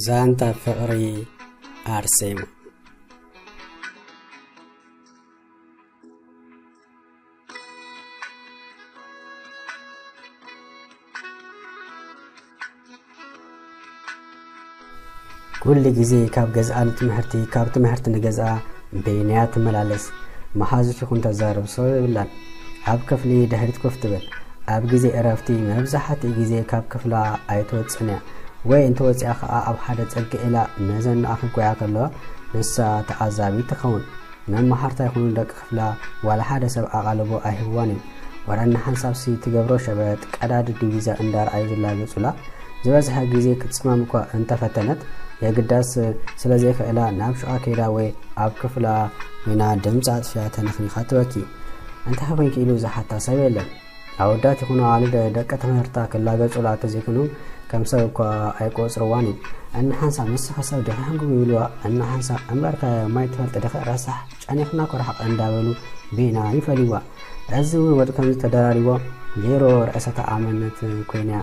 ዛንታ ፍቕሪ ኣርሴማ። ኩሉ ግዜ ካብ ገዝኣ ንትምህርቲ፣ ካብ ትምህርቲ ንገዝኣ በይናያ ትመላለስ። መሓዙት ይኹን ተዛርብ ሰው የብላን። ኣብ ክፍሊ ድሕሪት ኮፍ ትብል። ኣብ ግዜ እረፍቲ መብዛሕትኡ ግዜ ካብ ክፍላ ኣይትወጽእን እያ፣ ወይ እንተወጺኣ ከኣ ኣብ ሓደ ጽግዕ ኢላ መዘናኣ ክጓያ ከለዋ ንሳ ተዓዛቢት ትኸውን። መማህርታ ይኹኑ ደቂ ክፍላ ዋላ ሓደ ሰብ ኣቓልቦ ኣይህብዋን እዩ። ወረ ንሓንሳብሲ ትገብሮ ሸበጥ ቀዳዲ ዲቪዛ እንዳረኣዩ ዝላገጹላ ዝበዝሐ ግዜ ክትጽመም እኳ እንተፈተነት፣ የግዳስ ስለ ዘይክእላ ናብ ሹቓ ከይዳ ወይ ኣብ ክፍላ ኮይና ድምጻ ኣጥፊኣ ተነኽኒኻ ትበኪ። እንታይ ኮይንኪ ኢሉ ዝሓታ ሰብ የለን። ኣወዳት ይኹኑ ኣዋልድ ደቂ ትምህርታ ክላገጹላ ተዘይኮይኑ ከም ሰብ እኳ ኣይቆጽርዋን እዩ። እና ሓንሳብ ንስኺ ሰብ ዲኺ ሕንጉብ ይብልዋ፣ እና ሓንሳብ እምበርከ ማይ ትፈልጢ ዲኺ ረሳሕ ጨኒኽና ኮርሓቕ እንዳበሉ ቤና ይፈልይዋ። እዚ እውን ወዲ ከምዚ ተደራሪቦ ዜሮ ርእሰ ተኣማንነት ኮይና እያ።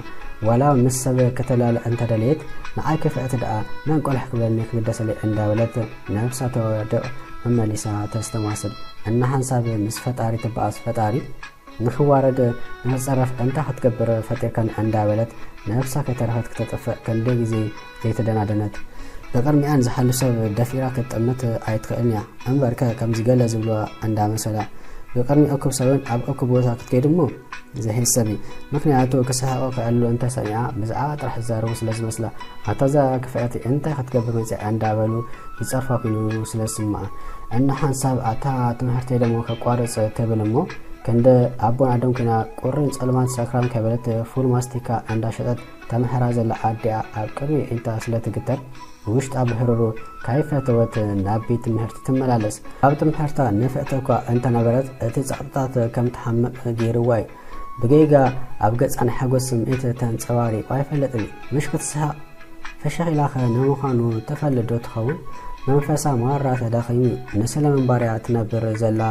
ዋላ ምስ ሰብ ከተላለ እንተደለየት ንዓይ ክፍዕቲ ደኣ መን ቆልሕ ክብለኒ ክግደሰለይ እንዳበለት ነብሳ ተወድቕ መመሊሳ ተስተማስል። እና ሓንሳብ ምስ ፈጣሪ ትበኣስ ፈጣሪ ንኽዋረድ ንኽጸረፍ እንታይ ክትገብር ፈጢርካኒ እንዳበለት ነብሳ ከይተረፈት ክተጥፍእ ክንደይ ግዜ ዘይተደናደነት። ብቕድሚኣን ዝሓልፍ ሰብ ደፊራ ክትጥምት ኣይትኽእልን እያ። እምበርከ ከምዚ ገለ ዝብልዋ እንዳመሰላ ብቕድሚ እኩብ ሰብን ኣብ እኩብ ቦታ ክትከይድ እሞ ዘሄሰብ እዩ። ምክንያቱ ክስሕቑ ክዕልሉ እንተሰሚዓ ብዛዕባ ጥራሕ ዝዛረቡ ስለ ዝመስላ፣ ኣታ እዛ ክፍዕቲ እንታይ ክትገብር መጺኣ እንዳበሉ ይጸርፋ ኮይኑ ስለ ዝስምዓ። እና ሓንሳብ ኣታ ትምህርተይ ደሞ ከቋርጽ ትብል እሞ፣ ክንዲ ኣቦን ኣደን ኮይና ቁርን ጸልማን ሰክራን ከይበለት ፉል ማስቲካ እንዳሸጠት ተምሕራ ዘላ ኣዲኣ ኣብ ቅድሚ ኣዒንታ ስለ ትግተር፣ ውሽጣ ብህሩሩ ካይፈተወት ናብ ቤት ትምህርቲ ትመላለስ። ኣብ ትምህርታ ንፍዕቲ እኳ እንተነበረት፣ እቲ ጸቕጥታት ከም ትሓምቕ ገይርዋ እዩ። ብጌጋ ኣብ ገጻ ናይ ሓጎስ ስምዒት ተንጸባሪቑ ኣይፈልጥን እዩ። ምሽ ክትስሕቕ ፍሽኽ ኢላኸ ንምዃኑ ትፈልጥ ዶ ትኸውን? መንፈሳ ማራ ተዳኺሙ እዩ። ንስለ ምንባር እያ ትነብር ዘላ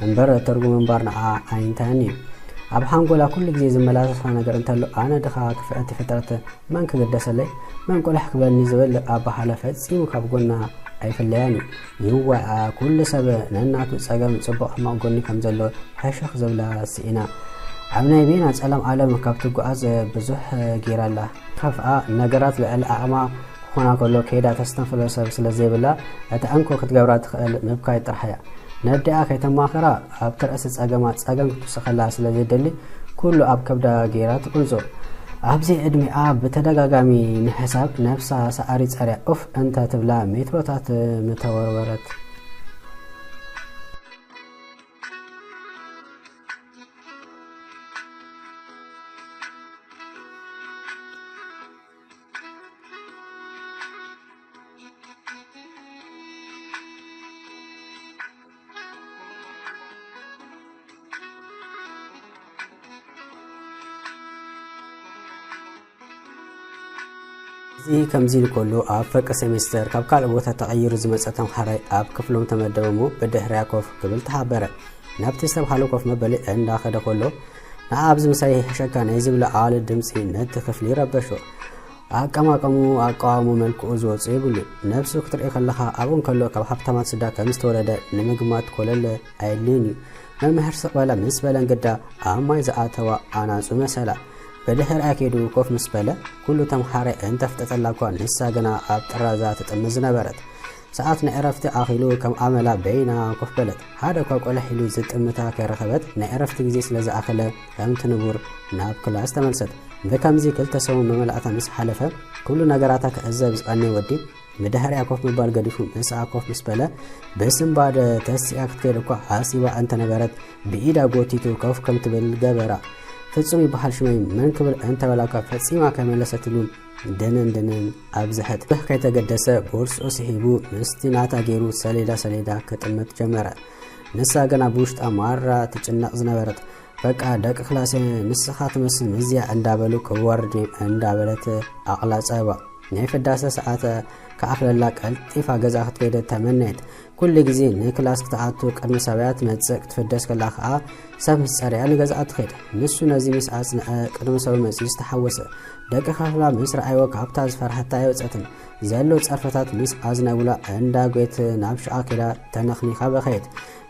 እምበር፣ ትርጉም ምንባር ንዓ ኣይንታይን እዩ። ኣብ ሓንጎላ ኩሉ ግዜ ዝመላለሳ ነገር እንተሎ፣ ኣነ ድኻ ክፍዕቲ ፍጥረት መን ክግደሰለይ? መን ቆላሕ ክብለኒ ዝብል ኣበሃህላ ፈጺሙ ካብ ጎና ኣይፍለያን እዩ። ይዋኣ፣ ኩሉ ሰብ ነናቱ ጸገም ጽቡቕ ሕማቕ ጎኒ ከም ዘሎ ሕሽኽ ዝብላ ስኢና። ኣብ ናይ ቤና ጸላም ዓለም ካብ ትጓዓዝ ብዙሕ ገይራ ኣላ። ከፍኣ፣ ነገራት ልዕሊ ዓቕማ ክኾና ከሎ ከይዳ ተስተንፍሎ ሰብ ስለ ዘይብላ፣ እቲ ዕንኮ ክትገብራ ትኽእል ምብካይ ጥራሕ እያ። ነዲኣ ከይተማኽራ ኣብቲ ርእሲ ጸገማ ጸገም ክትውስኸላ ስለ ዘይደሊ፣ ኩሉ ኣብ ከብዳ ገይራ ትቁንጾ። ኣብዚ ዕድሚኣ ብተደጋጋሚ ንሕሳብ ነብሳ ሰዓሪ ጸርያ ኡፍ እንተ ትብላ ሜትሮታት ምተወርወረት። እዚ ከምዚ ኢሉ ከሎ፣ ኣብ ፈቂ ሴሜስተር ካብ ካልእ ቦታ ተቐይሩ ዝመጸ ተምሃራይ ኣብ ክፍሎም ተመደበ እሞ ብድሕሪያ ኮፍ ክብል ተሓበረ። ናብቲ ዝተብሃሎ ኮፍ መበሊ እንዳኸደ ከሎ፣ ንዓ ኣብዚ ምሳይ ይሕሸካ ናይ ዝብላ ኣዋልድ ድምጺ ነቲ ክፍሊ ረበሾ። ኣቀማቀሙ፣ ኣቀዋሙ፣ መልክዑ ዝወጾ የብሉን። ነብሱ ክትርኢ ከለኻ ኣብኡ እንከሎ ካብ ሃብታማት ስድራ ከም ዝተወለደ ንምግማት ኮለል ኣየድልዮን እዩ። መምህር ስቕ በለ ምስ በለ እንግዳ ኣብ ማይ ዝኣተዋ ኣናጹ መሰላ። ብድሕሪኣ ከይዱ ኮፍ ምስ በለ፣ ኩሉ ተምሃራይ እንተፍጠጠላ እኳ ንሳ ግና ኣብ ጥራዛ ትጥምት ዝነበረት። ሰዓት ናይ ዕረፍቲ ኣኺሉ ከም ኣመላ በይና ኮፍ በለት። ሓደ እኳ ቆለሕ ኢሉ ዝጥምታ ከይረኸበት ናይ ዕረፍቲ ግዜ ስለ ዝኣኸለ ከምቲ ንቡር ናብ ክላስ ተመልሰት። ብከምዚ ክልተ ሰሙን መመላእታ ምስ ሓለፈ፣ ኩሉ ነገራታ ክዕዘብ ዝቐነየ ወዲ ብድሕሪኣ ኮፍ ምባል ገዲፉ ምስኣ ኮፍ ምስ በለ፣ ብስንባደ ተሲኣ ክትከይድ እኳ ሓሲባ እንተነበረት፣ ብኢዳ ጎቲቱ ኮፍ ከም ትብል ገበራ። ፍጹም ይበሃል ሽመይ መን ክብል እንተበላ እኳ ፈጺማ ከይመለሰትሉ ድንን ድንን ኣብዝሐት። ብዙሕ ከይተገደሰ ቦርስኡ ስሒቡ ምስቲ ናታ ገይሩ ሰሌዳ ሰሌዳ ክጥምት ጀመረ። ንሳ ግና ብውሽጣ ማራ ትጭነቕ ዝነበረት፣ በቃ ደቂ ክላሰ ንስኻ ትመስል መዝያ እንዳበሉ ከዋርድዮም እንዳበለት ኣቕላጸባ። ናይ ፍዳሰ ሰዓት ክኣኽለላ ቀልጢፋ ገዛ ክትከይደ ተመነየት። ኩሉ ግዜ ንክላስ ክትኣቱ ቅድሚ ሰብያ ትመጽእ፣ ክትፍደስ ከላ ከኣ ሰብ ምስ ጸርያ ንገዛኣ ትኸይድ። ንሱ ነዚ ምስ ኣጽንዐ ቅድሚ ሰብ መጺኡ ዝተሓወሰ። ደቂ ካፍላ ምስ ረኣይዎ ካብታ ዝፈርሐታ ኣይወጸትን። ዘሎ ጸርፈታት ምስ ኣዝነቡላ እንዳ ጒት ናብ ሽቓ ከይዳ ተነኽኒኻ በኸየት።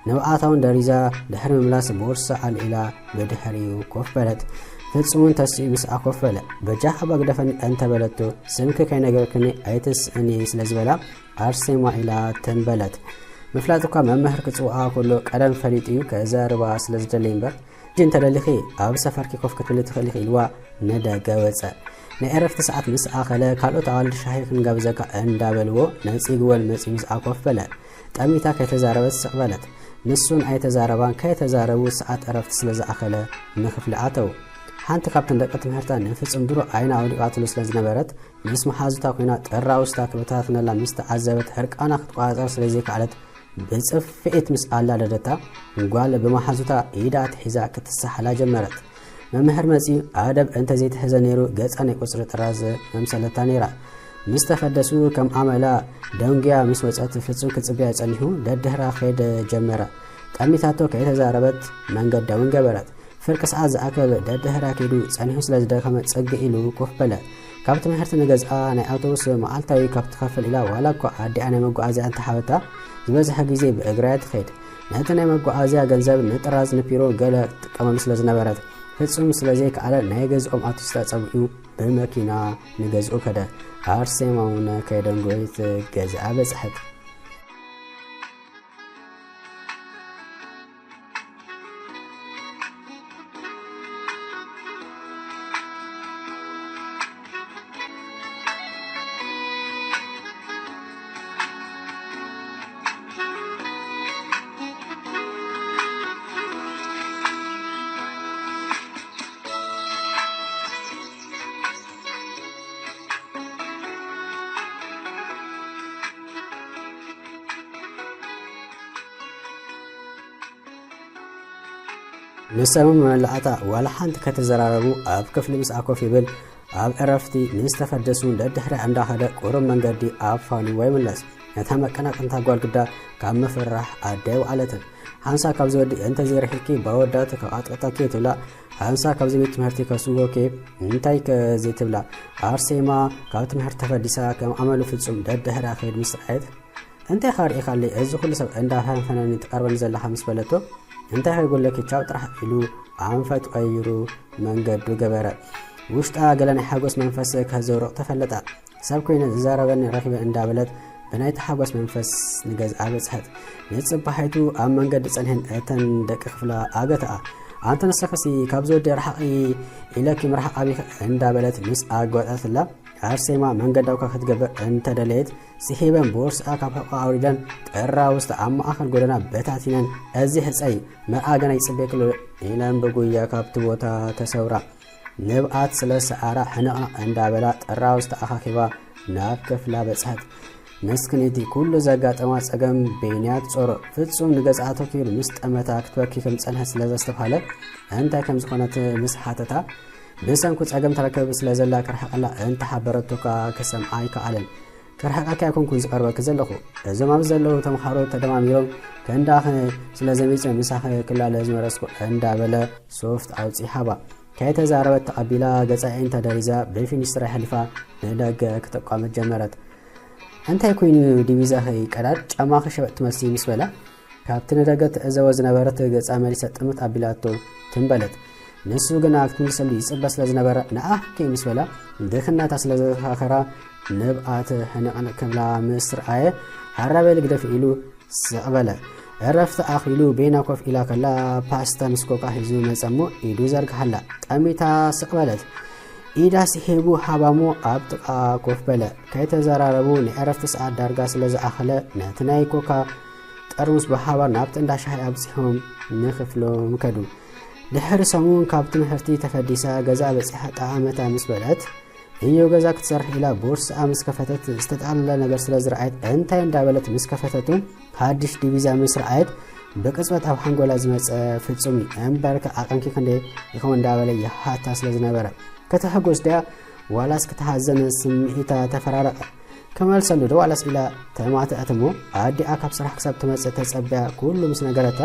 ንብኣታ እውን ደሪዛ ድሕሪ ምምላስ ቦርሳ ኣልዒላ ብድሕሪኡ ኮፍ በለት። ፍጹም እውን ተሲኡ ምስኣ ኮፍ በለ። በጃኻ ባግደፈኒ እንተበለቶ፣ ስምኪ ከይነገርክኒ ኣይትስእኒ ስለ ዝበላ ኣርሴማ ኢላ ተንበለት። ምፍላጥ እኳ መምህር ክጽውዓ ከሎ ቀደም ፈሊጡ እዩ፣ ከዘርባ ስለ ዝደለይ እምበር፣ ሕጂ እንተደሊኺ ኣብ ሰፈርኪ ኮፍ ክትብሊ ትኽእሊ ኢልዋ ንደገ ወጸ። ናይ ዕረፍቲ ሰዓት ምስ ኣኸለ ካልኦት ኣዋልድ ሻሂ ክንጋብዘካ እንዳበልዎ ነጺግወን መጺኡ ምስኣ ኮፍ በለ። ጠሚታ ከይተዛረበት ስቕ በለት። ንሱን ኣይተዛረባን፣ ከይተዛረቡ ሰዓት ዕረፍቲ ስለ ዝኣኸለ ንክፍሊ ኣተው። ሓንቲ ካብተን ደቂ ትምህርታ ንፍጹም ድሮ ዓይና ኣውዲቓትሉ ስለ ዝነበረት ምስ መሓዙታ ኮይና ጥራውስታ ክበታትነላ ምስ ተዓዘበት ሕርቃና ክትቆጻጸር ስለ ዘይከኣለት ብጽፍዒት ምስ ኣላደደታ ጓል ብመሓዙታ ኢዳ ኣትሒዛ ክትሰሓላ ጀመረት። መምህር መጺኡ ኣደብ እንተ ዘይተሕዘ ነይሩ ገጻ ናይ ቁጽሪ ጥራዝ መምሰለታ ነይራ። ምስ ተፈደሱ ከም ኣመላ ደንጉያ ምስ ወጸት ፍጹም ክጽበያ ጸኒሑ ደድሕራ ከይደ ጀመረ። ጠሚታቶ ከይተዛረበት መንገዳ እውን ገበረት። ፍርቂ ሰዓት ዝኣክል ደድሕራ ከይዱ ጸኒሑ ስለ ዝደኸመ ጽግዕ ኢሉ ኮፍ በለ። ካብ ትምህርቲ ንገዝኣ ናይ ኣውቶቡስ መዓልታዊ ካብ ትኸፍል ኢላ ዋላ እኳ ኣዲኣ ናይ መጓዓዝያ እንተሃበታ ዝበዝሐ ግዜ ብእግራ እያ ትኸይድ። ነቲ ናይ መጓዓዝያ ገንዘብ ንጥራዝ ንፒሮ ገለ ትጥቀመሉ ስለ ዝነበረት ፍጹም ስለ ዘይከኣለ ናይ ገዝኦም ኣውቶቡስ ተጸዊዑ ብመኪና ንገዝኡ ከደ። ኣርሴማ እውን ከይደንጎየት ገዝኣ በጽሐት። ንሰሙ መመላእታ ዋላ ሓንቲ ከተዘራረቡ ኣብ ክፍሊ ምስኣ ኮፍ ይብል። ኣብ ዕረፍቲ ምስ ተፈደሱ ደድሕሪኣ እንዳኸደ ቁሩብ መንገዲ ኣፋንይዋ ይምለስ። ነታ መቀናቅንታ ጓል ግዳ ካብ ምፍርራሕ ኣደ ኣይወዓለትን። ሓንሳብ ካብዚ ወዲ እንተዘይርሒቕኪ ባወዳት ከቓጥቅጠኪ ትብላ። ሓንሳብ ካብዚ ቤት ትምህርቲ ከስጎኪ እንታይ ከ ዘይትብላ። ኣርሴማ ካብ ትምህርቲ ተፈዲሳ ከም ኣመሉ ፍጹም ደድሕሪኣ ክኸይድ ምስ ረኣየት እንታይ ኢኻ ርኢኻለይ እዚ ኩሉ ሰብ እንዳፈንፈነኒ ትቐርበኒ ዘለኻ ምስ በለቶ እንታይ ከይጎለኪ ቻው ጥራሕ ኢሉ ኣንፈቱ ቀይሩ መንገዱ ገበረ። ውሽጣ ገለ ናይ ሓጎስ መንፈስ ከዘውርቕ ተፈለጣ። ሰብ ኮይነ ዝዛረበኒ ረኺበ እንዳበለት ብናይቲ ሓጎስ መንፈስ ንገዝኣ በጽሐት። ንጽባሒቱ ኣብ መንገዲ ጸኒሐን እተን ደቂ ክፍላ ኣገትኣ። ኣንተ ንስኽሲ ካብዚ ወዲ ርሓቒ ኢለኪ ምርሓቕ ኣቢኺ እንዳበለት ምስ ኣጓጠትላ ኣርሴማ መንገዳውካ ክትገብር እንተደለየት ስሒበን ቦርስኣ ካብ ሕቖኣ ኣውሪደን ጥራውስቲ ኣብ ማእኸል ጎደና በታቲነን እዚ ሕፀይ መርኣ ገና ይፅበየክሎ ኢለን ብጉያ ካብቲ ቦታ ተሰውራ። ንብኣት ስለ ሰዓራ ሕንቕንቕ እንዳበላ ጥራውስቲ ኣኻኺባ ናብ ክፍላ በፅሐት። ምስክኒቲ ኩሉ ዘጋጠማ ፀገም በይንያ ትፀሮ። ፍፁም ንገዝኣ ተኪሉ ምስ ጠመታ ክትበኪ ከም ዝፀንሐት ስለ ዘስተብሃለ እንታይ ከም ዝኾነት ምስ ሓተታ ብሰንኩ ጸገም ትረክብ ስለ ዘላ ክርሕቐላ እንተሓበረቶ ከኣ ክሰምዓ ኣይከኣለን። ክርሕቐኪ ኣይኮንኩን ዝቐርበኪ ዘለኹ። እዞም ኣብዚ ዘለዉ ተምሃሮ ተደማሚሮም ከንዳኺ ስለ ዘሚጸ ምሳኺ ክላለ ዝመረጽኩ እንዳበለ ሶፍት ኣውጺ ሃባ። ከይተዛረበት ተቐቢላ ገጻ ኣዒንታ ደሪዛ ብፊኒስትራ ኣሕሊፋ ንደገ ክትቋመት ጀመረት። እንታይ ኮይኑ ዲቪዛኺ ቀዳድ ጫማኺ ሸበጥ ትመስሊ ምስ በላ ካብቲ ንደገ ትዕዘቦ ዝነበረት ገጻ መሊሳ ጥምት ኣቢላቶ ትም በለት። ንሱ ግና ክትምልሰሉ ይጽበ ስለ ዝነበረ ንኣኺ ምስ በላ ድኽነታ ስለ ዘዘኻኸራ ንብኣት ሕንቕንቕ ክብላ ምስ ረኣየ ሃራ በሊ ግደፊ ኢሉ ስቕ በለ። ዕረፍቲ ኣኺሉ ቤና ኮፍ ኢላ ከላ ፓስታ ምስ ኮካ ሒዙ መጸ እሞ ኢዱ ዘርግሓላ። ጠሚታ ስቕ በለት። ኢዳ ስሒቡ ሃባሞ ኣብ ጥቓ ኮፍ በለ። ከይተዘራረቡ ናይ ዕረፍቲ ሰዓት ዳርጋ ስለ ዝኣኸለ ነቲ ናይ ኮካ ጠርሙስ ብሓባር ናብቲ እንዳ ሻሂ ኣብጺሖም ንክፍሎም ከዱ። ድሕሪ ሰሙን ካብ ትምህርቲ ተፈዲሳ ገዛ በጺሓ ጠዓመታ ምስ በለት እዮ ገዛ ክትሰርሕ ኢላ ቦርስኣ ምስ ከፈተት ዝተጠቕለለ ነገር ስለ ዝረኣየት እንታይ እንዳበለት ምስ ከፈተቱ ሓድሽ ዲቪዛ ምስ ረኣየት ብቅጽበት ኣብ ሓንጎላ ዝመጸ ፍጹም እዩ። እምበርከ ዓቐንኪ ክንደይ ይኸውን እንዳበለ ይሓታ ስለ ዝነበረ ከተሐጎስ ድያ ዋላስ ክትሓዘን ስምዒታ ተፈራረቐ። ከመልሰሉ ዶ ዋላስ ኢላ ተማትኣት እሞ፣ ኣዲኣ ካብ ስራሕ ክሳብ ትመጽእ ተጸብያ ኩሉ ምስ ነገረታ፣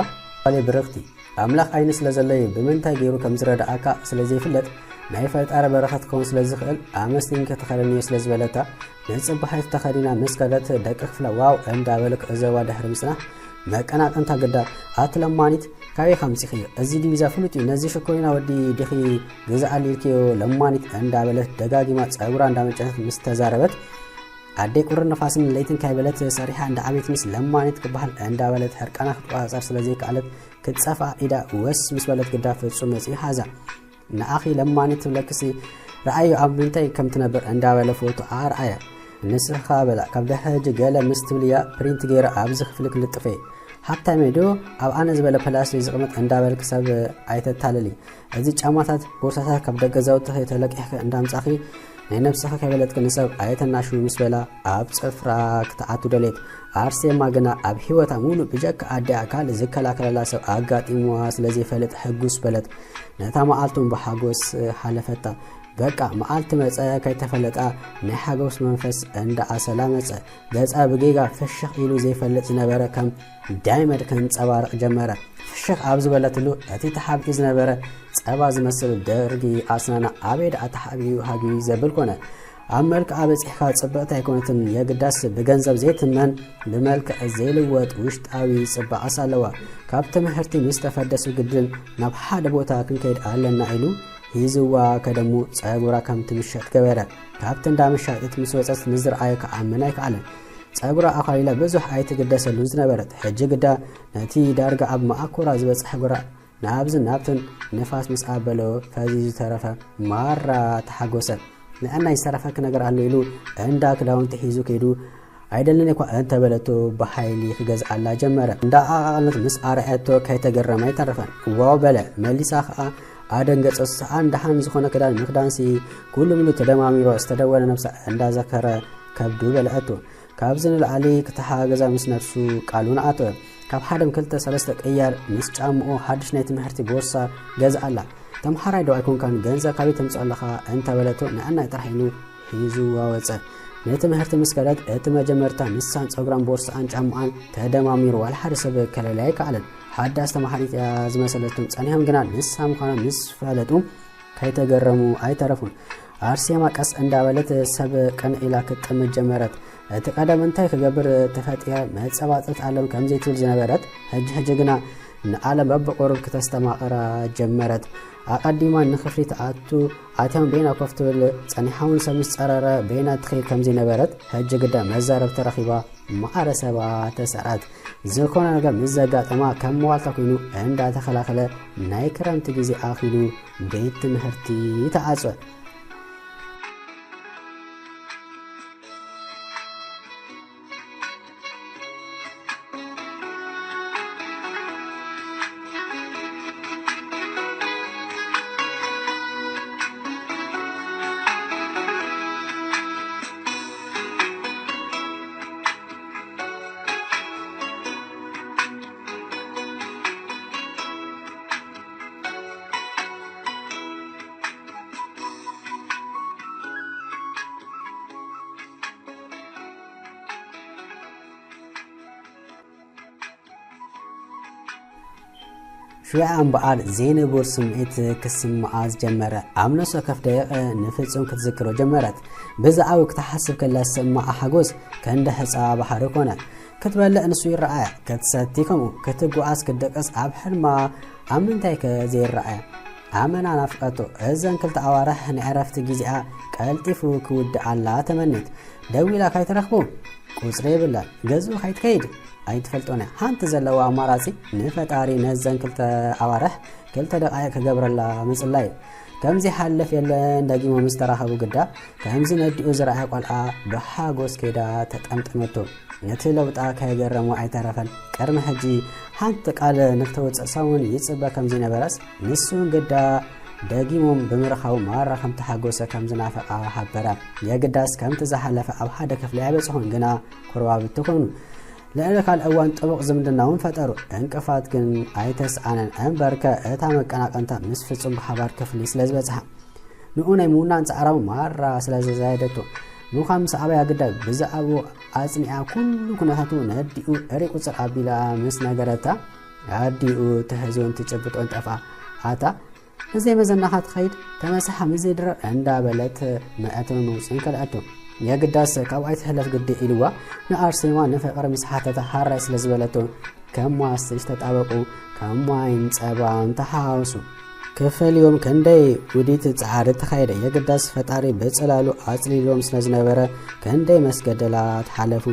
"ኣለ ብርኽቲ፣ ኣምላኽ ዓይኒ ስለ ዘሎ እዩ፣ ብምንታይ ገይሩ ከም ዝረድኣካ ስለ ዘይፍለጥ፣ ናይ ፈጣሪ በረኸት ክኸውን ስለ ዝኽእል፣ ኣመስጊንኪ ተኸደንዮ" ስለ ዝበለታ፣ ንጽባሒቱ ተኸዲና ምስ ከደት፣ ደቂ ክፍላ ዋው እንዳበሉ ክዕዘባ ድሕሪ ምጽናሕ፣ መቀናቀንታ ግዳ፣ "ኣቲ ለማኒት፣ ካበይ ከምጺኺ? እዚ ዲቪዛ ፍሉጥ እዩ፣ ነዚ ሽኮሪና ወዲ ዲኺ ግዝኣሊ ኢልክዮ ለማኒት?" እንዳበለት ደጋጊማ ጸጉራ እንዳመንጨተት ምስ ተዛረበት፣ ኣደይ ቁርን ንፋስን ለይትን ካይበለት ሰሪሓ እንዳዓበየት ምስ ለማኒት ክበሃል እንዳበለት ሕርቃና ክትቆጻጸር ስለ ዘይከኣለት ክትጸፍኣ ኢዳ ወስ ምስ በለት ግዳ ፍጹም መጺኡ ሓዛ። "ንኣኺ ለማኒት ትብለክሲ ረኣዮ ኣብ ምንታይ ከም ትነብር" እንዳበለ ፎቶ ኣርኣያ። "ንስኻ በላ ካብ ድሕሪ ሕጂ ገለ ምስ ትብልያ ፕሪንት ገይረ ኣብዚ ክፍሊ ክልጥፈ እየ። ሃብታመይ ዶ ኣብ ኣነ ዝበለ ፕላስቲክ ዝቕመጥ?" እንዳበልክ ሰብ ኣይተታልሊ። "እዚ ጫማታት ቦርሳታት ካብ ደገ ገዛውትኺ ተለቂሕኪ እንዳምጻኺ ናይ ነብስኺ ከይበለትኪ ንሰብ ኣየተናሽዊ" ምስ በላ ኣብ ጽፍራ ክትኣቱ ደልየት። ኣርሴማ ግና ኣብ ህይወታ ሙሉእ ብጀካ ኣዲኣ ካልእ ዝከላከለላ ሰብ ኣጋጢምዋ ስለ ዘይፈልጥ ሕጉስ በለት። ነታ መዓልቶም ብሓጎስ ሓለፈታ። በቃ መዓልቲ መጸ ከይተፈለጣ ናይ ሓጎስ መንፈስ እንዳኣሰላ መጸ። ገጻ ብጌጋ ፍሽኽ ኢሉ ዘይፈልጥ ዝነበረ ከም ዳይመድ ከንጸባርቕ ጀመረ። ፍሽኽ ኣብ ዝበለትሉ እቲ ተሓቢኡ ዝነበረ ጸባ ዝመስል ደርጊ ኣስናና ኣበይ ደኣ ተሓቢኡ ሃጊ ዘብል ኮነ። ኣብ መልክዓ በጺሕካ ጽብቕቲ ኣይኮነትን፣ የግዳስ ብገንዘብ ዘይትመን ብመልክዕ ዘይልወጥ ውሽጣዊ ጽባቐስ ኣለዋ። ካብ ትምህርቲ ምስ ተፈደሱ ግድን ናብ ሓደ ቦታ ክንከይድ ኣለና ኢሉ ሂዝዋ ከደሙ ጸጉራ ከም ትምሸጥ ገበረ። ካብቲ እንዳ መሻጢት ምስ ወጸት ንዝረኣዮ ክኣምን ኣይከኣለን። ጸጉራ ኣኻሊላ ብዙሕ ኣይትግደሰሉን ዝነበረት ሕጂ ግዳ ነቲ ዳርጋ ኣብ መኣኮራ ዝበጽሐ ጉራ ናብዝን ናብትን ንፋስ ምስ ኣበሎ ፈዚዙ ተረፈ። ማራ ተሓጎሰ። "ንዕናይ ዝተረፈኪ ነገር ኣሎ" ኢሉ እንዳ ክዳውንቲ ሒዙ ከይዱ ኣይደልን እኳ እንተበለቶ ብሓይሊ ክገዝኣላ ጀመረ። እንዳ ኣቓቕነት ምስ ኣርኣየቶ ከይተገረመ ኣይተረፈን። "ዋው" በለ። መሊሳ ኸኣ ኣደንገጸ። ሰኣን ደሓን ዝኾነ ክዳን ምኽዳንሲ ኩሉ ምሉ ተደማሚሮ ዝተደወለ ነብሳ እንዳዘከረ ከብዱ በልዐቶ። ካብዚ ንላዕሊ ክተሓጋገዛ ምስ ነብሱ ቃሉ ንኣተወ። ካብ ሓደም ክልተ ሰለስተ ቅያር ምስ ጫምኡ ሓድሽ ናይ ትምህርቲ ቦርሳ ገዝኣላ። "ተምሃራይ ዶ ኣይኮንካን? ገንዘብ ካበይ ተምጽኦ ኣለኻ?" እንተበለቶ ንዕናይ ጥራሕ ኢሉ ሒዝዋ ወጸ። ንትምህርቲ ምስ ከደት እቲ መጀመርታ ንሳን ጸጉራን ቦርሳኣን ጫማኣን ተደማሚሩ ዋላ ሓደ ሰብ ከለልያ ኣይከኣለን። ሓዳስ ተምሃሪት እያ ዝመሰለቶም ጸኒሖም ግና ንሳ ምዃና ምስ ፈለጡ ከይተገረሙ ኣይተረፉን። ኣርሴማ ቀስ እንዳበለት ሰብ ቅንዕ ኢላ ክትጥምት ጀመረት። እቲ ቀደም እንታይ ክገብር ተፈጢረ መጸባጸብቲ ኣለም ከም ዘይትብል ዝነበረት ሕጂ ሕጂ ግና ንኣለም በብቁሩብ ክተስተማቕራ ጀመረት። ኣቐዲማ ንክፍሊ ትኣቱ ኣትያውን ቤና ኮፍ ትብል ጸኒሓውን ሰብ ምስ ጸረረ ቤና ትኸይድ ከም ዘይነበረት ሕጂ ግዳ መዛረብቲ ረኺባ ማዕረ ሰባ ተሰርዐት። ዝኾነ ነገር ምስ ዘጋጠማ ከም መዋልታ ኮይኑ እንዳተኸላኸለ ናይ ክረምቲ ግዜ ኣኺሉ ቤት ትምህርቲ ተዓጽወ። ሽዑ እምበኣር ዘይንቡር ስምዒት ክስምዓ ዝጀመረ። ኣብ ነፍሲ ወከፍ ደቂቕ ንፍጹም ክትዝክሮ ጀመረት። ብዛዕባኡ ክትሓስብ ከላ ዝስምዓ ሓጎስ ክንዲ ሕጻ ባሕሪ ኮነ። ክትበልዕ ንሱ ይረኣያ፣ ክትሰቲ ከምኡ፣ ክትጓዓዝ ክትድቅስ ኣብ ሕልማ ኣብ ምንታይከ ዘይረኣያ? ኣመና ናፍቐቶ። እዘን ክልተ ኣዋርሕ ናይ ዕረፍቲ ግዜኣ ቀልጢፉ ክውድኣላ ተመኔት። ደዊላ ካይትረኽቦ ቁጽሪ የብላን። ገዝኡ ካይትከይድ ኣይትፈልጦን እያ። ሓንቲ ዘለዋ ኣማራጺ ንፈጣሪ ነዘን ክልተ ኣዋርሕ ክልተ ደቓይቕ ክገብረላ ምጽላይ እዩ። ከምዚ ሓልፍ የለን። ደጊሞ ምስ ተራኸቡ ግዳ ከምዚ ነዲኡ ዝረኣየ ቆልዓ ብሓጎስ ከይዳ ተጠምጠመቶ። ነቲ ለውጣ ከየገረሞ ኣይተረፈን። ቅድሚ ሕጂ ሓንቲ ቃል ንክተውጽእ ሰሙን ይጽበ ከም ዘይነበረስ ንሱ ግዳ ደጊሞም ብምርኻቡ ማራ ከም ተሓጎሰ ከም ዝናፈቓ ሓበረ። የግዳስ ከምቲ ዝሓለፈ ኣብ ሓደ ክፍሊ ኣይበጽሑን፣ ግና ኩርባብቲ ኮኑ። ልዕሊ ካልእ እዋን ጥቡቕ ዝምድና እውን ፈጠሩ። ዕንቅፋት ግን ኣይተስኣነን። እምበርከ እታ መቀናቀንታ ምስ ፍጹም ብሓባር ክፍሊ ስለ ዝበጽሓ፣ ንኡ ናይ ምውናን ጻዕራሙ ማራ ስለ ዘዛየደቶ፣ ምዃን ምስ ኣበያ ግዳ ብዛዕባኡ ኣጽኒዓ ኩሉ ኩነታቱ ነዲኡ ርቁጽር ኣቢላ ምስ ነገረታ ኣዲኡ ትሕዞን ትጭብጦን ጠፍኣ። ኣታ ንዘይ መዘናኻ ትኸይድ ተመሳሓ ምስ ዘይድረር እንዳበለት መእተዊ መውፅእን ከልኣቶ። የግዳስ ካብ ኣይትሕለፍ ግዲ ኢልዋ ንኣርሴማ ንፍቕሪ ምስ ሓተታ ሃራይ ስለ ዝበለቶ ከም ሟስሽ ተጣበቁ፣ ከም ዋይን ጸባን ተሓዋወሱ። ክፈልዮም ክንደይ ውዲት ጻዕሪ ተኻየደ። የግዳስ ፈጣሪ ብጽላሉ ኣጽሊሎም ስለ ዝነበረ ክንደይ መስገደላት ሓለፉ።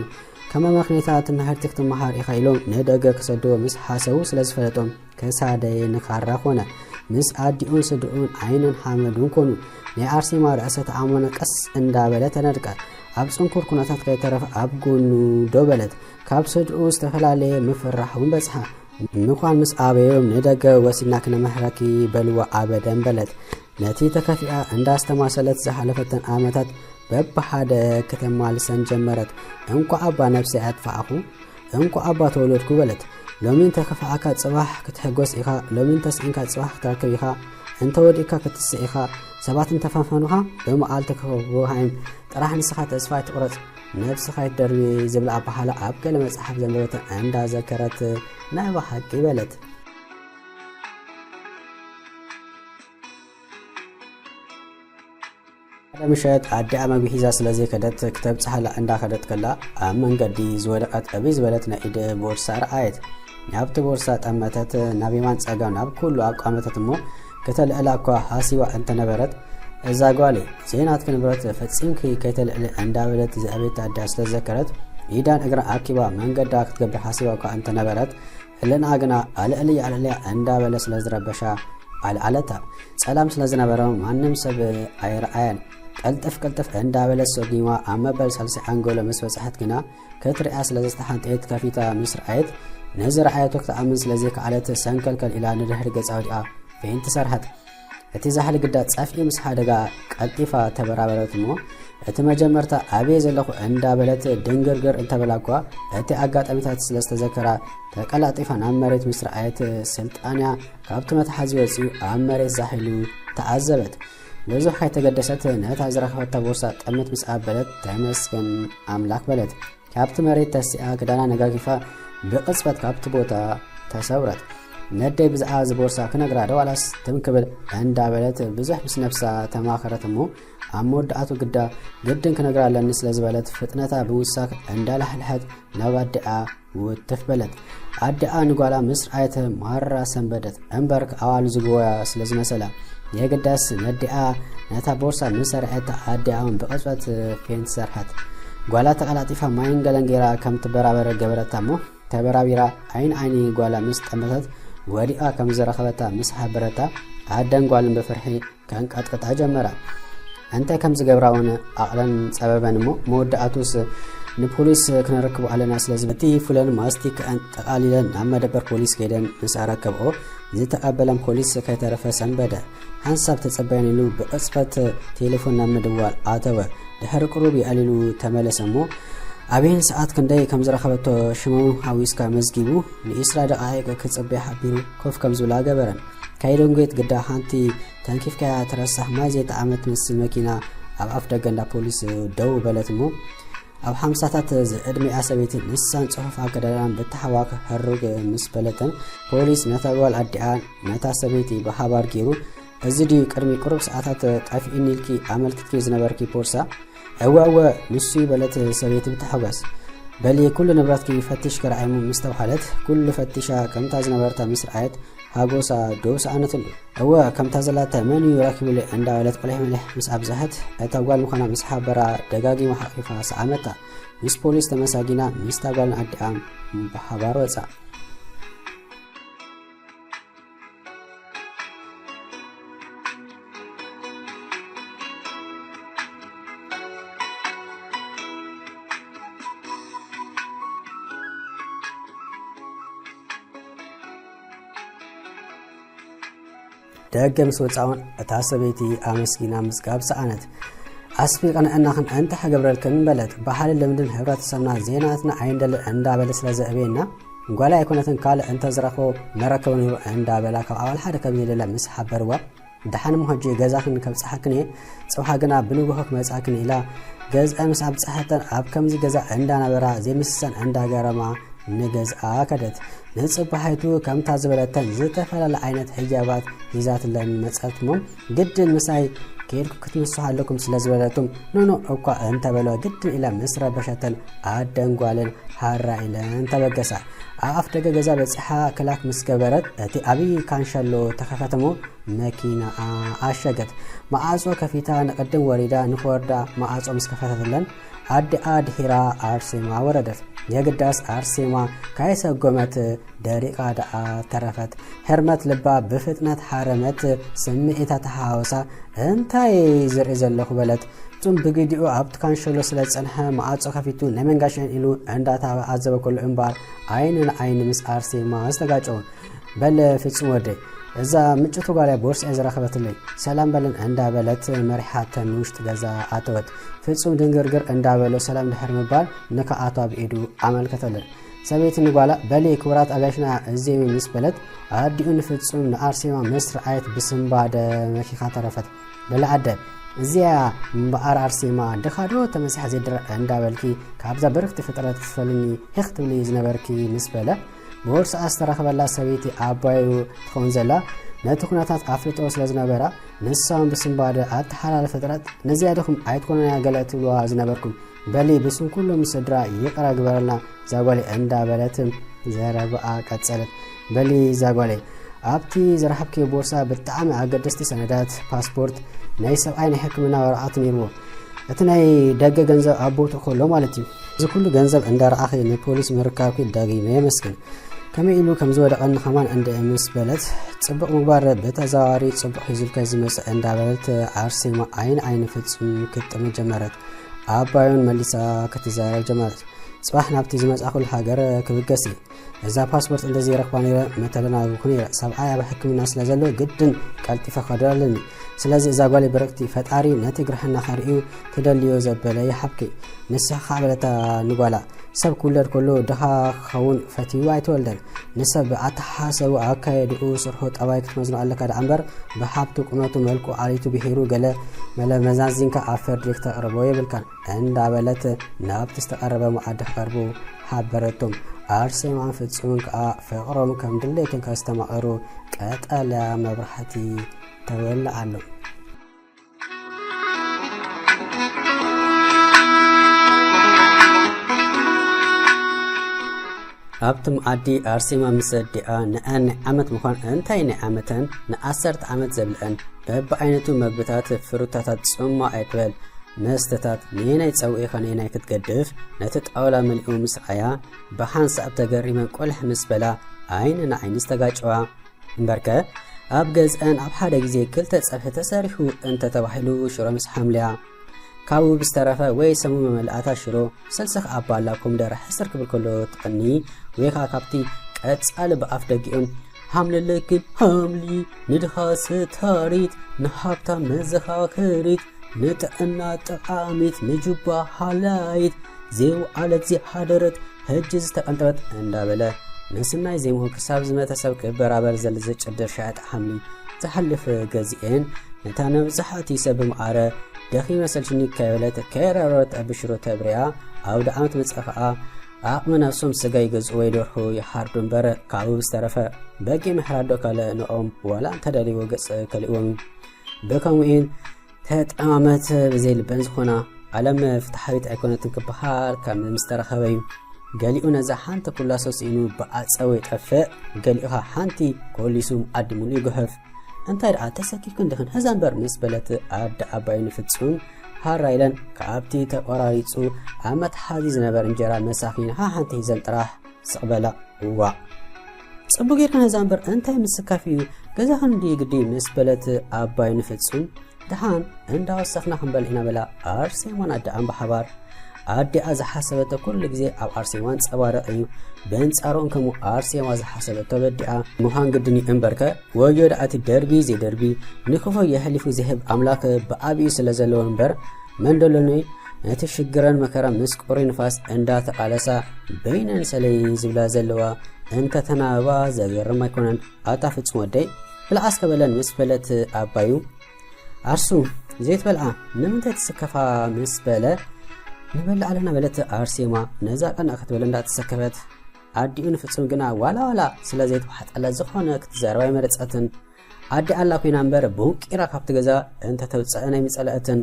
ከመ መኽኔታ ትምህርቲ ክትመሃር ኢኻ ኢሎም ንደገ ክሰድዎ ምስ ሓሰቡ ስለ ዝፈለጦም ክሳደይ ንኻራ ኮነ። ምስ ኣዲኡን ስድኡን ዓይንን ሓመዱን ኮኑ። ናይ ኣርሴማ ርእሰ ተኣምኖ ቀስ እንዳበለ ተነድቀ። ኣብ ጽንኩር ኩነታት ከይተረፈ ኣብ ጎኑ ደው በለት። ካብ ስድኡ ዝተፈላለየ ምፍራሕ እውን በጽሓ። ምዃን ምስ ኣበዮም ንደገ ወሲድና ክነምሕረኪ በልዋ ኣበደን በለት። ነቲ ተከፊኣ እንዳስተማሰለት ዝሓለፈተን ዓመታት በብሓደ ከተማልሰን ጀመረት። እንኳዕ ኣባ ነብሰይ ኣጥፋእኹ፣ እንኳዕ ኣባ ተወለድኩ በለት። ሎሚ እንተከፍኣካ ጽባሕ ክትሕጎስ ኢኻ፣ ሎሚ እንተስኢንካ ጽባሕ ክትረክብ ኢኻ፣ እንተወዲእካ ክትስእ ኢኻ፣ ሰባት እንተፈንፈኑኻ ብመዓልቲ ክኸብቡኻ እዮም። ጥራሕ ንስኻ ተስፋ ኣይትቑረጽ፣ ነብስኻ ኣይትደርቢ ዝብል ኣበሃህላ ኣብ ገለ መጽሓፍ ዘንበበትን እንዳዘከረት ናይ ብሓቂ በለት። ሓደ ምሸት ኣዲኣ መግቢ ሒዛ ስለ ዘይከደት ክተብጽሓላ እንዳኸደት ከላ ኣብ መንገዲ ዝወደቐት ዕብይ ዝበለት ናይ ኢድ ቦርሳ ረኣየት። ናብቲ ቦርሳ ጠመተት፣ ናብ የማን ጸጋም ናብ ኩሉ ኣቋመተት እሞ ከተልዕላ እኳ ሃሲባ እንተነበረት፣ እዛ ጓለይ ዘይናትኪ ንብረት ፈጺምኪ ከይተልዕሊ እንዳበለት ዝዕቤት ኣዲኣ ስለ ዘከረት ኢዳን እግራ ኣኪባ መንገዳ ክትገብር ሃሲባ እኳ እንተነበረት፣ ህልንኣ ግና ኣልዕልያ ኣልዕልያ እንዳበለ ስለ ዝረበሻ ኣልዓለታ። ጸላም ስለ ዝነበረ ማንም ሰብ ኣይረኣያን። ቀልጥፍ ቀልጥፍ እንዳበለት ሰጒማ ኣብ መበል ሳልሳይ ዓንጎሎ ምስ በጽሐት ግና ክትሪኣ ስለ ዘስተሓንጠየት ከፊታ ምስ ረኣየት ነዚ ረኣየቶ ክትኣምን ስለ ዘይከኣለት ሰንከልከል ኢላ ንድሕሪ ገጻ ወዲቓ ፌንት ሰርሐት። እቲ ዛሕሊ ግዳ ጸፍዒ ምስ ሓደጋ ቀልጢፋ ተበራበረት እሞ እቲ መጀመርታ ኣበይ ዘለኹ እንዳበለት ድንግርግር እንተበላ እኳ እቲ ኣጋጣሚታት ስለ ዝተዘከራ ተቀላጢፋ ናብ መሬት ምስ ረኣየት ስልጣንያ ካብቲ መትሓዚ ወጺኡ ኣብ መሬት ዛሕ ኢሉ ተዓዘበት። ብዙሕ ከይተገደሰት ነታ ዝረኸበታ ቦርሳ ጥምት ምስ ኣበለት ተመስገን ኣምላክ በለት። ካብቲ መሬት ተሲኣ ክዳና ነጋጊፋ ብቕጽበት ካብቲ ቦታ ተሰውረት። ነደይ ብዛዕባ እዚ ቦርሳ ክነግራ ዶ ዋላስ ትም ክብል እንዳበለት ብዙሕ ምስ ነብሳ ተማኸረት እሞ ኣብ መወዳእቱ ግዳ ግድን ክነግራ ኣለኒ ስለ ዝበለት ፍጥነታ ብምውሳክ እንዳላሕልሐት ናብ ኣዲኣ ውትፍ በለት። ኣዲኣ ንጓላ ምስ ረኣየት ማራ ሰንበደት። እምበር ኣዋሉ ዝግወያ ስለ ዝመሰላ የግዳስ ነዲኣ ነታ ቦርሳ ምስ ረኣየታ ኣዲኣ እውን ብቕጽበት ፌንት ሰርሐት። ጓላ ተቐላጢፋ ማይን ገለን ገይራ ከም ትበራበር ገበረታ እሞ ተበራቢራ ዓይን ዓይኒ ጓላ ምስ ጠመተት ወዲቓ ከም ዝረኸበታ ምስ ሓበረታ ኣደን ጓልን ብፍርሒ ከንቀጥቅጣ ጀመራ። እንታይ ከም ዝገብራ እውን ኣቕለን ጸበበን እሞ መወዳእቱስ ንፖሊስ ክነረክቦ ኣለና ስለ ዝብል እቲ ፍለን ማስቲክአን ጠቓሊለን ናብ መደበር ፖሊስ ከይደን ምስ ኣረከብኦ ዝተቐበለን ፖሊስ ከይተረፈ ሰንበደ። ሓንሳብ ተጸበየን ኢሉ ብቕጽበት ቴሌፎን ናብ ምድዋል ኣተወ። ድሕሪ ቅሩብ ይኣሊሉ ተመለሰ እሞ ኣበይን ሰዓት ክንደይ ከም ዝረኸበቶ ሽሞም ሓዊስካ መዝጊቡ ንዒስራ ደቓይቕ ክጽበያ ሓቢሩ ኮፍ ከም ዝብላ ገበረን። ከይደንጎየት ግዳ ሓንቲ ተንኪፍካያ ትረሳሕ ማይ ዘይጠዓመት ትመስል መኪና ኣብ ኣፍ ደገ እንዳ ፖሊስ ደው በለት እሞ ኣብ ሓምሳታት ዝዕድሚኣ ሰበይቲ ንሳን ጽሑፍ ኣገዳድላን ብተሓዋክ ህሩግ ምስ በለተን ፖሊስ ነታ ጓል ኣዲኣ ነታ ሰበይቲ ብሓባር ገይሩ እዚ ድዩ ቅድሚ ቅሩብ ሰዓታት ጠፊእኒ ኢልኪ ኣመልኪትኪ ዝነበርኪ ቦርሳ? እወ እወ ንሱ እዩ በለት ሰበይቲ ብታሕጓስ። በሊ ኩሉ ንብረትኪ ፈቲሽኪ ረኣይሞ ምስ ተባሃለት ኩሉ ፈቲሻ ከምታ ዝነበረታ ምስ ረኣየት ሓጎሳ ዶ ሰኣነትሉ። እወ ከምታ ዘላታ መን እዩ ረኪቡለይ እንዳበለት ቁሊሕ ምሊሕ ምስ ኣብዝሐት እታ ጓል ምዃና ምስ ሓበራ ደጋጊማ ሓቒፋ ሰኣመታ። ምስ ፖሊስ ተመሳጊና ምስታ ጓልን ኣዲኣ ብሓባር ወጻ። ደገ ምስ ወጻውን እታ ሰበይቲ ኣመስጊና ምጽጋብ ሰኣነት። ኣስፊ ቅንዕናኽን እንተ ሓገብረልክን በለት። ባህልን ልምድን ሕብረተሰብና ዜናትና ኣይንደልን እንዳበለ ስለ ዘእበየና ጓላ ኣይኮነትን ካልእ እንተ ዝረኽቦ መረከቦ ነይሩ እንዳበላ ካብ ኣባል ሓደ ከም ዘይደለ ምስ ሓበርዋ ደሓን እሞ ሕጂ ገዛኽን ከብጽሓክን እየ፣ ጽባሕ ግና ብንግሆ ክመጽኣክን ኢላ ገዝአ ምስ ኣብፀሐተን ኣብ ከምዚ ገዛ እንዳነበራ ዘይምስሰን እንዳገረማ ንገዝኣ ከደት። ንፅባሒቱ ከምታ ዝበለተን ዝተፈላለ ዓይነት ሕጃባት ሒዛትለን መፀት እሞ ግድን ምሳይ ከይድኩ ክትምስሑ ኣለኩም ስለ ዝበለቱም ኖኖ እኳ እንተበለ ግድን ኢለ ምስ ረበሸተን ኣደንጓልን ሃራ ኢለን ተበገሳ። ኣብ ኣፍ ደገ ገዛ በፂሓ ክላክ ምስ ገበረት እቲ ኣብይ ካንሸሎ ተኸፈተሞ መኪናኣ ኣሸገት። መዓጾ ከፊታ ንቕድም ወሪዳ ንኽወርዳ መዓጾ ምስ ከፈተትለን ኣዲኣ ድሒራ ኣርሴማ ወረደት። የግዳስ ኣርሴማ ካይሰጎመት ደሪቓ ደኣ ተረፈት። ህርመት ልባ ብፍጥነት ሓረመት። ስምዒታ ተሓዋወሳ። እንታይ ዝርኢ ዘለኹ በለት። እቱም ብግዲኡ ኣብቲ ካንሸሎ ስለ ዝጸንሐ መዓጾ ከፊቱ ናይ መንጋሸን ኢሉ እንዳተዓዘበ ከሎ እምበኣር ዓይኒ ንዓይኒ ምስ ኣርሴማ ዝተጋጨወ። በል ፍጹም ወደይ፣ እዛ ምጭቱ ጓል እያ ቦርስኣ ዝረኸበትለይ። ሰላም በለን እንዳበለት መሪሓተን ንውሽጢ ገዛ ኣተወት። ፍጹም ድንግርግር እንዳበሎ ሰላም ድሕሪ ምባል ንክኣትዋ ብኢዱ ኣመልከተለን። ሰበይቲ ንጓላ በሊ ክቡራት ኣጋይሽና እዚኦም ምስ በለት ኣዲኡ ንፍጹም ንኣርሴማ ምስ ረኣየት ብስንባደ መኪኻ ተረፈት። በሊ ኣደ እዚኣ እምበኣር ኣርሴማ ድኻ ዶ ተመሲሓ ዘይድረ እንዳበልኪ ካብዛ በርክቲ ፍጥረት ክትፈልኒ ሂኽ ትብሊ ዝነበርኪ ምስ በለ ቦርስኣ ዝተረኸበላ ሰበይቲ ኣባዩ ትኸውን ዘላ ነቲ ኩነታት ኣፍልጦ ስለ ዝነበራ ንሳውን ብስንባደ ኣተሓላለ ፍጥረት ነዚኣ ድኹም ኣይትኮነን እያ ገለ ትብልዋ ዝነበርኩም በሊ ብስም ኩሎም ስድራ ይቕረ ግበረልና ዛጓሌ እንዳበለት ዘረባኣ ቀጸለት። በሊ ዛጓሌ ኣብቲ ዝረኸብክዮ ቦርሳ ብጣዕሚ ኣገደስቲ ሰነዳት ፓስፖርት ናይ ሰብኣይ ናይ ሕክምና ወረቓቕቲ ነይርዎ። እቲ ናይ ደገ ገንዘብ ኣብ ቦትኡ ከሎ ማለት እዩ። እዚ ኩሉ ገንዘብ እንዳረኣኺ ንፖሊስ ምርካብኪ ዳጊመ የመስግን። ከመይ ኢሉ ከም ዝወደቐኒ ከማን እንድዒ ምስ በለት ጽቡቕ ምግባር ብተዘዋዋሪ ጽቡቕ ሒዙልካ ዝመጽእ እንዳበለት ኣርሴማ ዓይኒ ዓይኒ ፍጹም ክትጥምት ጀመረት። ኣባዮን መሊሳ ክትዛረብ ጀመረት። ጽባሕ ናብቲ ዝመጻእኩሉ ሃገር ክብገስ እየ። እዛ ፓስፖርት እንተዘይረኽባ ነይረ ምተደናገርኩ ነይረ። ሰብኣይ ኣብ ሕክምና ስለ ዘሎ ግድን ቀልጢፈ ክኸዶ ኣለኒ። ስለዚ እዛ ጓለይ ብርቕቲ ፈጣሪ ነቲ ግርሕናኻ ርእዩ ትደልዮ ዘበለ ይሃብኪ። ንስኻ ከዓ በለታ ንጓላ። ሰብ ክውለድ ከሎ ድኻ ክኸውን ፈትዩ ኣይተወልደን። ንሰብ ብኣተሓሳሰቡ ኣካየድኡ ስርሑ ጠባይ ክትመዝኖ ኣለካ ደኣ እምበር ብሃብቱ ቁመቱ መልክዑ ዓሌቱ ብሄሩ ገለ መለ መዛዚንካ ኣብ ፍርዲ ክተቕርቦ የብልካን። እንዳበለት ናብቲ ዝተቐረበ መኣዲ ክቐርቡ ሓበረቶም። ኣርሴማን ፍጹምን ከኣ ፍቕሮም ከም ድሌቶም ከስተማቕሩ ቀጠልያ መብራህቲ ተወልዓሎም። ኣብቲ መኣዲ ኣርሴማ ምስ ኣዲኣ ንኣን ናይ ዓመት ምዃን እንታይ ናይ ዓመተን ንዓሰርተ ዓመት ዘብልአን በብዓይነቱ መግብታት ፍሩታታት ጽማቕ ኣይትበል መስተታት ነየናይ ጸውዒኻ ነየናይ ክትገድፍ ነቲ ጣውላ መሊኡ ምስ ረኣያ ብሓንሳብ ተገሪመን ቆልሕ ምስ በላ ዓይኒ ንዓይኒ ዝተጋጨዋ። እምበርከ ኣብ ገዝአን ኣብ ሓደ ግዜ ክልተ ጸብሒ ተሰሪሑ እንተተባሂሉ ሽሮ ምስ ሓምልያ ካብኡ ብዝተረፈ ወይ ሰሙን መመልኣታ ሽሮ ሰልሲ ከኣ ባላ ኮምደረ ሕስር ክብል ከሎ ትቐኒ ወይ ከኣ ካብቲ ቀጻሊ ብኣፍ ደጊኦም ሃምለለክን ሃምሊ ንድኻ ስታሪት ንሃብታም መዘኻኸሪት ንጥዕና ጠቓሚት ንጁባ ሃላይት ዘይውዓለት ዘይሓደረት ሕጂ ዝተቐንጠበት እንዳበለ ምስናይ ዜምኡ ክሳብ ዝመተ ሰብ ክበራበር ዘለ ዝጭድር ሻያጥ ሓምሊ ዝሓልፍ ገዚኤን ነታ ነብዝሓቲ ሰብ ብመዓረ ደኺመ ሰልችኒ ከይበለት ከይረረበት ኣብ ሽሮ ተብርያ ኣውደ ዓመት መጸ ኸኣ ዓቕሚ ነብሶም ስጋ ይገዝኡ ወይ ደርሑ ይሓርዱ እምበር ካብኡ ብዝተረፈ በጊዕ ምሕራድ ዶ ካልእ ንኦም ዋላ እንተደልይዎ ገጽ ከልእዎም እዩ። ብከምኡ'ን ተጠማመት ብዘይ ልበን ዝኾና ዓለም ፍትሓዊት ኣይኮነትን ክበሃል ካብ ምስተረኸበ እዩ። ገሊኡ ነዛ ሓንቲ ኩላሶ ስኢኑ ብኣጸው ይጠፍእ፣ ገሊኡ ኸኣ ሓንቲ ኮሊሱ ኣዲ ሙሉእ ይጉሕፍ። እንታይ ደኣ ተሰኪፍክን ድኽን ሕዛ እምበር ምስ በለት ኣደ ኣባይ ንፍጹም ሃራ ኢለን ካብቲ ተቆራሪጹ ኣብ መትሓዚ ዝነበር እንጀራ መሳኺን ሓሓንቲ ሒዘን ጥራሕ ስቕ በላ። እዋእ ጽቡቕ ጌርክን ሕዛ እምበር እንታይ ምስካፍ እዩ ገዛኽን እንድዩ ግዲ ምስ በለት ኣባይ ንፍጹም ደሓን እንዳወሰኽና ክንበልዕ ኢና በላ ኣርሴማን ኣደኣን ብሓባር። ኣዲኣ ዝሓሰበቶ ኩሉ ግዜ ኣብ ኣርሴማ ኣንጸባርቕ እዩ። በንጻሩ እንከሙ ኣርሴማ ዝሓሰበቶ በዲኣ ምዃን ግድን እዩ እምበርከ ወዮ ደኣ እቲ ደርቢ ዘይደርቢ ንክፉ የሕሊፉ ዝህብ ኣምላኽ ብዓቢኡ ስለ ዘለዎ እምበር መን ደሎኒ ነቲ ሽግረን መከራ ምስ ቁሪ ንፋስ እንዳተቓለሳ በይነን ሰለይ ዝብላ ዘለዋ እንተተናበባ ዘገርም ኣይኮነን። ኣታ ፍጹም ወደይ ብልዓ እስከ በለን ምስ በለት ኣባዩ ኣርሱ ዘይትበልዓ ንምንታይ ትስከፋ ምስ በለ ንበልዕ ኣለና በለት ኣርሴማ ነዛ ቀና ክትብል እንዳተሰከፈት። ኣዲኡ ንፍጹም ግና ዋላ ዋላ ስለ ዘይተዋሕጠላ ዝኾነ ክትዛረባ ኣይመረጸትን። ኣዲ ኣላ ኮይና እምበር ቡንቂራ ካብቲ ገዛ እንተ ተውጽአ ናይ ምጸለአትን።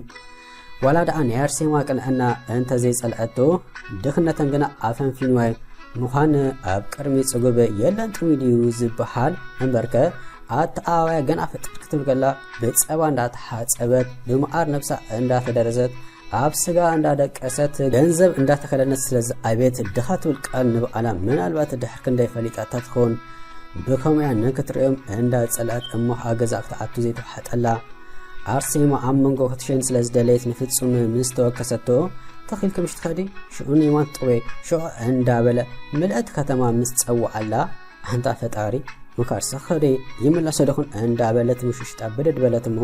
ዋላ ደኣ ናይ ኣርሴማ ቅንዕና እንተ ዘይጸልአቶ፣ ድኽነተን ግና ኣፈንፊንዋይ ምዃን ኣብ ቅድሚ ጽጉብ የለን ጥሙይ ድዩ ዝበሃል እምበርከ፣ ኣተኣዋያ ገና ፍጥር ክትብል ከላ ብጸባ እንዳተሓጸበት፣ ብመዓር ነብሳ እንዳተደረዘት፣ ኣብ ስጋ እንዳደቀሰት፣ ገንዘብ እንዳተከለነት ስለ ዝኣቤት ድኻ ትብል ቃል ንበዓላ ምናልባት ድሕር ክንደይ ፈሊጣታ ትኸውን። ብኸምኡ እያ ንክትርእዮም እንዳጸልአት እሞ ኣብ ገዛ ክትኣቱ ዘይተዋሕጠላ። ኣርሴማ ኣብ መንጎ ክትሸን ስለ ዝደለየት ንፍጹም ምስ ተወከሰቶ፣ "ተኺልኪ ምሽ ትኸዲ? ሽዑ ንየማን ጥወይ?" ሽዑ እንዳበለ ምልእቲ ከተማ ምስ ጸውዓላ፣ "ኣንታ ፈጣሪ፣ ምካርሰ ኸደ ይምለሰ ደኹን?" እንዳበለት ምሽሽጣ ብድድ በለት እሞ፣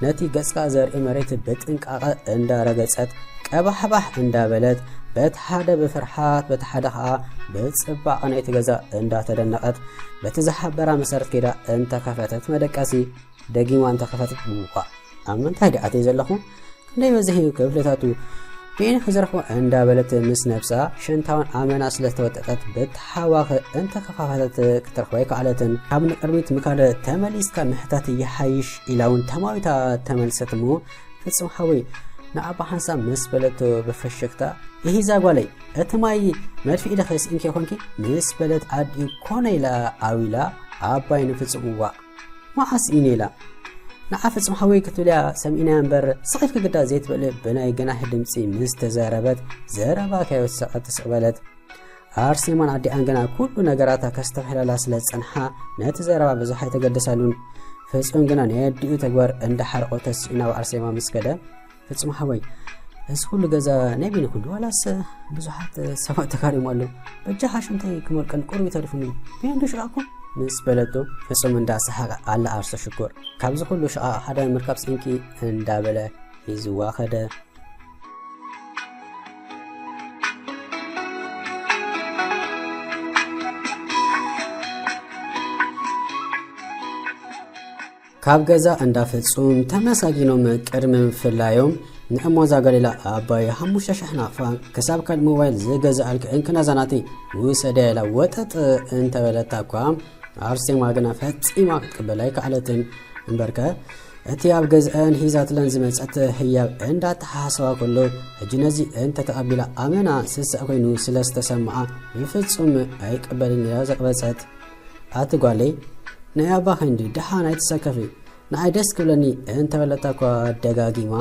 ነቲ ገጽካ ዘርኢ መሬት ብጥንቃቐ እንዳረገጸት፣ ቀባሕባሕ እንዳበለት፣ በቲ ሓደ ብፍርሓት፣ በቲ ሓደ ኸኣ ብጽባቐ ናይቲ ገዛ እንዳተደነቐት፣ በቲ ዝሓበራ መሰረት ከይዳ እንተኸፈተት መደቀሲ፣ ደጊማ እንተኸፈተት፣ "ዋእ፣ ኣብ ምንታይ ደኣ ኣትየ ዘለኹ? ክንደይ በዝሕ እዩ ክፍልታቱ? ብየናይ ክዝረፎ?" እንዳበለት ምስ ነብሳ ሸንታውን ኣመና ስለ ዝተወጠጠት፣ ብተሓዋኸ እንተኸፋፈተት ክትረኽባ ኣይከኣለትን። ካብ ንቅድሚት ምካድ ተመሊስካ ምሕታት ይሓይሽ ኢላ እውን ተማዊታ ተመልሰት እሞ፣ "ፍጹም ሓወይ፣ ንኣባ ሓንሳብ" ምስ በለቶ ብፈሸክታ፣ "ይሂዛ ጓለይ፣ እቲ ማይ መድፍኢ ዶ ከይስኢንኪ ኮንኪ?" ምስ በለት ኣዲኡ ኮነ ኢላ ኣዊላ ኣባይ ንፍጹም፣ "እዋእ፣ መዓስ ኢነ?" ኢላ። ንዓ ፍጹም ሓወይ ክትብልያ ሰሚዕናያ እምበር ስቕ ኢልኪ ግዳ ዘይትበሊ ብናይ ገናሒ ድምጺ ምስ ተዛረበት፣ ዘረባ ከይወሰኸት ትስቕ በለት። ኣርሴማን ኣዲኣን ግና ኩሉ ነገራታ ከስተብሕላላ ስለ ዝጸንሓ፣ ነቲ ዘረባ ብዙሕ ኣይተገደሳሉን። ፍጹም ግና ናይ ኣዲኡ ተግባር እንዳሓረቖ ተሲኡ ናብ ኣርሴማ ምስ ከደ፣ "ፍጹም ሓወይ፣ እዚ ኩሉ ገዛ ናይ በይንኹም ዶ ዋላስ ብዙሓት ሰባት ተካሪሞ ኣሎ? በጃኻ ሽንተይ ክመልቀን ቁሩብ ተሪፉኒ። በየንዶ ሽቓቕኩም?" ምስ በለቶ፣ ፍጹም እንዳሰሓቐ፣ "ኣላ ኣርሰ ሽኮር፣ ካብዚ ኩሉ ሽቓቕ ሓደ ምርካብ ስኢንኪ?" እንዳበለ ሒዝዋ ከደ። ካብ ገዛ እንዳ ፍጹም ተመሳጊኖም ቅድሚ ምፍላዮም፣ ንእሞ እዛ ጓል ኢላ ኣባይ ሓሙሽተ ሽሕ ናቕፋ ክሳብ ካልእ ሞባይል ዝገዝኣልኪ እንክና እዛ ናተይ ውሰድያ ኢላ ወጠጥ እንተበለታ እኳ፣ ኣርሴማ ግና ፈጺማ ክትቅበል ኣይከኣለትን። እምበርከ፣ እቲ ኣብ ገዝአን ሒዛትለን ዝመጸት ህያብ እንዳተሓሳሰባ ከሎ፣ ሕጂ ነዚ እንተተቐቢላ ኣመና ስስዕ ኮይኑ ስለ ዝተሰምዓ፣ ብፍጹም ኣይቅበልን ኢላ ዘቕበጸት። ኣቲ ጓለይ፣ ናይ ኣባኺ እንዲ ደሓን ኣይትሰከፊ፣ ንኣይ ደስ ክብለኒ እንተበለታ እኳ ደጋጊማ፣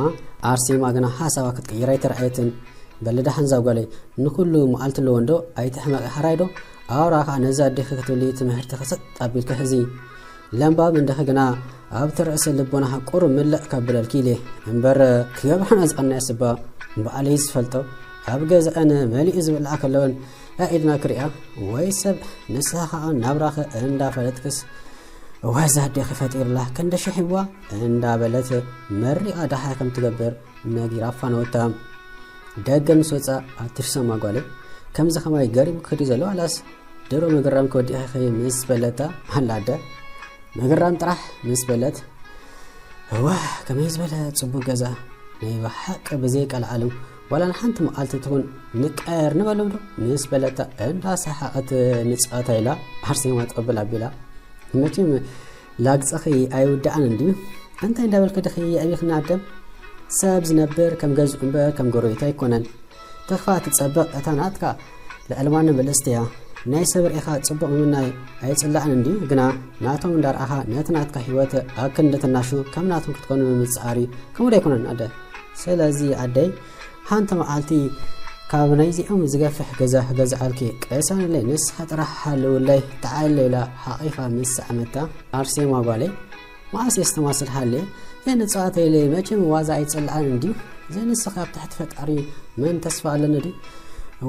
ኣርሴማ ግና ሓሳባ ክትቅይር ኣይተራእየትን። በሊ ደሓን እዛ ጓለይ፣ ንኹሉ መዓልቲ ኣለዎ እንዶ ኣይትሕመቒ፣ ሓራይ ዶ? ኣውራ ኸዓ ነዛ ኣዴኺ ክትብሊ ትምህርቲ ክሰጥ ኣቢልኪ ሕዚ። ለምባም እንዲኺ ግና ኣብቲ ርእሲ ልቦናኺ ቁሩብ ምልእ ከብለልኪ ኢለ እምበር፣ ክገብራና ዝቐነየ ስባ ባዕለይ ዝፈልጦ፣ ኣብ ገዛአን መሊኡ ዝብላዕ ከለወን ኣኢድና ክሪኣ ወይ ሰብ ንስኻ ኸዓ ናብራኺ እንዳፈለጥክስ፣ ወዛ ኣዴኺ ፈጢርላ ክንዲ ሽሕ ይዋ እንዳበለት መሪቓ ደሓር ከም ትገብር ነጊራ ኣፋነወታ። ደገ ምስ ወጻ ኣትርሰማ ጓለይ፣ ከምዚ ኸማይ ገሪሙ ክዲ ዘሎ ዋላስ ድሮ ምግራም ክወዲእኺ ምስ በለታ፣ ኣላ ኣደ ምግራም ጥራሕ ምስ በለት፣ እዋ ከመይ ዝበለ ጽቡቅ ገዛ ናይ ብሓቂ ብዘይ ቀልዓለም ዋላ ንሓንቲ መዓልቲ ትኹን ንቀየር ንበሎም ዶ ምስ በለታ እንዳሰሓቐት ንጻወታ ኢላ ኣርሴማ ጠብል ኣቢላ። መቸም ላግጽኺ ኣይውዳእን እንድዩ። እንታይ እንዳበልኪ ድኺ የዕቢኽና ኣደ? ሰብ ዝነብር ከም ገዝኡ እምበር ከም ጎረቤቱ ኣይኮነን። ተኽፋ ትጸብቕ እታ ናትካ ልዕሊ ማንም ብልጽቲ እያ። ናይ ሰብ ርኢኻ ጽቡቕ ምምናይ ኣይጽላእን እንድዩ፣ ግና ናቶም እንዳርኣኻ ነቲ ናትካ ህይወት ኣብ ክንዲ ትናሹ ከም ናቶም ክትኮኑ ምጽዓር እዩ። ከምኡ ዶ ኣይኮነን ኣደ? ስለዚ ኣደይ፣ ሓንቲ መዓልቲ ካብ ናይዚኦም ዝገፍሕ ገዛ ክገዝኣልኪ፣ ቅሰንለይ፣ ንስኻ ጥራሕ ሃልውለይ፣ ተዓለለይ ኢላ ሓቒፋ ምስ ሰዓመታ፣ ኣርሴማ ጓለይ፣ መዓስ እየ ዝተማስል ሃልየ? ዘይንጽዋተይለይ፣ መቸም ዋዛ ኣይጽልኣን እንድዩ። ዘይንስኺ ኣብ ትሕቲ ፈጣሪ መን ተስፋ ኣለኒ ድዩ?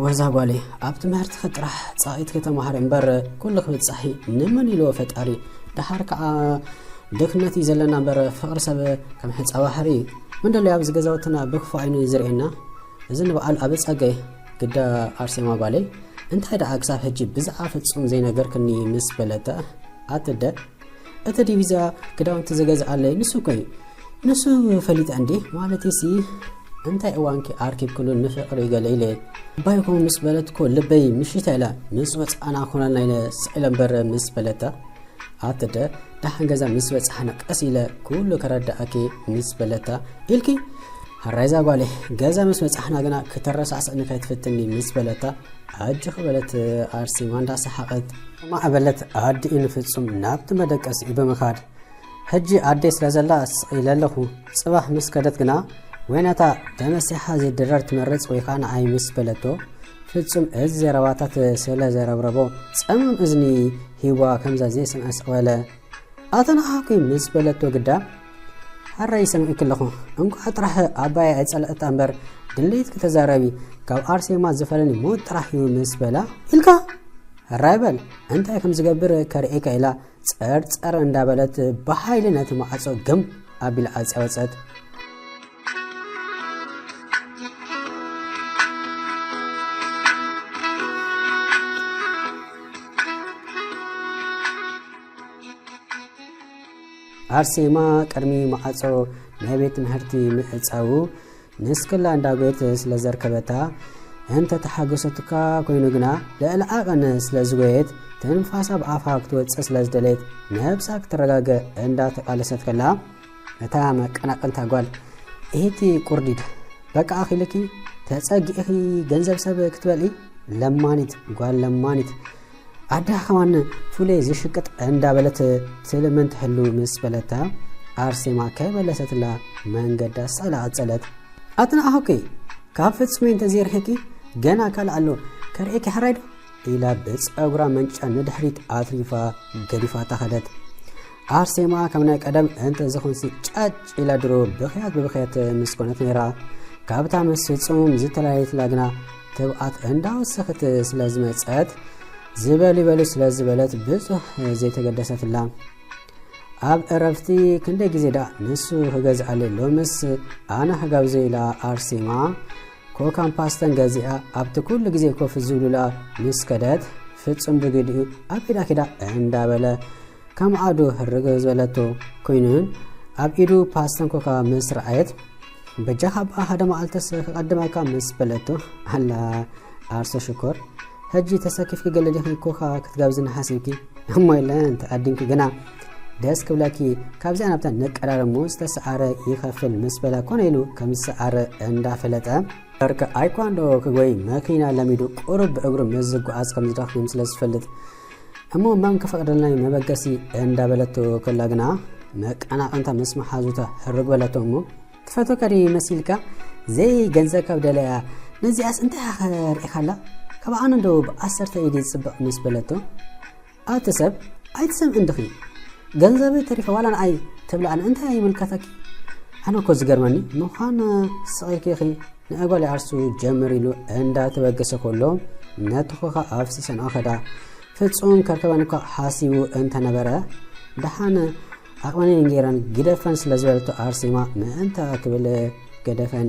ወዛ ጓለይ፣ ኣብ ትምህርትኺ ጥራሕ ጻቒትኪ ተማሃሪ እምበር፣ ኩሉ ክብጻሒ ንመን ኢልዎ ፈጣሪ? ደሓር ከኣ ድኽነት እዩ ዘለና እምበር፣ ፍቕሪ ሰብ ከም ሕጻ ባሕሪ እዩ። መን ደልዩ ኣብዚ ገዛውትና ብክፉእ ዓይኑ ዝርእየና? እዚ ንበዓል ኣበ ጸጋይ ግዳ ኣርሴማ ጓለይ፣ እንታይ ደኣ ክሳብ ሕጂ ብዛዕባ ፍጹም ዘይነገርክኒ ምስ በለታ፣ ኣትደ፣ እቲ ዲቪዛ ክዳውንቲ ዝገዝኣለይ ንሱ እኮ እዩ። ንሱ ፈሊጠ እንዴ? ማለትሲ፣ እንታይ እዋንኪ ኣርኪብክሉ ንፍቕሪ ገለ ኢለ። ባይኮ ምስ በለት እኮ ልበይ ምሽታ ኢላ፣ ምስ ወፃና ኮናልና ኢለ ስቕ ኢለ እምበር ምስ በለታ። ኣትደ ደሓን ገዛ ምስ በፃሕና ቀስ ኢለ ኩሉ ከረዳእኪ ምስ በለታ። ኢልኪ? ሃራይዛ ጓሌ፣ ገዛ ምስ በፃሕና ግና ክተረሳስእኒ ከይትፍትኒ ምስ በለታ። ኣጆኺ በለት ኣርሴማ እንዳሰሓቐት። ማዕበለት ኣዲኡ ንፍጹም ናብቲ መደቀሲኡ ብምኻድ። ሕጂ ኣደይ ስለ ዘላ ስቕ ኢለ ኣለኹ። ጽባሕ ምስ ከደት ግና ወይ ነታ ተመሲሓ ዘይድረር ትመርጽ ወይ ከኣ ንዓይ ምስ በለቶ፣ ፍጹም እዚ ዘረባታት ስለ ዘረብረቦ ጸማም እዝኒ ሂቧ ከምዛ ዘይሰምዐ ስቕ በለ። ኣተናሃኺ ምስ በለቶ ግዳ፣ ሕራይ ሰሚዕኪ ኣለኹ። እንኳዕ ጥራሕ ኣባይ ኣይጸልአታ እምበር ድሌትኪ ተዛረቢ፣ ካብ ኣርሴማ ዝፈለኒ ሞት ጥራሕ እዩ ምስ በላ። ኢልካ? ሕራይ በል፣ እንታይ ከም ዝገብር ከርእየካ ኢላ ጸርጸር እንዳበለት ብሓይሊ ነቲ ማዕጾ ግም ኣቢላ ኣጽያ ወጸት። ኣርሴማ ቅድሚ ማዕጾ ናይ ቤት ትምህርቲ ምዕጻዉ ንስክላ እንዳጎየት ስለ ዘርከበታ፣ እንተ ተሓገሰትካ ኮይኑ ግና፣ ልዕሊ ዓቐን ስለ ዝጎየት፣ ትንፋሳ ብኣፋ ክትወጽእ ስለ ዝደለየት፣ ነብሳ ክትረጋገ እንዳተቃለሰት ከላ፣ እታ መቀናቀንታ ጓል፣ "እሂቲ ቁርዲድ፣ በቃ ኣኺልኪ፣ ተጸጊእኺ ገንዘብ ሰብ ክትበልዒ? ለማኒት፣ ጓል ለማኒት። ኣዳ ከማን ፍሉይ ዝሽቅጥ እንዳበለት ትልምን ትሕሉ ምስ በለታ፣ ኣርሴማ ከይመለሰትላ መንገዳ ሳላ ቀጸለት። ኣቲ ንኣኹኪ፣ ካብ ፍጹመይ እንተዘይርሒቂ፣ ገና ካልእ ኣሎ፣ ከርእየኪ ሕራይ ዶ?" ኢላ ብጸጉራ መንጫ ንድሕሪት ኣትሪፋ ገዲፋታ ኸደት። ኣርሴማ ከም ናይ ቀደም እንተ ዝኾንሲ ጫጭ ኢላ ድሮ ብኽያት ብብኽያት ምስ ኮነት ነይራ። ካብታ ምስ ፍጹም ዝተላለየትላ ግና ትብኣት እንዳወሰኸት ስለ ዝመጸት፣ ዝበሉ ይበሉ ስለ ዝበለት ብዙሕ ዘይተገደሰትላ። ኣብ ዕረፍቲ ክንደይ ግዜ ደኣ ንሱ ክገዝኣለይ፣ ሎምስ ኣነ ክጋብዞ ኢላ ኣርሴማ ኮካን ፓስተን ገዚኣ ኣብቲ ኩሉ ግዜ ኮፍ ዝብሉላ ምስ ከደት፣ ፍጹም ብግዲኡ ኣብ ኢዳ ኪዳ እንዳበለ ከም ዓዱ ህርግ ዝበለቶ ኮይኑን ኣብ ኢዱ ፓስተን ኮካ ምስ ረኣየት፣ "በጃኻ እባ ሓደ መዓልትስ ክቐድመካ" ምስ በለቶ፣ "ኣላ ኣርሶ ሽኮር፣ ሕጂ ተሰኪፍኪ ገለ ዲኺ ኮካ ክትጋብዝኒ ሓሲብኪ? እሞ የለን ተቐዲምኪ ግና ደስ ክብለኪ፣ ካብዚኣ ናብታ ንቀዳደም እሞ ዝተሰዓረ ይኸፍል" ምስ በላ፣ ኮነ ኢሉ ከም ዝሰዓረ እንዳፈለጠ፣ በርከ ኣይኳንዶ ክጎይ መኪና ለሚዱ ቁሩብ ብእግሩ ምስ ዝጓዓዝ ከም ዝደኽም ስለ ዝፈልጥ፣ "እሞ መን ክፈቕደልና እዩ መበገሲ?" እንዳበለቶ ከላ ግና መቀናቐንታ ምስ መሓዙታ ህርግ በለቶ እሞ፣ "ትፈትወካ ድዩ መሲልካ? ዘይገንዘብካ ብደለያ፣ ነዚኣስ እንታይ ኢኻ ርኢኻላ? ካብ ኣነ እንዶ ብዓሰርተ ኢድ ይጽብቕ" ምስ በለቶ፣ "ኣቲ ሰብ ኣይትሰምዕን ዲኺ? ገንዘብ ተሪፈ ዋላ ንዓይ ትብልዓኒ እንታይ ይምልከተኪ? ኣነ እኮ ዝገርመኒ ምዃን ስቕ ኢልኪ ኢኺ ንእጓል ይኣርሱ ጀምር" ኢሉ እንዳተበገሰ ከሎ ነቲ ኮካ ኣፍሲሰንኦ ከዳ። ፍጹም ከርከበን እኳ ሓሲቡ እንተነበረ፣ ደሓን ዓቕመን ገይረን ግደፈን ስለ ዝበለቶ ኣርሴማ ምእንታ ክብል ገደፈን።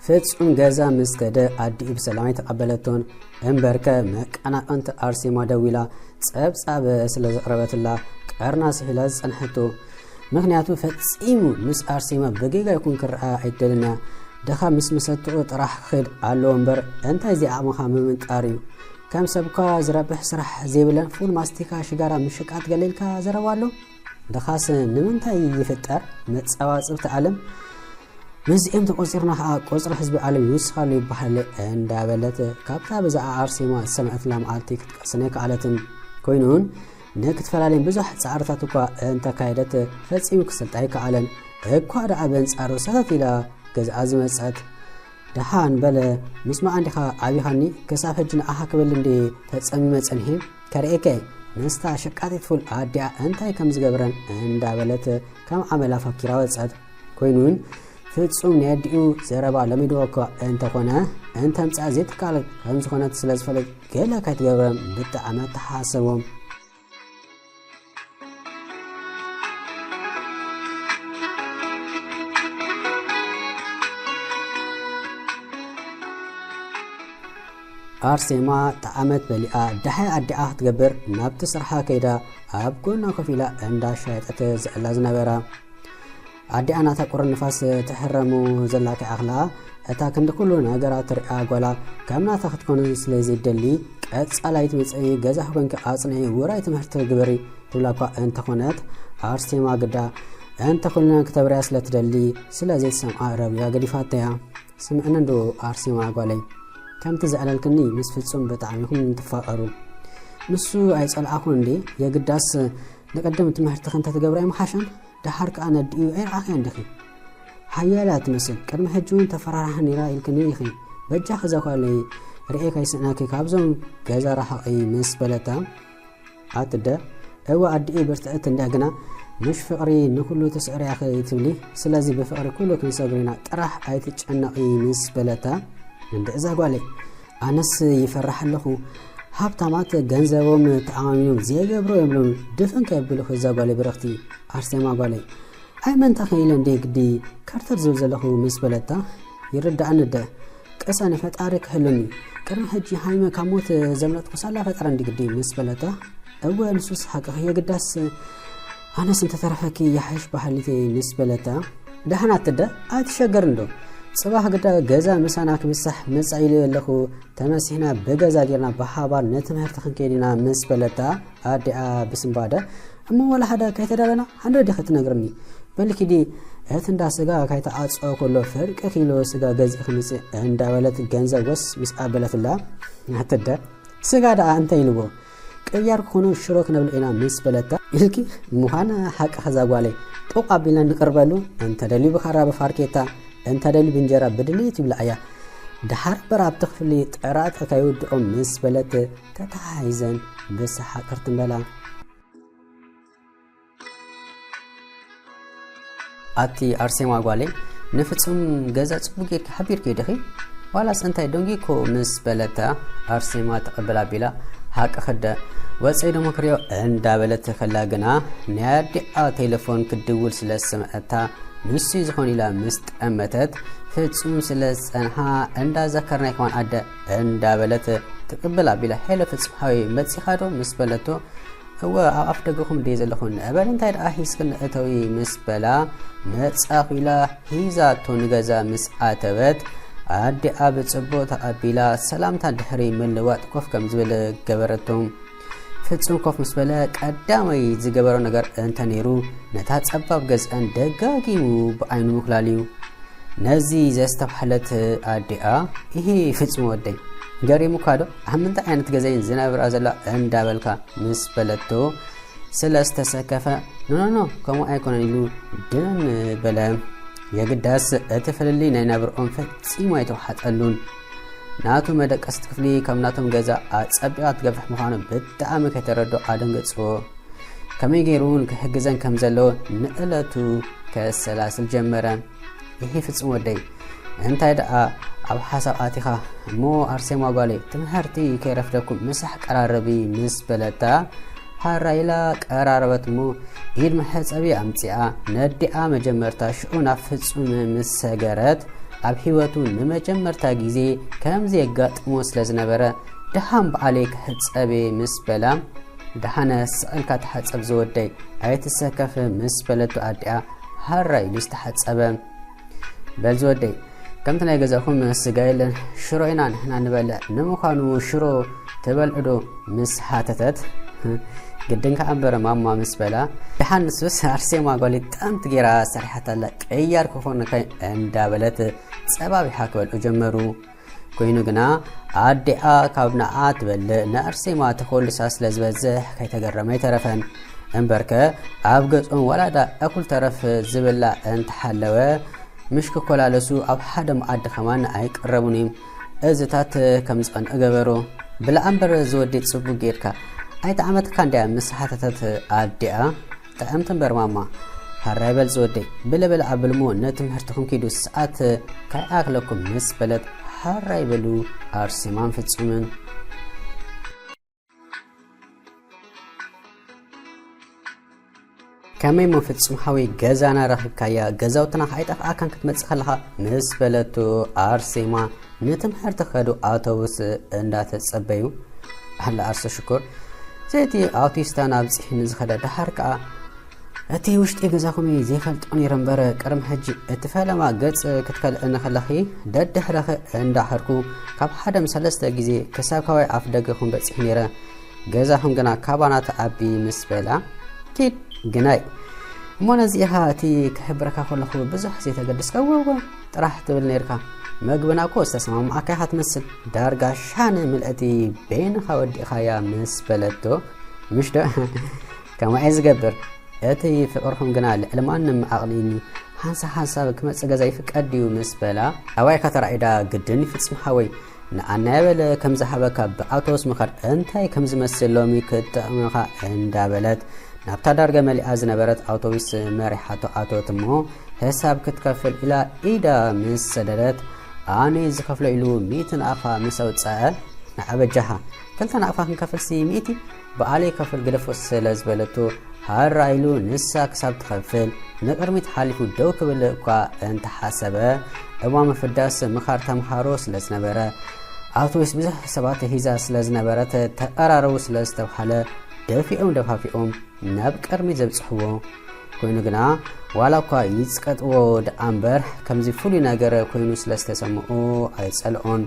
ፍጹም ገዛ ምስ ከደ ኣዲኡ ብሰላም ኣይተቐበለቶን። እምበርከ መቀናቐንቲ ኣርሴማ ደዊላ ጸብጻብ ስለ ዘቕረበትላ ቀርና ስሒላ ዝጸንሐቶ። ምኽንያቱ ፈጺሙ ምስ ኣርሴማ ብጌጋ ይኹን ክረኣ ኣይትደልን እያ። ድኻ ምስ መሰትኡ ጥራሕ ክኸይድ ኣለዎ እምበር እንታይ እዚ ዓቕምኻ ምምንጣር እዩ? ከም ሰብኳ ዝረብሕ ስራሕ ዘይብለን ፉል ማስቲካ ሽጋራ ምሽቃጥ ገለ ኢልካ ዘረባ ኣሎ? ድኻስ ንምንታይ ይፍጠር መጻባጽብቲ ዓለም? ምስዚኦም ተቖጺርና ኸኣ ቁጽሪ ህዝቢ ዓለም ይውስኻሉ ይበሃል እንዳበለት ካብታ ብዛዕባ ኣርሴማ ዝሰምዐትላ መዓልቲ ክትቀስን ኣይከኣለትን። ኮይኑን ንክትፈላለየን ብዙሕ ጻዕርታት እኳ እንተካየደት ፈጺሙ ክሰልጣ ኣይከኣለን። እኳ ደኣ በንጻሩ ሰተት ኢላ ገዝኣ ዝመጸት። ደሓን በለ፣ ምስ መዓን ዲኻ ዓቢኻኒ? ክሳብ ሕጂ ንዓኻ ክብል እንድየ ተጸሚመ ጸኒሐ። ከርእየከ፣ ምስታ ሸቃጢት ፉል ኣዲኣ እንታይ ከም ዝገብረን እንዳበለት ከም ዓመላ ፈኪራ ወጸት። ኮይኑን ፍጹም ናይ ኣዲኡ ዘረባ ለሚድዎ እኳ እንተኾነ፣ እንተምጽኣ ዘይትከኣል ከም ዝኾነት ስለ ዝፈለጥ ገለ ከይትገብረን ብጣዕሚ ኣተሓሳሰቦም። ኣርሴማ ጠዓመት በሊኣ ደሃይ ኣዲኣ ክትገብር ናብቲ ስርሓ ከይዳ ኣብ ጎና ኮፍ ኢላ እንዳሻየጠት ዘዕላ ዝነበራ ኣዲኣ ናታ ቁርን ንፋስ ትሕረሙ ዘላ ከይኣኽላ እታ ክንዲ ኩሉ ነገራት ትሪኣ ጓላ ከም ናታ ክትኮን ስለ ዘይደሊ ቀጻላይት መጽኢ ገዛ ኮንኪ ኣጽንዒ ውራይ ትምህርቲ ግበሪ ትብላ እኳ እንተኾነት ኣርሴማ ግዳ እንተ ኩልና ክተብርያ ስለ ትደሊ ስለ ዘይትሰምዓ ረብያ ገዲፋተያ። ስምዕኒ እንዶ ኣርሴማ ጓለይ፣ ከምቲ ዘዕለልክኒ ምስ ፍጹም ብጣዕሚ ኢኹም ትፋቐሩ። ንሱ ኣይጸልኣኹን እንዴ፣ የግዳስ ንቐደም ትምህርትኺ እንተትገብራ ኣይምሓሸን? ደሓር ከኣ ነዲኡ ኣይረኣኽያን ዲኺ? ሓያል እያ ትመስል፣ ቅድሚ ሕጂ እውን ተፈራርሓ ነይራ ኢልክኒ ኢኺ። በጃኺ እዛ ጓለይ ርእየ ከይስእነኪ ካብዞም ገዛ ርሓቒ ምስ በለታ፣ ኣትደ፣ እወ ኣዲኡ ብርትዕቲ እንድያ ግና፣ ምሽ ፍቕሪ ንኹሉ ትስዕርያ ኸ ትብሊ፣ ስለዚ ብፍቕሪ ኩሉ ክንሰግር ኢና፣ ጥራሕ ኣይትጨነቒ ምስ በለታ፣ እንድዒ እዛ ጓለይ፣ ኣነስ ይፈርሕ ኣለኹ፣ ሃብታማት ገንዘቦም ተኣማሚኖም ዘይገብሮ የብሎም፣ ድፍን ከየብልኹ እዛ ጓለይ ብርኽቲ፣ ኣርሴማ ጓለይ፣ ኣይ መንታ ኸ ኢለ እንድየ ግዲ ከርተት ዝብል ዘለኹ ምስ በለታ፣ ይርድኣኒ እደ፣ ቅሰኒ ፈጣሪ ክሕሉኒ፣ ቅድሚ ሕጂ ሃይመ ካብ ሞት ዘምለጥኩ ሳላ ፈጣሪ እንዲ ግዲ ምስ በለታ፣ እወ ንሱስ ሓቅኺ የግዳስ ኣነስ እንተተረፈኪ ይሓይሽ በሃሊት እየ ምስ በለታ፣ ደሓን ኣትደ ኣይትሸገር እንዶ፣ ጽባሕ ግዳ ገዛ ምሳና ክምሳሕ መጻ ኢለ ኣለኹ፣ ተመሲሕና ብገዛ ጌርና ብሓባር ንትምህርቲ ክንከይድ ኢና ምስ በለታ፣ ኣዲኣ ብስንባደ፣ እሞ ዋላ ሓደ ከይተዳለና ሓንዶ ዲኺ ትነግርኒ? በሊ ኪዲ እቲ እንዳ ስጋ ከይተዓጸወ ከሎ ፍርቂ ኪሎ ስጋ ገዚእኺ ምጺ እንዳበለት ገንዘብ ወስ ምስ ኣበለትላ፣ ኣትደ ስጋ ደኣ እንታይ ኢልዎ? ቅያር ክኾኑ ሽሮ ክነብልዕ ኢና ምስ በለታ ኢልኪ ምዃን ሓቂ ኸዛ ጓለይ ጡቕ ኣቢልና ንቅርበሉ እንተደልዩ ብኻራ ብፋርኬታ እንተደልዩ ብእንጀራ ብድልየት ይብልዓያ። ደሓር እምበር ኣብቲ ክፍሊ ጠራጢ ከይውድኦም ምስ በለት ተተሓሒዘን ብሰሓቕ ክርትም በላ። ኣቲ ኣርሴማ ጓለይ ንፍጹም ገዛ ጽቡቅ ጌርኪ ሓቢርኪ ዲኺ ዋላስ እንታይ ደንጊኮ ምስ በለታ ኣርሴማ ተቐብል ኣቢላ ሓቂ ክደ ወጸይ ደሞ ክሪኦ እንዳበለት ከላ ግና ናይ ኣዲኣ ቴሌፎን ክድውል ስለ ዝሰምዐታ ንሱ ዝኾን ኢላ ምስ ጠመተት ፍጹም ስለ ዝጸንሓ እንዳዘከርናይ ከማን ኣደ እንዳበለት ትቕብል ኣቢላ ሄሎ ፍጹም ሓወይ መጺኻ ዶ ምስ በለቶ እወ ኣብ ኣፍ ደገኹም ድየ ዘለኹ ንእበል እንታይ ደኣ ሒዝክኒ እተዊ ምስ በላ መጻኹ ኢላ ሒዛቶ ንገዛ ምስ ኣተወት ኣዲኣ ብጽቡቕ ተቐቢላ ሰላምታ ድሕሪ ምልዋጥ ኮፍ ከም ዝብል ገበረቶ። ፍጹም ኮፍ ምስ በለ ቀዳማይ ዝገበሮ ነገር እንተ ነይሩ ነታ ጸባብ ገዝአን ደጋጊሙ ብዓይኑ ምኹላል እዩ። ነዚ ዘስተብሃለት ኣዲኣ፣ ኢሂ ፍጹም ወደይ፣ ገሪሙካ ዶ ኣብ ምንታይ ዓይነት ገዛ እየን ዝነብራ ዘለዋ እንዳበልካ ምስ በለቶ ስለ ዝተሰከፈ፣ ኖኖኖ ከምኡ ኣይኮነን ኢሉ ድንን በለ። የግዳስ እቲ ፍልልይ ናይ ናብርኦም ፈጺሙ ኣይተዋሓጠሉን። ናቱ መደቀስቲ ክፍሊ ካብ ናቶም ገዛ ኣጸቢቓ ትገፍሕ ምዃኑ ብጣዕሚ ከይተረድኦ ኣደንገጽዎ። ከመይ ገይሩ እውን ክሕግዘን ከም ዘለዎ ንእለቱ ከሰላስል ጀመረ። ይሒ ፍጹም ወደይ እንታይ ደኣ ኣብ ሓሳብ ኣቲኻ እሞ ኣርሴማ ጓለይ ትምህርቲ ከይረፍደኩም ምሳሕ ቀራረቢ ምስ በለታ ሃራ ኢላ ቀራረበት እሞ ኢድ መሕጸቢ ኣምጺኣ ነዲኣ መጀመርታ ሽዑ ናብ ፍጹም ምስ ሰገረት ኣብ ህይወቱ ንመጀመርታ ግዜ ከምዚ የጋጥሞ ስለ ዝነበረ ደሓን በዓለይ ክሕጸብ እየ ምስ በላ ደሓነ ስቕ ኢልካ ተሓጸብ ዝወደይ ኣይትሰከፍ ምስ በለቶ ኣዲኣ ሃራ ኢሉ ዝተሓጸበ። በል ዝወደይ ከምቲ ናይ ገዛኹም ስጋ የለን ሽሮ ኢና ንሕና ንበልዕ። ንምዃኑ ሽሮ ትበልዑ ዶ ምስ ሓተተት ግድን ከኣ እምበር ማማ ምስ በላ ደሓን ንሱስ ኣርሴማ ጓሊ ጠምት ጌራ ሰሪሓታላ ቅያር ክኾነካ እንዳበለት ጸባቢሓ ክበልዑ ጀመሩ። ኮይኑ ግና ኣዲኣ ካብ ንዓ ትበልእ ንኣርሴማ ተኾልሳ ስለ ዝበዝሕ ከይተገረመ ኣይተረፈን። እምበርከ ኣብ ገጾም ዋላዳ እኩል ተረፍ ዝብላ እንተሓለወ ምሽ ክኮላለሱ ኣብ ሓደ መኣዲ ከማን ኣይቀረቡን እዮም። እዝታት ከም ዝቐንእ ገበሮ። ብላዓ እምበር ዝወዲ ጽቡቅ ጌርካ ኣይጠዓመትካ እንድያ ምስ ሓተተት ኣዲኣ ጥዕምቲ እምበር ማማ። ሃራይ በል ዝወደይ ብለበለ ኣብልሞ ንትምህርትኹም ኪዱ ሰዓት ካይኣክለኩም ምስ በለት ሃራይ በሉ ኣርሴማን ፍጹምን። ከመይ እሞ ፍጹም ሓወይ፣ ገዛና ረኺብካያ፣ ገዛውትና ከኣ ኣይጠፍኣካን ክትመጽእ ከለኻ፣ ምስ በለቶ፣ ኣርሴማ ንትምህርቲ ከዱ ኣውቶቡስ እንዳተጸበዩ፣ ኣላ ኣርሱ ሽኮር፣ ዘይቲ ኣውቲስታን ኣብጺሕኒ ዝኸደ፣ ደሓር ከኣ እቲ ውሽጢ ገዛኹም ዘይፈልጦ ነይረ እምበር፣ ቅድሚ ሕጂ እቲ ፈለማ ገጽ ክትከልእኒ ከለኺ፣ ደድሕረኺ እንዳኸድኩ ካብ ሓደ ምስ ሰለስተ ግዜ ክሳብ ካባይ ኣፍ ደገኹም በጺሕ ነይረ። ገዛኹም ግና ካባና ትዓቢ ምስ በላ፣ ኪድ ግናይ። እሞ ነዚ ኢኻ እቲ ክሕብረካ ከለኹ ብዙሕ ዘይተገድስካ፣ ወወ ጥራሕ ትብል ነይርካ። መግብና እኮ ዝተሰማማዕካ ኢኻ ትመስል። ዳርጋ ሻነ ምልእቲ በይንኻ ወዲእኻያ ምስ በለቶ፣ ምሽ ዶ? ከምኡ እየ ዝገብር። እቲ ፍቕርኹም ግና ልዕሊ ማንም ኣቕሊኒ። ሓንሳብ ሓንሳብ ክመጽእ ገዛ ይፍቀድ ድዩ ምስ በላ፣ ኣባይ ከተራኢዳ ግድን ይፍጽም ሓወይ። ንኣናየ በለ ከም ዝሃበካ ብኣውቶቡስ ምኻድ እንታይ ከም ዝመስል ሎሚ ክትጥዕመኻ እንዳበለት ናብታ ዳርጋ መሊኣ ዝነበረት ኣውቶቡስ መሪሓቶ ኣቶት እሞ፣ ሕሳብ ክትከፍል ኢላ ኢዳ ምስ ሰደደት፣ ኣነ ዝኸፍሎ ኢሉ ሚእቲ ንኣኻ ምስ ኣውጸአ፣ ንዓ በጃኻ ክልተ ንኣኻ ክንከፍልሲ ሚእቲ ብኣለይ ከፍል ግደፎ ስለ ዝበለቶ፣ ሃራ ኢሉ ንሳ ክሳብ ትኸፍል ንቕድሚት ሓሊፉ ደው ክብል እኳ እንተሓሰበ፣ እሞ ምፍዳስ ምኻር ተምሃሮ ስለ ዝነበረ፣ ኣውቶቡስ ብዙሕ ሰባት ሒዛ ስለ ዝነበረት፣ ተቐራረቡ ስለ ዝተብሃለ፣ ደፊኦም ደፋፊኦም ናብ ቅድሚት ዘብጽሕዎ። ኮይኑ ግና፣ ዋላ እኳ ይጽቀጥዎ ደኣ እምበር፣ ከምዚ ፍሉይ ነገር ኮይኑ ስለ ዝተሰምኦ ኣይጸልኦን።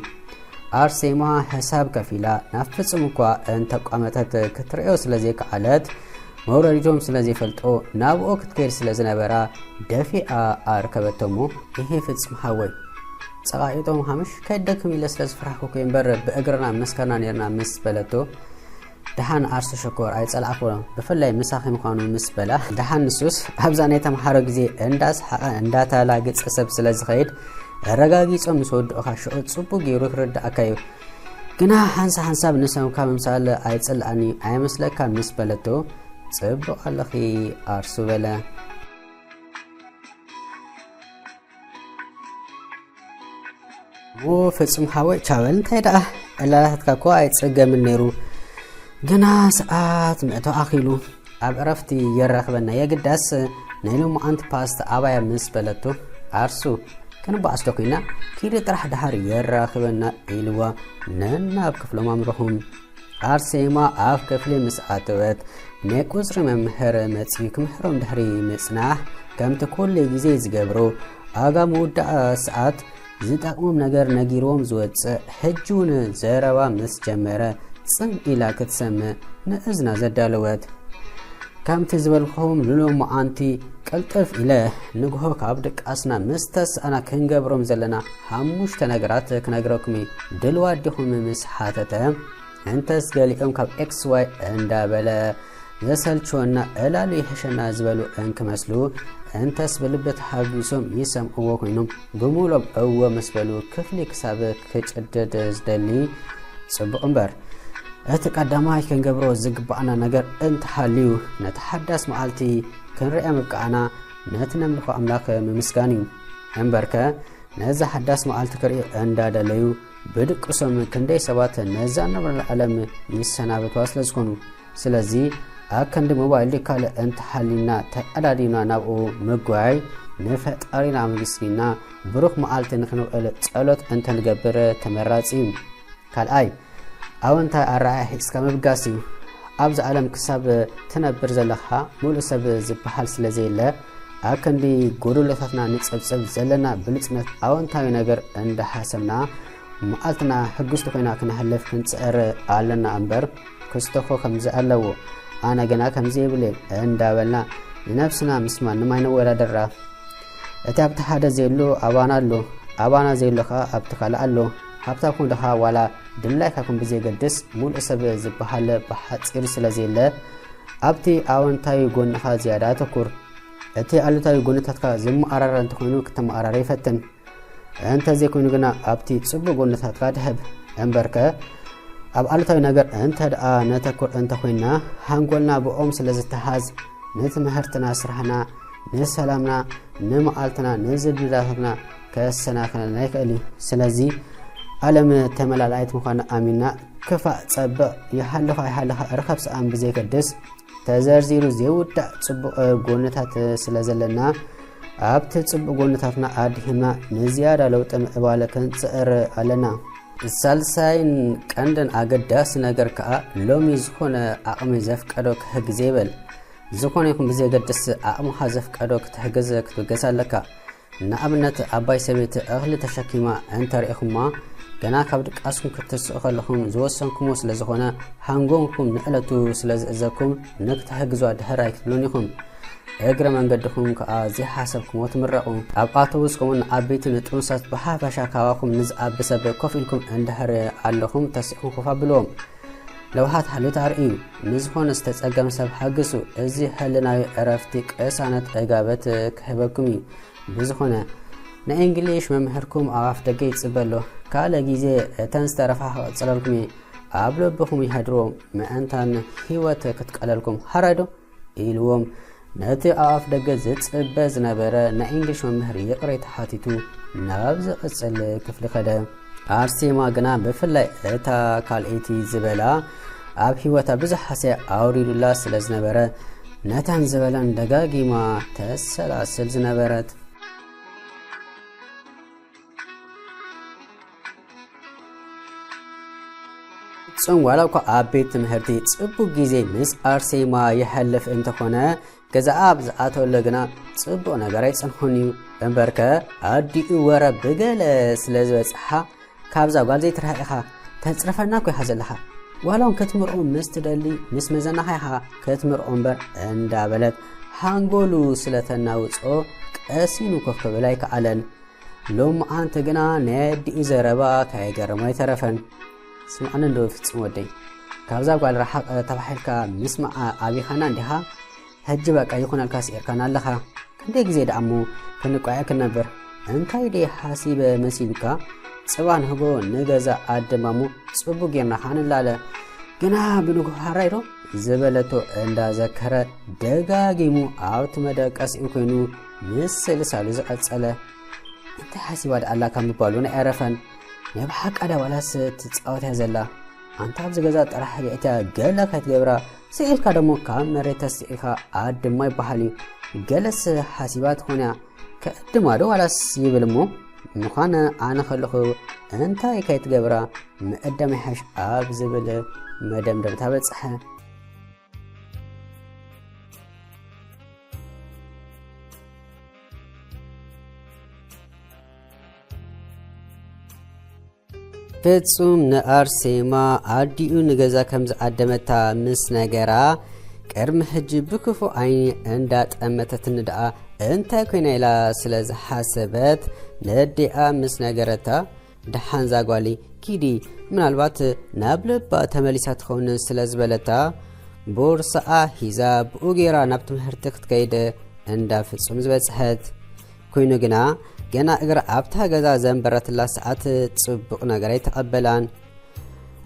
ኣርሴማ ሕሳብ ከፊላ ናብ ፍጹም እኳ እንተቋመተት ክትርእዮ ስለ ዘይከኣለት፣ መውረዲቶም ስለ ዘይፈልጦ ናብኡ ክትከይድ ስለ ዝነበራ ደፊኣ ኣርከበቶሞ። ይሄ ፍጹም ሓወይ፣ ጸቓቂጦም ሃምሽ ከይደክም ኢለ ስለ ዝፈራሕኩ እኮ እምበር ብእግርና መስከርና ነርና ምስ በለቶ፣ ደሓን ኣርሱ ሽኮር ኣይጸላእኩ፣ ብፍላይ ምሳኺ ምዃኑ ምስ በላ፣ ደሓን ንሱስ ኣብዛ ናይ ተምሃሮ ግዜ እንዳሰሓቐ እንዳተላገጸ ሰብ ስለ ዝኸይድ፣ ኣረጋጊጾም ምስ ወድኡኻ ሽዑ ጽቡቕ ገይሩ ክርድኣካ እዩ። ግና ሓንሳብ ሓንሳብ ንሰምካ ምምሳል ኣይጽልኣኒ ኣይመስለካን ምስ በለቶ፣ ጽቡቕ ኣለኺ ኣርሱ በለ። ሞ ፍጹም ሓወይ ቻበል እንታይ ደኣ ዕላላታትካ እኮ ኣይጸገምን ነይሩ፣ ግና ሰዓት ምእቶ ኣኺሉ ኣብ ዕረፍቲ የራኽበና የግዳስ ናይ ሎማዓንቲ ፓስት ኣባያ ምስ በለቶ ኣርሱ ክንበኣስ ዶ ኮይና ኪዲ ጥራሕ ደሓር የራኽበና ኢልዋ ነናብ ክፍሎም ኣምርኹም። ኣርሴማ ኣብ ክፍሊ ምስ ኣተወት፣ ናይ ቁጽሪ መምህር መጺኡ ክምህሮም ድሕሪ ምጽናሕ፣ ከምቲ ኩሉ ግዜ ዝገብሮ፣ ኣጋ ምውዳእ ሰዓት ዝጠቕሞም ነገር ነጊርዎም ዝወጽእ፣ ሕጂ እውን ዘረባ ምስ ጀመረ፣ ጽን ኢላ ክትሰምዕ ንእዝና ዘዳለወት። ከምቲ ዝበልኩኹም ንሎማዓንቲ ቅልጥፍ ኢለ ንግሆ ካብ ድቃስና ምስ ተሳእና ክንገብሮም ዘለና ሓሙሽተ ነገራት ክነግረኩም እየ። ድልዋት ዲኹም ምስ ሓተተ፣ እንተስ ገሊኦም ካብ ኤክስ ዋይ እንዳበለ ዘሰልችወና ዕላሉ ይሕሸና ዝበሉ እንክመስሉ፣ እንተስ ብልቢ ተሓጒሶም ይሰምዕዎ ኮይኖም ብምሎም እወ ምስ በሉ ክፍሊ ክሳብ ክጭድድ ዝደሊ ጽቡቕ እምበር፣ እቲ ቀዳማይ ክንገብሮ ዝግባኣና ነገር እንተሃልዩ፣ ነቲ ሓዳስ መዓልቲ ክንርኣ ምብቃዕና ነቲ ነምልኾ ኣምላኽ ምምስጋን እዩ። እምበርከ፣ ነዛ ሓዳስ መዓልቲ ክርእዩ እንዳደለዩ፣ ብድቅሶም ክንደይ ሰባት ነዛ ንነብረላ ዓለም ይሰናበትዋ ስለ ዝኾኑ። ስለዚ፣ ኣብ ክንዲ ሞባይል ድዩ ካልእ እንተሃልዩና ተቐዳዲምና ናብኡ ምጉያይ፣ ንፈጣሪና ኣመስጊንና ብሩኽ መዓልቲ ንኽንውዕል ጸሎት እንተንገብር ተመራጺ እዩ። ካልኣይ፣ ኣወንታዊ ኣረኣእያ ሒዝካ ምብጋስ እዩ። ኣብዚ ዓለም ክሳብ ትነብር ዘለኻ ምሉእ ሰብ ዝበሃል ስለ ዘየለ፣ ኣብ ክንዲ ጎደሎታትና ንጸብጸብ ዘለና ብሉጽነት ኣወንታዊ ነገር እንዳሓሰብና መዓልትና ሕጉስቲ ኮይና ክነሕልፍ ክንጽዕር ኣለና እምበር፣ ክስተኾ ከምዚ ኣለዎ፣ ኣነ ግና ከምዚ የብለይን እንዳበልና ንነብስና ምስ ማንም ኣይነወዳደራ። እቲ ኣብቲ ሓደ ዘሎ ኣባና ኣሎ፣ ኣባና ዘየሎ ኸኣ ኣብቲ ካልእ ኣሎ። ሃብታም ኩን ድኻ ዋላ ድላይካ ኩን ብዘየገድስ፣ ሙሉእ ሰብ ዝበሃል ብሓጺሩ ስለ ዘየለ፣ ኣብቲ ኣወንታዊ ጎንኻ ዝያዳ ኣተኩር። እቲ ኣሉታዊ ጎንታትካ ዝመኣራረ እንተኾይኑ፣ ክተመኣራረ ይፈትን። እንተ ዘይኮይኑ ግና፣ ኣብቲ ጽቡቕ ጎንታትካ ድሀብ። እምበርከ፣ ኣብ ኣሉታዊ ነገር እንተ ደኣ ነተኩር እንተ ኾይንና፣ ሓንጎልና ብኦም ስለ ዝተሓዝ፣ ንትምህርትና፣ ስራሕና፣ ንሰላምና፣ ንመዓልትና፣ ንዝድላታትና ከሰናኽለልና ይኽእል እዩ። ስለዚ፣ ዓለም ተመላላኣይት ምዃና ኣሚንና፣ ክፋእ ጸብቕ፣ ይሃልኻ ኣይሃልኻ፣ ርኸብ ሰኣን ብዘየገድስ፣ ተዘርዚሩ ዘይውዳእ ጽቡቕ ጎነታት ስለ ዘለና፣ ኣብቲ ጽቡቕ ጎነታትና ኣድሂምና ንዝያዳ ለውጢ ምዕባለ ክንጽዕር ኣለና። ሳልሳይን ቀንድን ኣገዳሲ ነገር ከኣ፣ ሎሚ ዝኾነ ዓቕሚ ዘፍቀዶ ክሕግዝ ይብል። ዝኾነ ይኹን ብዘየገድስ፣ ዓቕምኻ ዘፍቀዶ ክትሕግዝ ክትብገስ ኣለካ። ንኣብነት፣ ኣባይ ሰበይቲ እኽሊ ተሸኪማ እንተርኢኹማ፣ ገና ካብ ድቃስኩም ክትስኡ ከለኹም ዝወሰንኩሞ ስለ ዝኾነ፣ ሃንጎንኩም ንዕለቱ ስለ ዝእዘኩም፣ ንክትሕግዙ ድሕር ኣይክትብሉን ኢኹም። እግረ መንገድኹም ከኣ ዘይሓሰብኩሞ ትምረቑ። ኣብ ኣውቶቡስ ከምኡን ዓበይቲ ንጥኑሳት ብሓፈሻ ካባኹም ንዝኣቢ ሰብ ኮፍ ኢልኩም እንድሕር ኣለኹም፣ ተሲእኹም ኮፍ ኣብልዎም። ለውሃት ሓልዮት ኣርእዩ። ንዝኾነ ዝተጸገመ ሰብ ሓግሱ። እዚ ህልናዊ ዕረፍቲ ቅሳነት ዕጋበት ክህበኩም እዩ። ብዝኾነ፣ ንእንግሊሽ መምህርኩም ኣብ ኣፍ ደገ ይጽበ ኣሎ። ካልእ ግዜ እተን ዝተረፋ ክቕጽለልኩም እየ። ኣብ ልብኹም ይሃድርዎ። ምእንታን ህይወት ክትቀለልኩም። ሓራይ ዶ? ኢልዎም፣ ነቲ ኣብ ኣፍ ደገ ዝጽበ ዝነበረ ናይ እንግሊሽ መምህር ይቕሬታ ሓቲቱ ናብ ዝቕጽል ክፍሊ ከደ። ኣርሴማ ግና ብፍላይ እታ ካልኣይቲ ዝበላ ኣብ ህይወታ ብዙሕ ሃስያ ኣውሪዱላ ስለ ዝነበረ፣ ነተን ዝበለን ደጋጊማ ተሰላስል ዝነበረት። ፍጹም ዋላ እኳ ኣብ ቤት ትምህርቲ ጽቡቕ ግዜ ምስ ኣርሴማ ይሐልፍ እንተኾነ፣ ገዛኣ ኣብ ዝኣተወሎ ግና ጽቡቕ ነገር ኣይጸንሖን እዩ። እምበርከ፣ ኣዲኡ ወረ ብገለ ስለ ዝበጽሓ፣ ካብዛ ጓል ዘይትርሕቕ ኢኻ፣ ተጽርፈና እኮ ኢኻ ዘለኻ። ዋላ እውን ክትምርዖ ምስ ትደሊ፣ ምስ መዘናኻ ኢኻ ክትምርዖ እምበር፣ እንዳበለት፣ ሃንጎሉ ስለ ተናውጾ፣ ቀሲኑ ኮፍ ክብል ኣይከኣለን። ሎምዓንቲ ግና ናይ ኣዲኡ ዘረባ ካይገረሞ ኣይተረፈን። ስምዓኒ እንዶ ፍጹም ወደይ፣ ካብዛ ጓል ረሓቕ ተባሂልካ ምስማዕ ኣቢኻና እንዲኻ? ሕጂ በቃ ይኹነልካ፣ ስዒርካና ኣለኻ። ክንደይ ግዜ ደኣ እሞ ክንቋየ ክንነብር? እንታይ ደይ ሓሲበ መሲሉካ? ጽባሕ ንግሆ ንገዛ ኣደማሙ ጽቡቕ ጌርና ኸኣ ንላለ። ግና ብንግሆ ሓራይ ዶ ዝበለቶ እንዳዘከረ ደጋጊሙ ኣብቲ መደቀሲኡ ኮይኑ ምስልሳሉ ዝቐጸለ። እንታይ ሓሲባ ደኣ ኣላ ካብ ምባሉ ኣይኣረፈን። ናይ ብሓቃ ድያ ዋላስ ትጻወት እያ ዘላ? ኣንታ ኣብዚ ገዛ ጥራሕ የእትያ ገለ ከይትገብራ፣ ስኢልካ ደሞ ካብ መሬት ተስኢኻ ኣድማ ይበሃል እዩ። ገለስ ሓሲባ ትኾን እያ። ከእድማ ዶ ዋላስ ይብል እሞ፣ ምዃነ ኣነ ከለኹ እንታይ ከይትገብራ ምእዳም ይሓሽ ኣብ ዝብል መደምደምታ በጽሐ። ፍጹም ንኣርሴማ ኣዲኡ ንገዛ ከም ዝዓደመታ ምስ ነገራ፣ ቅድሚ ሕጂ ብክፉእ ዓይኒ እንዳጠመተትኒ ደኣ እንታይ ኮይና ኢላ ስለ ዝሓሰበት፣ ነዲኣ ምስ ነገረታ፣ ደሓን ዛጓሊ ኪዲ፣ ምናልባት ናብ ልባ ተመሊሳ ትኸውን ስለ ዝበለታ፣ ቦርሳኣ ሒዛ ብኡ ገይራ ናብ ትምህርቲ ክትከይድ እንዳ ፍጹም ዝበጽሐት። ኮይኑ ግና፣ ገና እግራ ኣብታ ገዛ ዘንበረትላ ሰዓት ጽቡቕ ነገር ኣይተቐበላን።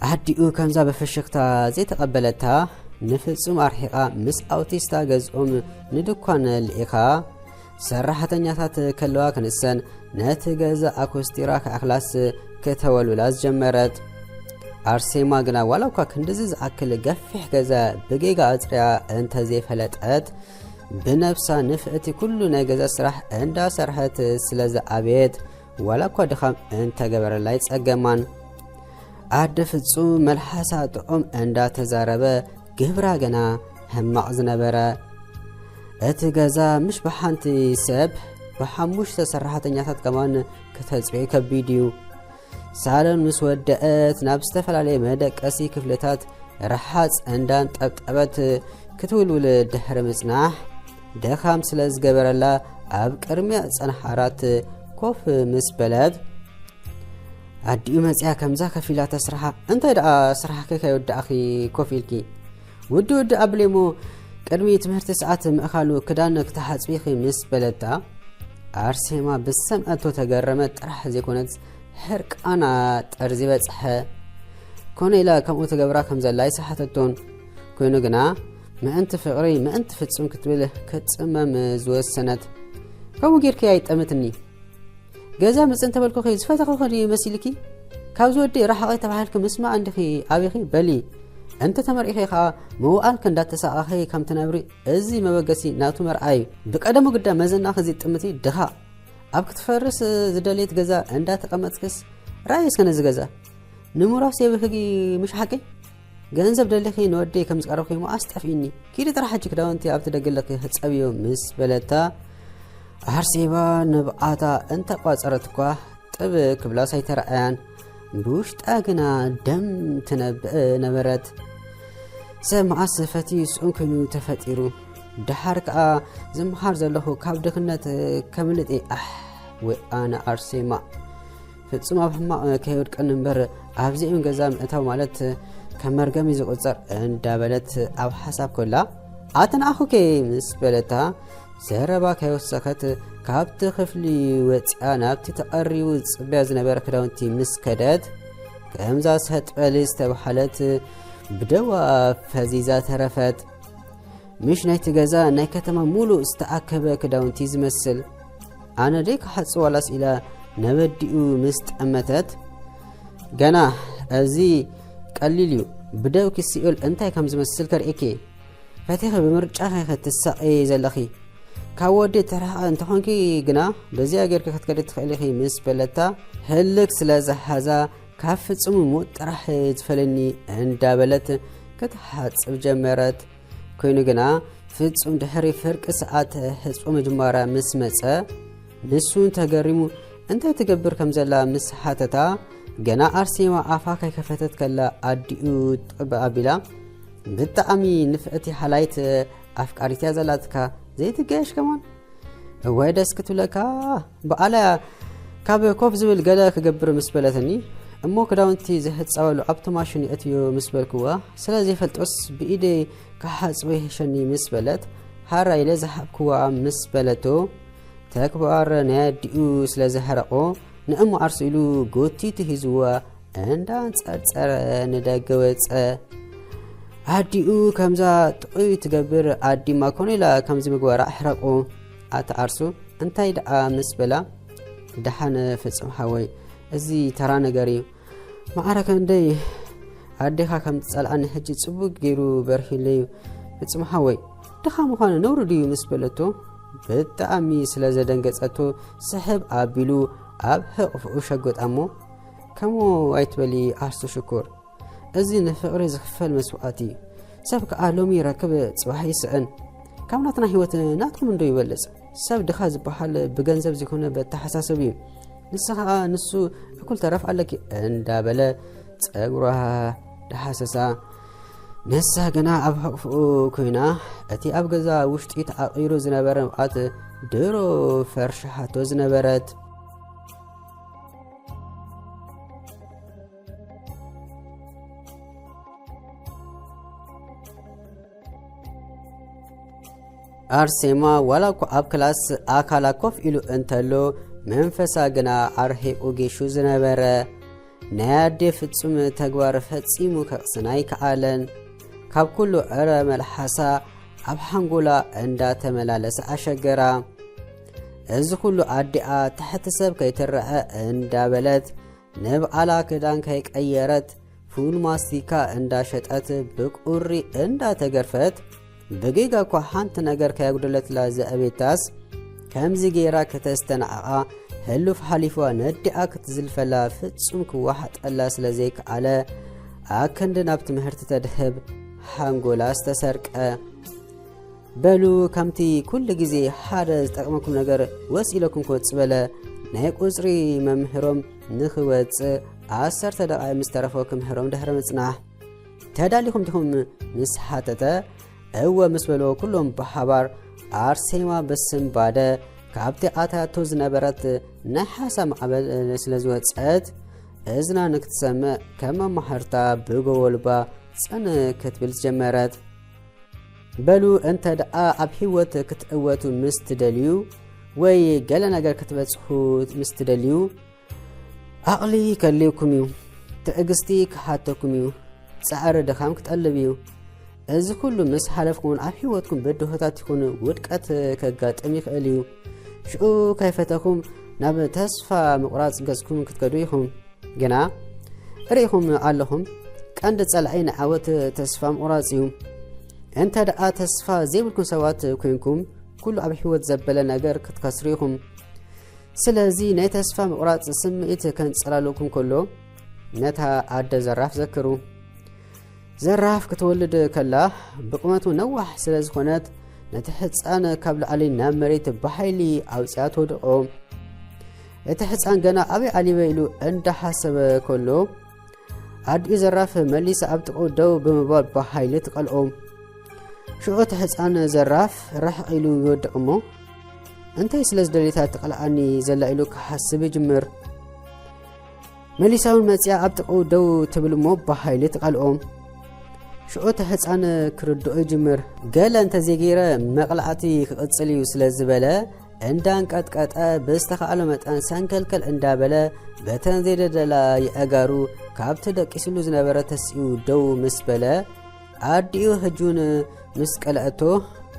ኣዲኡ ከምዛ ብፍሽኽታ ዘይተቐበለታ፣ ንፍጹም ኣርሒቓ ምስ ኣውቲስታ ገዝኦም ንድኳን ልኢኻ፣ ሰራሕተኛታት ከለዋ ክንሰን ነቲ ገዛ ኣኮስቲራ ክኣኽላስ ከተወልውላ ዝጀመረት። ኣርሴማ ግና ዋላ እኳ ክንድዚ ዝኣክል ገፊሕ ገዛ ብጌጋ ኣጽርያ እንተዘይፈለጠት፣ ብነብሳ ንፍዕቲ ኩሉ ናይ ገዛ ስራሕ እንዳሰርሐት ስለ ዝዓበየት፣ ዋላ እኳ ድኻም እንተገበረላ ኣይጸገማን። ኣደ ፍጹም መልሓሳ ጥዑም እንዳተዛረበ፣ ግብራ ገና ሕማቕ ዝነበረ። እቲ ገዛ ምሽ ብሓንቲ ሰብ፣ ብሓሙሽተ ሰራሕተኛታት ከማን ክተጽርዮ ከቢድ እዩ። ሳሎን ምስ ወደአት፣ ናብ ዝተፈላለየ መደቀሲ ክፍልታት ረሓጽ እንዳንጠብጠበት ክትውልውል ድሕሪ ምጽናሕ፣ ድኻም ስለ ዝገበረላ፣ ኣብ ቅድሚኣ ዝጸንሐ ዓራት ኮፍ ምስ በለት፣ ኣዲኡ መጺኣ ከምዛ ከፊላ ተስርሓ። እንታይ ደኣ ስራሕኪ ከይወዳእኺ ኮፍ ኢልኪ? ውዲ ውዲ ኣብሊ እሞ፣ ቅድሚ ትምህርቲ ሰዓት ምእኻሉ ክዳን ክትሓጽቢኺ ምስ በለታ፣ ኣርሴማ ብዝሰምዐቶ ተገረመት ጥራሕ ዘይኮነትስ፣ ሕርቃና ጠርዚ በጽሐ። ኮነ ኢላ ከምኡ ትገብራ ከም ዘላ ኣይሰሓተቶን። ኮይኑ ግና፣ ምእንቲ ፍቕሪ፣ ምእንቲ ፍጹም ክትብል ክትጽመም ዝወሰነት። ከምኡ ጌርኪ ኣይጠምትኒ። ገዛ ምጽ እንተበልኩኺ ዝፈተኹኺ ድዩ መሲልኪ? ካብዚ ወዲ ርሓቒ ተባሂልኪ ምስማዕ እንዲኺ ኣቢኺ በሊ። እንተ ተመርኢኸ ኸኣ መዋእልከ እንዳተሳቐኸ ከም ትነብሪ፣ እዚ መበገሲ ናቱ መርኣዩ። ብቀደሙ ግዳ መዘናኺ እዚ ጥምቲ ድኻ ኣብ ክትፈርስ ዝደለየት ገዛ እንዳተቐመጥክስ፣ ራእይ እስከ ነዚ ገዛ። ንምውራስ የብህጊ ምሽ ሓቂ? ገንዘብ ደሊኺ ንወደይ ከም ዝቀረብኪ መዓስ ጠፊእኒ። ኪዲ ጥራሕ ሕጂ ክዳውንቲ ኣብቲ ደገ ኣለኪ ህጸብዮ ምስ በለታ፣ ኣርሴማ ንብዓታ እንተቋጸረት እኳ ጥብ ክብላስ ኣይተረኣያን። ብውሽጣ ግና ደም ትነብዕ ነበረት። ሰብ መዓስ ፈትዩ ስኡን ኮይኑ ተፈጢሩ። ደሓር ከኣ ዝመሃር ዘለኹ ካብ ድኽነት ከምልጥ እየ። ኣሕ፣ ወይ ኣነ ኣርሴማ። ፍጹም ኣብ ሕማቕ ከይወድቀኒ እምበር ኣብዚኦም ገዛ ምእታው ማለት ከም መርገም እዩ ዝቑጸር እንዳበለት ኣብ ሓሳብ ኮላ፣ ኣተንኣኹኪ ምስ በለታ፣ ዘረባ ከይወሰኸት ካብቲ ክፍሊ ወጺኣ ናብቲ ተቐሪቡ ዝጽበያ ዝነበረ ክዳውንቲ ምስ ከደት፣ ከምዛ ሰጥ በሊ ዝተባህለት ብደዋ ፈዚዛ ተረፈት። ምሽ ናይቲ ገዛ ናይ ከተማ ሙሉእ ዝተኣከበ ክዳውንቲ ዝመስል። ኣነ ደይ ክሓጽብ ዋላስ ኢላ ነበዲኡ ምስ ጠመተት፣ ገና እዚ ቀሊል እዩ፣ ብደውኪ ሲኦል እንታይ ከም ዝመስል ከርእየኪ። ፈቲኺ ብምርጫኺ ክትሳቐዪ ዘለኺ። ካብ ወዲ ትርሕቂ እንተኾንኪ ግና በዚኣ ጌርኪ ክትከዲ ትኽእሊ ኢኺ ምስ በለታ፣ ህልክ ስለ ዝሓዛ ካብ ፍጹም ሞት ጥራሕ ዝፈልየኒ እንዳበለት ክትሓጽብ ጀመረት። ኮይኑ ግና ፍጹም ድሕሪ ፍርቂ ሰዓት ሕጽቦ ምጅማራ ምስ መጸ፣ ንሱ ተገሪሙ እንታይ ትገብር ከም ዘላ ምስ ሓተታ፣ ገና ኣርሴማ ኣፋ ከይከፈተት ከላ ኣዲኡ ጥብ ኣቢላ፣ ብጣዕሚ ንፍዕቲ ሓላይት ኣፍቃሪት እያ ዘላትካ፣ ዘይትገየሽ ከማን። እዋይ ደስ ክትብለካ። በዓላ ካብ ኮፍ ዝብል ገለ ክገብር ምስ በለትኒ፣ እሞ ክዳውንቲ ዝሕጸበሉ ኣብቲ ማሽን የእትዮ ምስ በልክዋ፣ ስለ ዘይፈልጦስ ብኢደይ ክሓጽቦ ይሕሸኒ ምስ በለት፣ ሃራ ኢለ ዝሃብክዋ ምስ በለቶ፣ ተግባር ናይ ኣዲኡ ስለ ዘሕረቆ፣ ንእሞ ዓርሱ ኢሉ ጎቲቱ ሒዝዋ እንዳንጸርጸረ ንደገ ወጸ። ኣዲኡ ከምዛ ጥዑይ ትገብር ኣዲማ ኮነ ኢላ ከምዚ ምግባራ ኣሕረቁ። ኣታ ዓርሱ እንታይ ደኣ ምስ በላ፣ ደሓን ፍጹም ሓወይ፣ እዚ ተራ ነገር እዩ። ማዕረ ክንደይ ኣዴኻ ከም ትጸልኣኒ ሕጂ ጽቡቅ ገይሩ በርሂለዩ። ፍጹም ሓወይ፣ ድኻ ምዃኑ ነውሪ ድዩ ምስ በለቶ፣ ብጣዕሚ ስለ ዘደንገጸቶ ስሕብ ኣቢሉ ኣብ ሕቕፍኡ ሸጎጣ እሞ፣ ከምኡ ኣይትበሊ ኣርሱ ሽኩር። እዚ ንፍቕሪ ዝኽፈል መስዋእቲ እዩ። ሰብ ከኣ ሎሚ ይረክብ፣ ጽባሕ ይስእን። ካብ ናትና ህይወት ናትኩም እንዶ ይበልጽ። ሰብ ድኻ ዝበሃል ብገንዘብ ዘይኮነ በተሓሳሰብ እዩ። ንሳ ኸኣ ንሱ እኩል ተረፍ ኣለኪ እንዳበለ ጸጉራ ደሓሰሳ። ንሳ ግና ኣብ ሕቕፍኡ ኮይና እቲ ኣብ ገዛ ውሽጢ ተዓቂሩ ዝነበረ ንብዓት ድሮ ፈርሽሓቶ ዝነበረት። ኣርሴማ ዋላ እኳ ኣብ ክላስ ኣካላ ኮፍ ኢሉ እንተሎ፣ መንፈሳ ግና ኣርሒቑ ጌሹ ዝነበረ። ናይ ኣዴ ፍጹም ተግባር ፈጺሙ ከቕስን ኣይከኣለን። ካብ ኩሉ ዕረ መልሓሳ ኣብ ሓንጎላ እንዳተመላለሰ ኣሸገራ። እዚ ኩሉ ኣዴኣ ትሕቲ ሰብ ከይትረዐ እንዳበለት፣ ንብዓላ ክዳን ከይቀየረት፣ ፉል ማስቲካ እንዳሸጠት፣ ብቁሪ እንዳተገርፈት፣ ብጌጋ እኳ ሓንቲ ነገር ከያጉደለትላ ዘእቤታስ፣ ከምዚ ገይራ ከተስተናዕቓ፣ ህሉፍ ሓሊፍዋ ነዲኣ ክትዝልፈላ ፍጹም ክወሓጠላ ስለ ዘይከኣለ፣ ኣከንዲ ናብ ትምህርቲ ተድህብ ሓንጎላ ዝተሰርቀ። በሉ፣ ከምቲ ኩሉ ግዜ ሓደ ዝጠቕመኩም ነገር ወስ ኢለኩም ክወጽእ በለ። ናይ ቁጽሪ መምህሮም ንኽወጽእ ዓሰርተ ደቓይቕ ምስ ተረፎ ክምህሮም ድሕሪ ምጽናሕ። ተዳሊኹም ዲኹም ምስ ሓተተ፣ እወ ምስ በልዎ፣ ኩሎም ብሓባር ኣርሴማ ብስንባደ ካብቲ ኣትያቶ ዝነበረት ናይ ሓሳብ ማዕበል ስለ ዝወጸት፣ እዝና ንክትሰምዕ ከም መማህርታ ብጎቦልባ ጽን ክትብል ጀመረት። በሉ፣ እንተ ደኣ ኣብ ህይወት ክትዕወቱ ምስ ትደልዩ ወይ ገለ ነገር ክትበጽሑ ምስ ትደልዩ፣ ዓቕሊ ከድልየኩም እዩ፣ ትዕግስቲ ክሓተኩም እዩ፣ ጻዕሪ ድኻም ክጠልብ እዩ። እዚ ኩሉ ምስ ሓለፍኩምን ኣብ ህይወትኩም ብድሆታት ይኹን ውድቀት ከጋጥም ይኽእል እዩ። ሽዑ ከይፈተኹም ናብ ተስፋ ምቑራጽ ገጽኩም ክትከዱ ኢኹም። ግና ርኢኹም ኣለኹም፣ ቀንዲ ጸላኢ ንዓወት ተስፋ ምቑራጽ እዩ። እንተ ደኣ ተስፋ ዘይብልኩም ሰባት ኮይንኩም፣ ኩሉ ኣብ ህይወት ዘበለ ነገር ክትከስሩ ኢኹም። ስለዚ ናይ ተስፋ ምቑራጽ ስምዒት ከንጸላልወኩም ከሎ፣ ነታ ኣደ ዘራፍ ዘክሩ። ዘራፍ ክትወልድ ከላ፣ ብቑመቱ ነዋሕ ስለ ዝኾነት፣ ነቲ ህጻን ካብ ላዕሊ ናብ መሬት ብሓይሊ ኣውጽኣ ተወድቆ። እቲ ህጻን ገና ኣበይ ኣሊበ ኢሉ እንዳሓሰበ ከሎ፣ ኣዲኡ ዘራፍ መሊሳ ኣብ ጥቕኡ ደው ብምባል ብሓይሊ ትቀልኦ። ሽዑ እቲ ህጻን ዘራፍ ርሕቕ ኢሉ ይወድቕ እሞ፣ እንታይ ስለ ዝደልየታ ትቀልዓኒ ዘላ ኢሉ ክሓስብ ይጅምር። መሊሳ እውን መጺኣ ኣብ ጥቕኡ ደው ትብል እሞ ብሓይሊ ትቀልኦ። ሽዑ እቲ ህጻን ክርድኦ ይጅምር። ገለ እንተዘይገይረ መቕላዕቲ ክቕጽል እዩ ስለ ዝበለ፣ እንዳንቀጥቀጠ ብዝተኻእሎ መጠን ሰንከልከል እንዳበለ በተን ዘይደደላ የእጋሩ ካብቲ ደቂስሉ ዝነበረ ተሲኡ ደው ምስ በለ፣ ኣዲኡ ህጁን ምስ ቀልዐቶ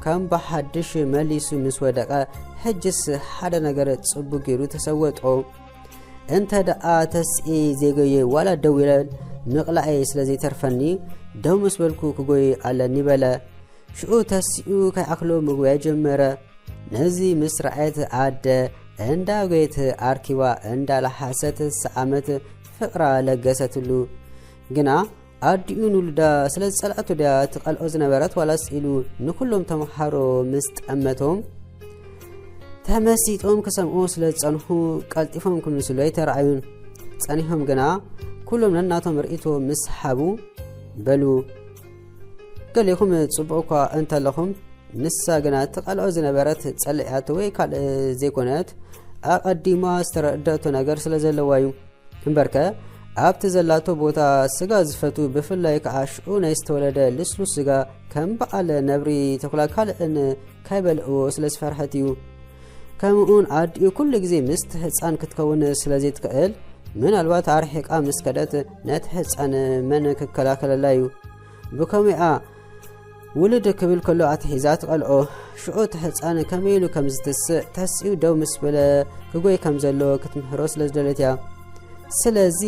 ከም ብሓድሽ መሊሱ ምስ ወደቐ፣ ሕጅስ ሓደ ነገር ጽቡቕ ገይሩ ተሰወጦ። እንተ ደኣ ተስኤ ዘይጎየ ዋላ ደው ኢለ ምቕላኤ ስለ ዘይተርፈኒ፣ ደው ምስ በልኩ ክጎይ ኣለኒ በለ። ሽዑ ተሲኡ ከይኣኽሎ ምጉያይ ጀመረ። ነዚ ምስ ረኣየት ኣደ እንዳጎየት ኣርኪባ እንዳለሓሰት ሰኣመት ፍቕራ ለገሰትሉ። ግና ኣዲኡ ንውሉዳ ስለ ዝጸልኣቶ ድያ ትቐልኦ ዝነበረት ዋላስ ኢሉ ንኹሎም ተመሃሮ ምስ ጠመቶም፣ ተመሲጦም ክሰምዑ ስለ ዝጸንሑ ቀልጢፎም ክምልስሉ ኣይተረኣዩን። ጸኒሖም ግና ኩሎም ነናቶም ርእይቶ ምስ ሃቡ፣ በሉ፣ ገሌኹም ጽቡቕ እኳ እንተለኹም፣ ንሳ ግና ትቐልኦ ዝነበረት ጸሊኣቶ ወይ ካልእ ዘይኮነት፣ ኣቐዲማ ዝተረደእቶ ነገር ስለ ዘለዋ እዩ። እምበርከ ኣብቲ ዘላቶ ቦታ ስጋ ዝፈቱ፣ ብፍላይ ከኣ ሽዑ ናይ ዝተወለደ ልስሉስ ስጋ ከም በዓል ነብሪ፣ ተኹላ ካልእን ካይበልዕዎ ስለ ዝፈርሐት እዩ። ከምኡውን ኣዲኡ ኩሉ ግዜ ምስቲ ህጻን ክትከውን ስለ ዘይትክእል፣ ምናልባት ኣርሒቓ ምስ ከደት ነቲ ህጻን መን ክከላኸለላ እዩ? ብከመይኣ ውልድ ክብል ከሎ ኣትሒዛ ትቐልዖ። ሽዑ እቲ ህጻን ከመይ ኢሉ ከም ዝትስእ ተሲኡ ደው ምስ በለ ክጎይ ከም ዘሎ ክትምህሮ ስለ ዝደለት እያ። ስለዚ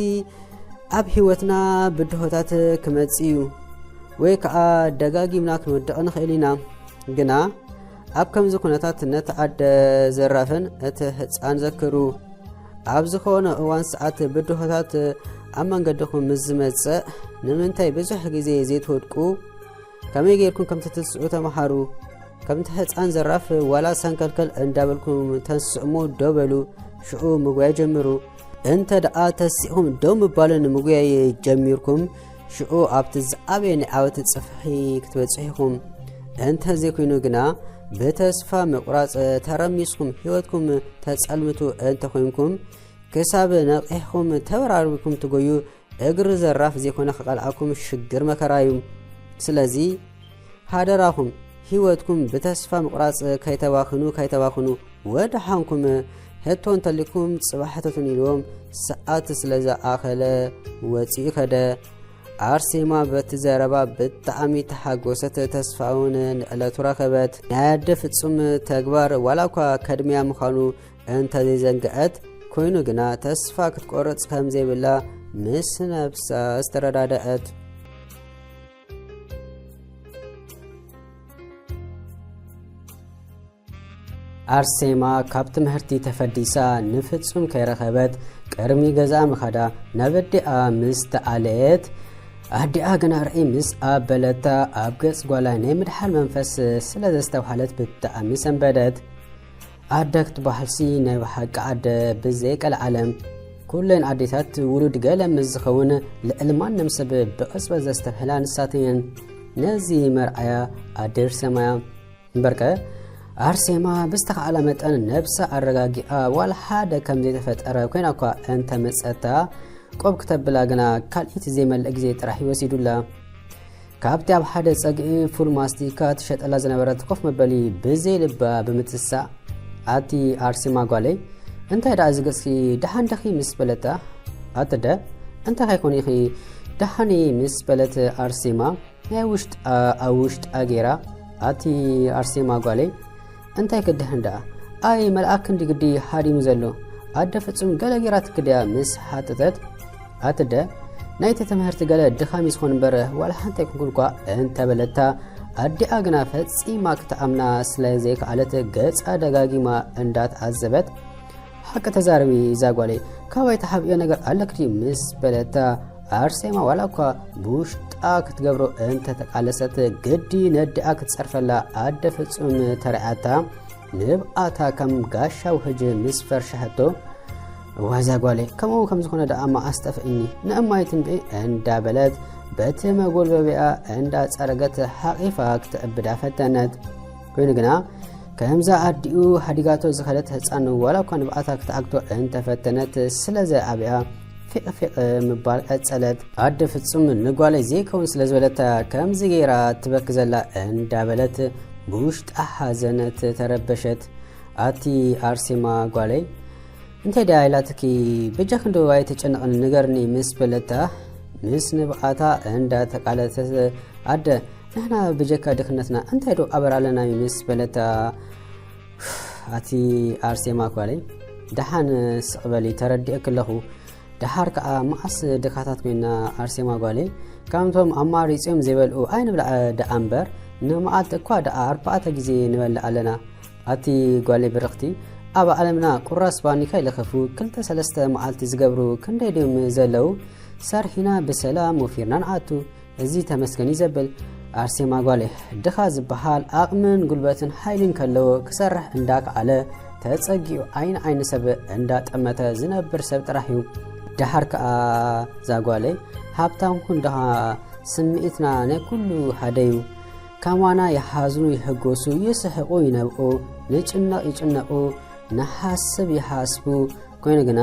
ኣብ ህይወትና ብድሆታት ክመጽእ እዩ፣ ወይ ከኣ ደጋጊምና ክንወድቕ ንኽእል ኢና። ግና ኣብ ከምዚ ኩነታት ነቲ ኣደ ዘራፍን እቲ ህጻን ዘክሩ። ኣብ ዝኾነ እዋን ሰዓት ብድሆታት ኣብ መንገድኹም ምስ ዝመጽእ፣ ንምንታይ ብዙሕ ግዜ ዘይትወድቁ? ከመይ ጌርኩም ከም ትትስኡ ተመሃሩ። ከምቲ ህጻን ዘራፍ ዋላ ሰንከልከል እንዳበልኩም ተንስእሞ ደው በሉ፣ ሽዑ ምጉያይ ጀምሩ። እንተ ደኣ ተሲእኹም ደው ምባልን ምጉያይ ጀሚርኩም፣ ሽዑ ኣብቲ ዝዓበየ ናይ ዓወት ጽፍሒ ክትበጽሑ ኢኹም። እንተ ዘይኮይኑ ግና፣ ብተስፋ ምቑራጽ ተረሚስኩም ህይወትኩም ተጸልምቱ እንተ ኾይንኩም፣ ክሳብ ነቒሕኩም ተበራሪብኩም ትጎዩ፣ እግሪ ዘራፍ ዘይኮነ ክቐልዓኩም ሽግር መከራ እዩ። ስለዚ፣ ሃደራኹም፣ ህይወትኩም ብተስፋ ምቑራጽ ከይተባኽኑ፣ ከይተባኽኑ፣ ወደሓንኩም፣ ሕቶ እንተሊኩም ጽባሕ ሕተቱን ኢልዎም፣ ሰዓት ስለ ዝኣኸለ ወጺኡ ከደ። ኣርሴማ በቲ ዘረባ ብጣዕሚ ተሓጎሰት፣ ተስፋውን ንዕለቱ ረኸበት። ናይ ኣደ ፍጹም ተግባር ዋላ እኳ ከድምያ ምዃኑ እንተ ዘይዘንግዐት፣ ኮይኑ ግና ተስፋ ክትቆርጽ ከም ዘይብላ ምስ ነብሳ ዝተረዳደአት። ኣርሴማ ካብ ትምህርቲ ተፈዲሳ ንፍጹም ከይረኸበት ቅድሚ ገዛ ምኻዳ ናብ ኣዲኣ ምስ ተኣለየት፣ ኣዲኣ ግና ርዒ ምስ ኣበለታ ኣብ ገጽ ጓላ ናይ ምድሓን መንፈስ ስለ ዘስተብሃለት ብጣዕሚ ሰንበደት። ኣደ ክትበሃልሲ ናይ ብሓቂ ኣደ ብዘይ ቀልዓለም። ኩለን ኣዴታት ውሉድ ገለ ምስ ዝኸውን ልዕሊ ማንም ሰብ ብቕጽበት ዘስተብህላ ንሳተን እየን። ነዚ መርኣያ ኣደ ኣርሴማ እያ። እምበርከ ኣርሴማ ብዝተኻእላ መጠን ነብሳ ኣረጋጊኣ ዋላ ሓደ ከም ዘይተፈጠረ ኮይና እኳ እንተመጸታ፣ ቆብ ክተብላ ግና ካልኢት ዘይመልእ ግዜ ጥራሕ ይወሲዱላ። ካብቲ ኣብ ሓደ ጸግዒ ፉል ማስቲካ ትሸጠላ ዝነበረት ኮፍ መበሊ ብዘይ ልባ ብምትሳእ፣ ኣቲ ኣርሴማ ጓለይ፣ እንታይ ደኣ እዚ ገጽኪ ደሓን ደኺ ምስ በለታ፣ ኣቲ ኣደ፣ እንታይ ከይኮን ኢኺ ደሓን ምስ በለት ኣርሴማ፣ ናይ ውሽጣ ኣብ ውሽጣ ገይራ፣ ኣቲ ኣርሴማ ጓለይ፣ እንታይ ክድሕን ደኣ? ኣይ መልኣክ ክንዲ ግዲ ሃዲሙ ዘሎ፣ ኣደ ፍጹም ገለ ገይራትኪ ድያ ምስ ሓተተት፣ ኣቲ ኣደ፣ ናይቲ ትምህርቲ ገለ ድኻም እዩ ዝኾን እምበር ዋላ ሓንቲ ኣይኮንኩን እኳ እንተበለታ፣ ኣዲኣ ግና ፈጺማ ክትኣምና ስለ ዘይከኣለት ገጻ ደጋጊማ እንዳተዓዘበት፣ ሓቂ ተዛረቢ እዛ ጓለይ፣ ካባይ ተሓብእዮ ነገር ኣለክ ድዩ ምስ በለታ፣ ኣርሴማ ዋላ እኳ ብውሽጣ ክትገብሮ እንተተቃለሰት፣ ግዲ ነዲኣ ክትጸርፈላ ኣደ ፍጹም ተረኣታ። ንብኣታ ከም ጋሻ ውህጅ ምስ ፈርሸሐቶ፣ እዋይ እዛ ጓለይ፣ ከምኡ ከም ዝኾነ ደኣ መዓስ ጠፍእኒ፣ ንእማይ ትንብዒ እንዳበለት በቲ መጎልበቢኣ እንዳጸረገት ሓቂፋ ክትዕብዳ ፈተነት። ኮይኑ ግና ከምዛ ኣዲኡ ሓዲጋቶ ዝኸደት ህፃን ዋላ እኳ ንብኣታ ክትዓግቶ እንተፈተነት፣ ስለ ዘይኣብያ ፊቕ ፊቕ ምባል ቀጸለት። ኣደ ፍጹም ንጓለይ ዘይከውን ስለ ዝበለታ ከምዚ ገይራ ትበኪ ዘላ እንዳበለት ብውሽጣ ሓዘነት ተረበሸት። ኣቲ ኣርሴማ ጓለይ፣ እንታይ ደኣ ኢላትኪ? በጃኺ እንዶ ኣይተጨንቕኒ ንገርኒ ምስ በለታ፣ ምስ ንብኣታ እንዳተቃለሰት፣ ኣደ ንሕና ብጀካ ድኽነትና እንታይ ዶ ኣበር ኣለና እዩ ምስ በለታ፣ ኣቲ ኣርሴማ ጓለይ፣ ደሓን ስቕ በሊ፣ ተረዲኤኪ ኣለኹ። ደሓር ከኣ መዓስ ድኻታት ኮይና ኣርሴማ ጓለይ፣ ከምቶም ኣማሪጽዮም ዘይበልዑ ኣይንብላዕ ደኣ እምበር፣ ንመዓልቲ እኳ ደኣ ኣርባዕተ ግዜ ንበልዕ ኣለና። ኣቲ ጓለይ ብርኽቲ፣ ኣብ ዓለምና ቁራስ ባኒካ ይለኸፉ፣ ክልተ ሰለስተ መዓልቲ ዝገብሩ ክንደይ ድዮም ዘለዉ? ሰርሒና ብሰላም ወፊርና ንኣቱ። እዚ ተመስገን እዩ ዘብል። ኣርሴማ ጓለይ፣ ድኻ ዝበሃል ዓቕምን ጉልበትን ሓይልን ከለዎ ክሰርሕ እንዳከኣለ ተጸጊዑ ዓይኒ ዓይኒ ሰብ እንዳጠመተ ዝነብር ሰብ ጥራሕ እዩ። ደሓር ከኣ እዛ ጓለይ፣ ሃብታም ኩን ድኻ ስምዒትና ናይ ኩሉ ሓደ እዩ። ከማና ይሓዝኑ ይሕጎሱ፣ ይስሕቁ ይነብዑ፣ ንጭነቕ ይጭነቑ፣ ንሓስብ ይሓስቡ። ኮይኑ ግና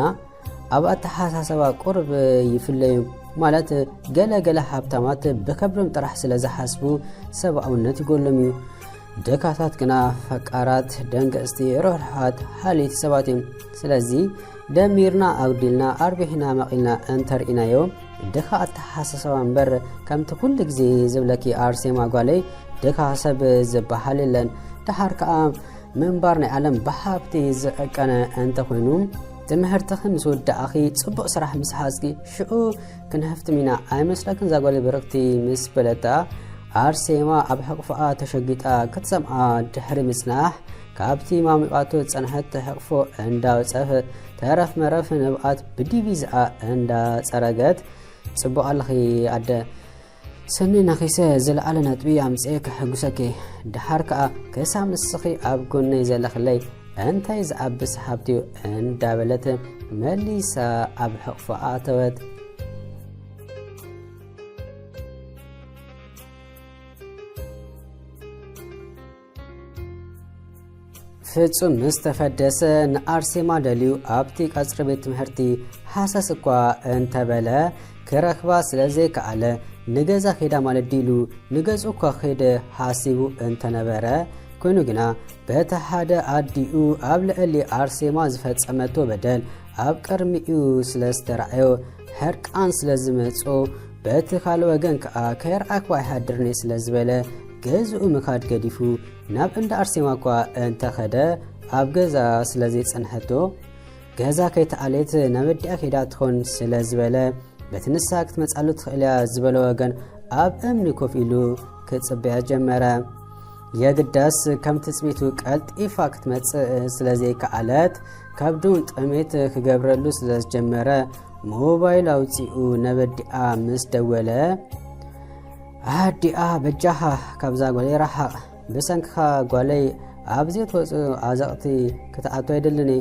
ኣብ ኣተሓሳሰባ ቁርብ ይፍለዩ። ማለት ገለ ገለ ሃብታማት ብከብዶም ጥራሕ ስለ ዝሓስቡ ሰብኣውነት ይጎሎም እዩ። ድኻታት ግና ፈቃራት፣ ደንገጽቲ፣ ርሕሩሓት፣ ሓለይቲ ሰባት እዮም። ስለዚ ደሚርና ኣጉዲልና ኣርቢሕና መቒልና እንተርኢናዮ ድኻ ኣተሓሳሰባ እምበር፣ ከምቲ ኩሉ ግዜ ዝብለኪ ኣርሴማ ጓለይ፣ ድኻ ሰብ ዝበሃል የለን። ደሓር ከኣ ምንባር ናይ ዓለም ብሃብቲ ዝዕቀነ እንተኾይኑ፣ ትምህርትኺ ምስ ወዳእኺ፣ ጽቡቕ ስራሕ ምስ ሓዝኪ፣ ሽዑ ክንሃፍትም ኢና። ኣይመስለክን እዛ ጓለይ ብርኽቲ? ምስ በለታ፣ ኣርሴማ ኣብ ሕቕፎኣ ተሸጊጣ ክትሰምዓ ድሕሪ ምጽናሕ፣ ካብቲ ማሚቓቶ ዝጸንሐት ሕቕፎ እንዳወጸት፣ ተረፍ መረፍ ንብኣት ብዲቪዝኣ እንዳጸረገት፣ ጽቡቕ ኣለኺ ኣደ። ሰኒ ነኺሰ ዝለዓለ ነጥቢ ኣምጽኤ ከሐጉሰኪ፣ ደሓር ከኣ ክሳብ ንስኺ ኣብ ጎነይ ዘለኽለይ እንታይ ዝዓብስ ሃብቲ'ዩ እንዳበለት መሊሳ ኣብ ሕቕፎ ኣተወት። ፍጹም ምስ ተፈደሰ ንኣርሴማ ደልዩ ኣብቲ ቀጽሪ ቤት ትምህርቲ ሃሰስ እኳ እንተበለ ክረኽባ ስለ ዘይከኣለ ንገዛ ኬዳ ማለት ድዩ ኢሉ ንገዝኡ እኳ ክኸይድ ሓሲቡ እንተነበረ፣ ኮይኑ ግና በቲ ሓደ ኣዲኡ ኣብ ልዕሊ ኣርሴማ ዝፈጸመቶ በደል ኣብ ቅድሚኡ ስለ ዝተራእዮ ሕርቃን ስለ ዝመጾ በቲ ካልእ ወገን ከኣ ከይረኣኽዋ ኣይሃድርን እየ ስለ ዝበለ ገዝኡ ምኻድ ገዲፉ ናብ እንዳ ኣርሴማ እኳ እንተኸደ ኣብ ገዛ ስለ ዘይጸንሐቶ ገዛ ከይተኣልየት ናብ ኣዲኣ ከይዳ ትኾን ስለ ዝበለ በቲ ንሳ ክትመጻሉ ትኽእል እያ ዝበሎ ወገን ኣብ እምኒ ኮፍ ኢሉ ክጽበያ ጀመረ። የግዳስ ከም ትጽቢቱ ቀልጢፋ ክትመጽእ ስለ ዘይከኣለት ከብዱን ጥሜት ክገብረሉ ስለ ዝጀመረ ሞባይል ኣውጺኡ ነበዲኣ ምስ ደወለ ኣዲኣ በጃኻ ካብዛ ጓለይ ረሓቕ፣ ብሰንክኻ ጓለይ ኣብ ዘይትወጽእ ኣዘቕቲ ክትኣቱ ኣይደልን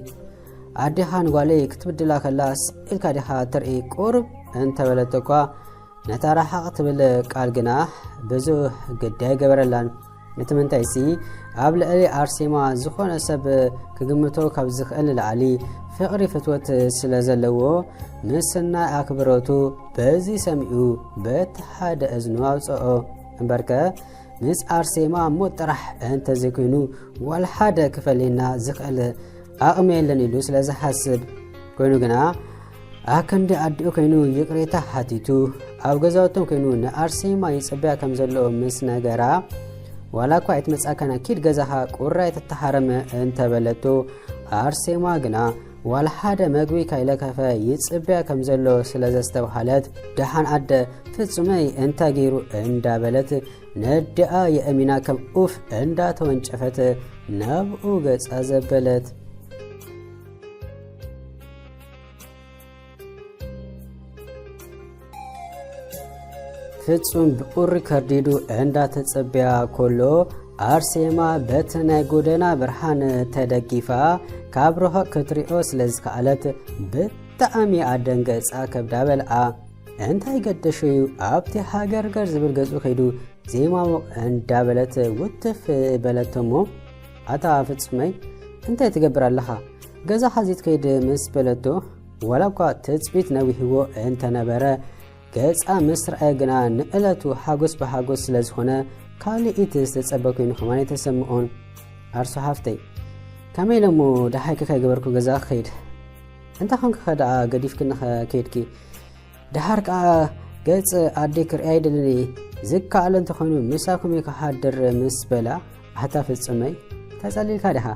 ኣዴኻ ንጓለይ ክትብድላ ከላ ስቕ ኢልካ ዲኻ ትርኢ? ቁሩብ እንተበለቶ እኳ ነታ ረሓቕ ትብል ቃል ግና ብዙሕ ግዲ ኣይገበረላን። እቲ ምንታይሲ ኣብ ልዕሊ ኣርሴማ ዝኾነ ሰብ ክግምቶ ካብ ዝኽእል ንላዕሊ ፍቕሪ ፍትወት ስለ ዘለዎ ምስናይ ኣክብሮቱ በዚ ሰሚዑ በቲ ሓደ እዝኑ ኣውፅኦ። እምበርከ ምስ ኣርሴማ ሞት ጥራሕ እንተዘይኮይኑ ዋላ ሓደ ክፈልየና ዝኽእል ዓቕሚ የለን ኢሉ ስለ ዝሓስብ ኮይኑ ግና ኣክንዲ ኣዲኡ ኮይኑ ይቕሬታ ሓቲቱ ኣብ ገዛውቶም ኮይኑ ንኣርሴማ ይጽበያ ከም ዘሎ ምስ ነገራ ዋላ እኳ ኣይትመጻካና ኪድ ገዛኻ ቁራይ ተተሓረመ እንተበለቶ ኣርሴማ ግና ዋላ ሓደ መግቢ ካይለከፈ ይጽበያ ከም ዘሎ ስለ ዘስተብሃለት፣ "ደሓን ኣደ ፍጹመይ እንታይ ገይሩ?" እንዳበለት ነዲኣ የእሚና ከም ኡፍ እንዳተወንጨፈት ናብኡ ገጻ ዘበለት። ፍጹም ብቑሪ ከርዲዱ እንዳተጸበያ ኮሎ፣ ኣርሴማ በቲ ናይ ጎደና ብርሃን ተደጊፋ ካብ ርሑቕ ክትሪኦ ስለ ዝከኣለት ብጣዕሚ ኣደንገጻ ከብዳ በልዓ። "እንታይ ገደሾ እዩ ኣብቲ ሃገርገር ዝብል ገጹ ከይዱ ዜማሙቕ?" እንዳበለት ውትፍ በለቶ እሞ፣ "ኣታ ፍጹመይ እንታይ ትገብር ኣለኻ? ገዛኻ ዘይትከይድ?" ምስ በለቶ፣ ዋላ እኳ ትጽቢት ነዊሕዎ እንተነበረ፣ ገጻ ምስ ረኣየ ግና ንዕለቱ ሓጎስ ብሓጎስ ስለ ዝኾነ፣ ካልእ ኢቲ ዝተጸበ ኮይኑ ከማን ኣይተሰምኦን። "ኣርሶ ሓፍተይ፣ ከመይ ኢለ እሞ ደሃይኪ ከይገበርኩ ገዛ ክኸይድ? እንታይ ኮንኪ ከ ደኣ ገዲፍክኒ ከ ከይድኪ? ደሃር ከኣ ገጽ ኣደይ ክርእያ ኣይደልን እየ። ዝከኣል እንተኾይኑ ምሳኩም እየ ክሃድር" ምስ በላ፣ ኣታ ፍጹመይ፣ ተጸሊልካ ዲኻ?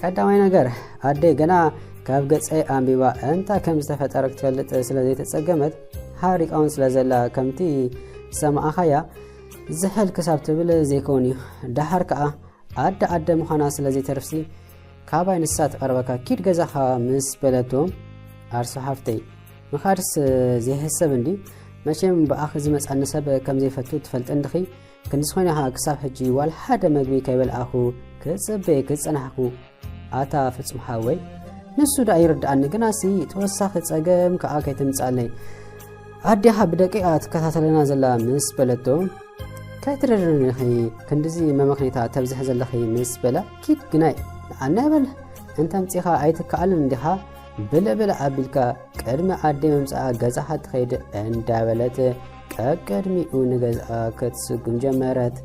ቀዳማይ ነገር፣ ኣደይ ገና ካብ ገጸይ ኣንቢባ እንታይ ከም ዝተፈጠረ ክትፈልጥ ስለ ዘይተጸገመት፣ ሓሪቃውን ስለ ዘላ፣ ከምቲ ዝሰማዕኻያ ዝሕል ክሳብ ትብል ዘይከውን እዩ። ደሓር ከኣ ኣደ ኣደ ምዃና ስለ ዘይተርፍሲ፣ ካባይ ንሳ ትቐርበካ፣ ኪድ ገዛኻ ምስ በለቶ፣ ኣርሶ ሓፍተይ፣ ምኻድስ ዘይሕሰብ እንዲ፣ መቸም ብኣኺ ዝመጻኒ ሰብ ከም ዘይፈቱ ትፈልጢ እንድኺ፣ ክንድዚ ኮይነ ኸኣ ክሳብ ሕጂ ዋላ ሓደ መግቢ ከይበልኣኹ ክጽበየኪ ዝጸናሕኩ። ኣታ ፍጹም ሓወይ፣ ንሱ ደኣ ይርድኣኒ፣ ግናሲ ተወሳኺ ጸገም ከኣ ከይተምጽኣለይ። ኣዴኻ ብደቂቓ ትከታተለና ዘላ ምስ በለቶ፣ ከይትረድእኒ ኢኺ ክንድዚ መመኽኔታ ተብዝሒ ዘለኺ ምስ በላ፣ ኪድ ግናይ ንኣና ይበል፣ እንተ ኣምጺኻ ኣይትከኣልን እንዲኻ፣ ብልዕብልዕ ኣቢልካ ቅድሚ ኣደይ ምምጻኣ ገዛኻ ትኸይድ እንዳበለት ቀቅድሚኡ ንገዝኣ ክትስጉም ጀመረት።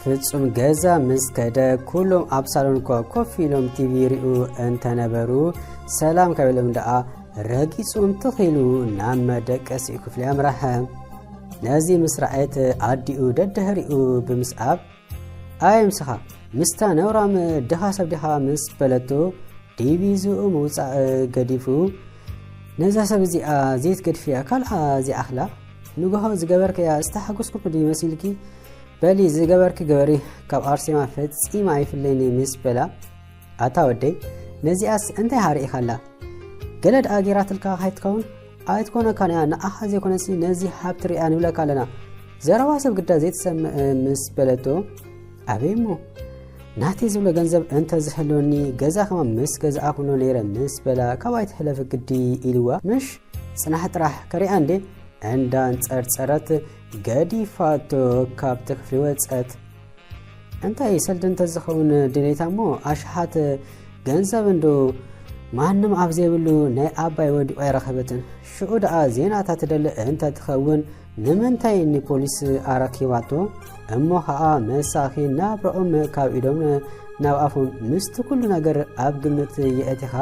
ፍጹም ገዛ ምስ ከደ፣ ኩሎም ኣብ ሳሎን እኳ ኮፍ ኢሎም ቲቪ ይሪኡ እንተነበሩ፣ ሰላም ከበሎም ደኣ ረጊጹ እንትኺሉ ናብ መደቀሲኡ ክፍሊ ኣምራሐ። ነዚ ምስ ረኣየት ኣዲኡ ደድሕሪኡ ብምስዓብ፣ "ኣይ ምስኻ፣ ምስታ ነውራም ድኻ ሰብ ዲኻ?" ምስ በለቶ፣ ዲቪዝኡ ምውጻእ ገዲፉ፣ "ነዛ ሰብ እዚኣ ዘይትገድፍያ፣ ካልኣ ዘይኣኽላ ንግሆ ዝገበርከያ ዝተሓጎስኩ ዶ ይመሲልኪ? በሊ ዝገበርኪ ግበሪ፣ ካብ ኣርሴማ ፈጺማ ኣይፍለይን" ምስ በላ፣ "ኣታ ወደይ፣ ነዚኣስ እንታይ ሃሪኢኻላ? ገለ ደኣ ጌራትልካ ከይትከውን? ኣይትኮነካን እያ፣ ንዓኻ ዘይኮነሲ ነዚ ሃብቲ ርእያ ንብለካ ኣለና። ዘረባ ሰብ ግዳ ዘይትሰምዕ" ምስ በለቶ፣ "ኣበይ እሞ? ናተይ ዝብሎ ገንዘብ እንተ ዝህልወኒ፣ ገዛ ከማን ምስ ገዛእኩሎ ነይረ" ምስ በላ፣ "ካብ ኣይትሕለፊ ግዲ" ኢልዋ። "ምሽ ጽናሕ ጥራሕ ከሪኣ እንዴ?" እንዳንጸርጸረት ገዲፋቶ ካብቲ ክፍሊ ወጸት። እንታይ ሰልዲ እንተዝኸውን ድሌታ እሞ፣ ኣሽሓት ገንዘብ እንዶ ማንም ኣብ ዘይብሉ ናይ ኣባይ ወዲቑ ኣይረኸበትን። ሽዑ ደኣ ዜናታት ትደሊ እንተትኸውን፣ ንምንታይ ንፖሊስ ኣረኪባቶ? እሞ ኸኣ መሳኺን ናብርኦም ካብ ኢዶም ናብ ኣፎም ምስቲ ኩሉ ነገር ኣብ ግምት የእቲኻ፣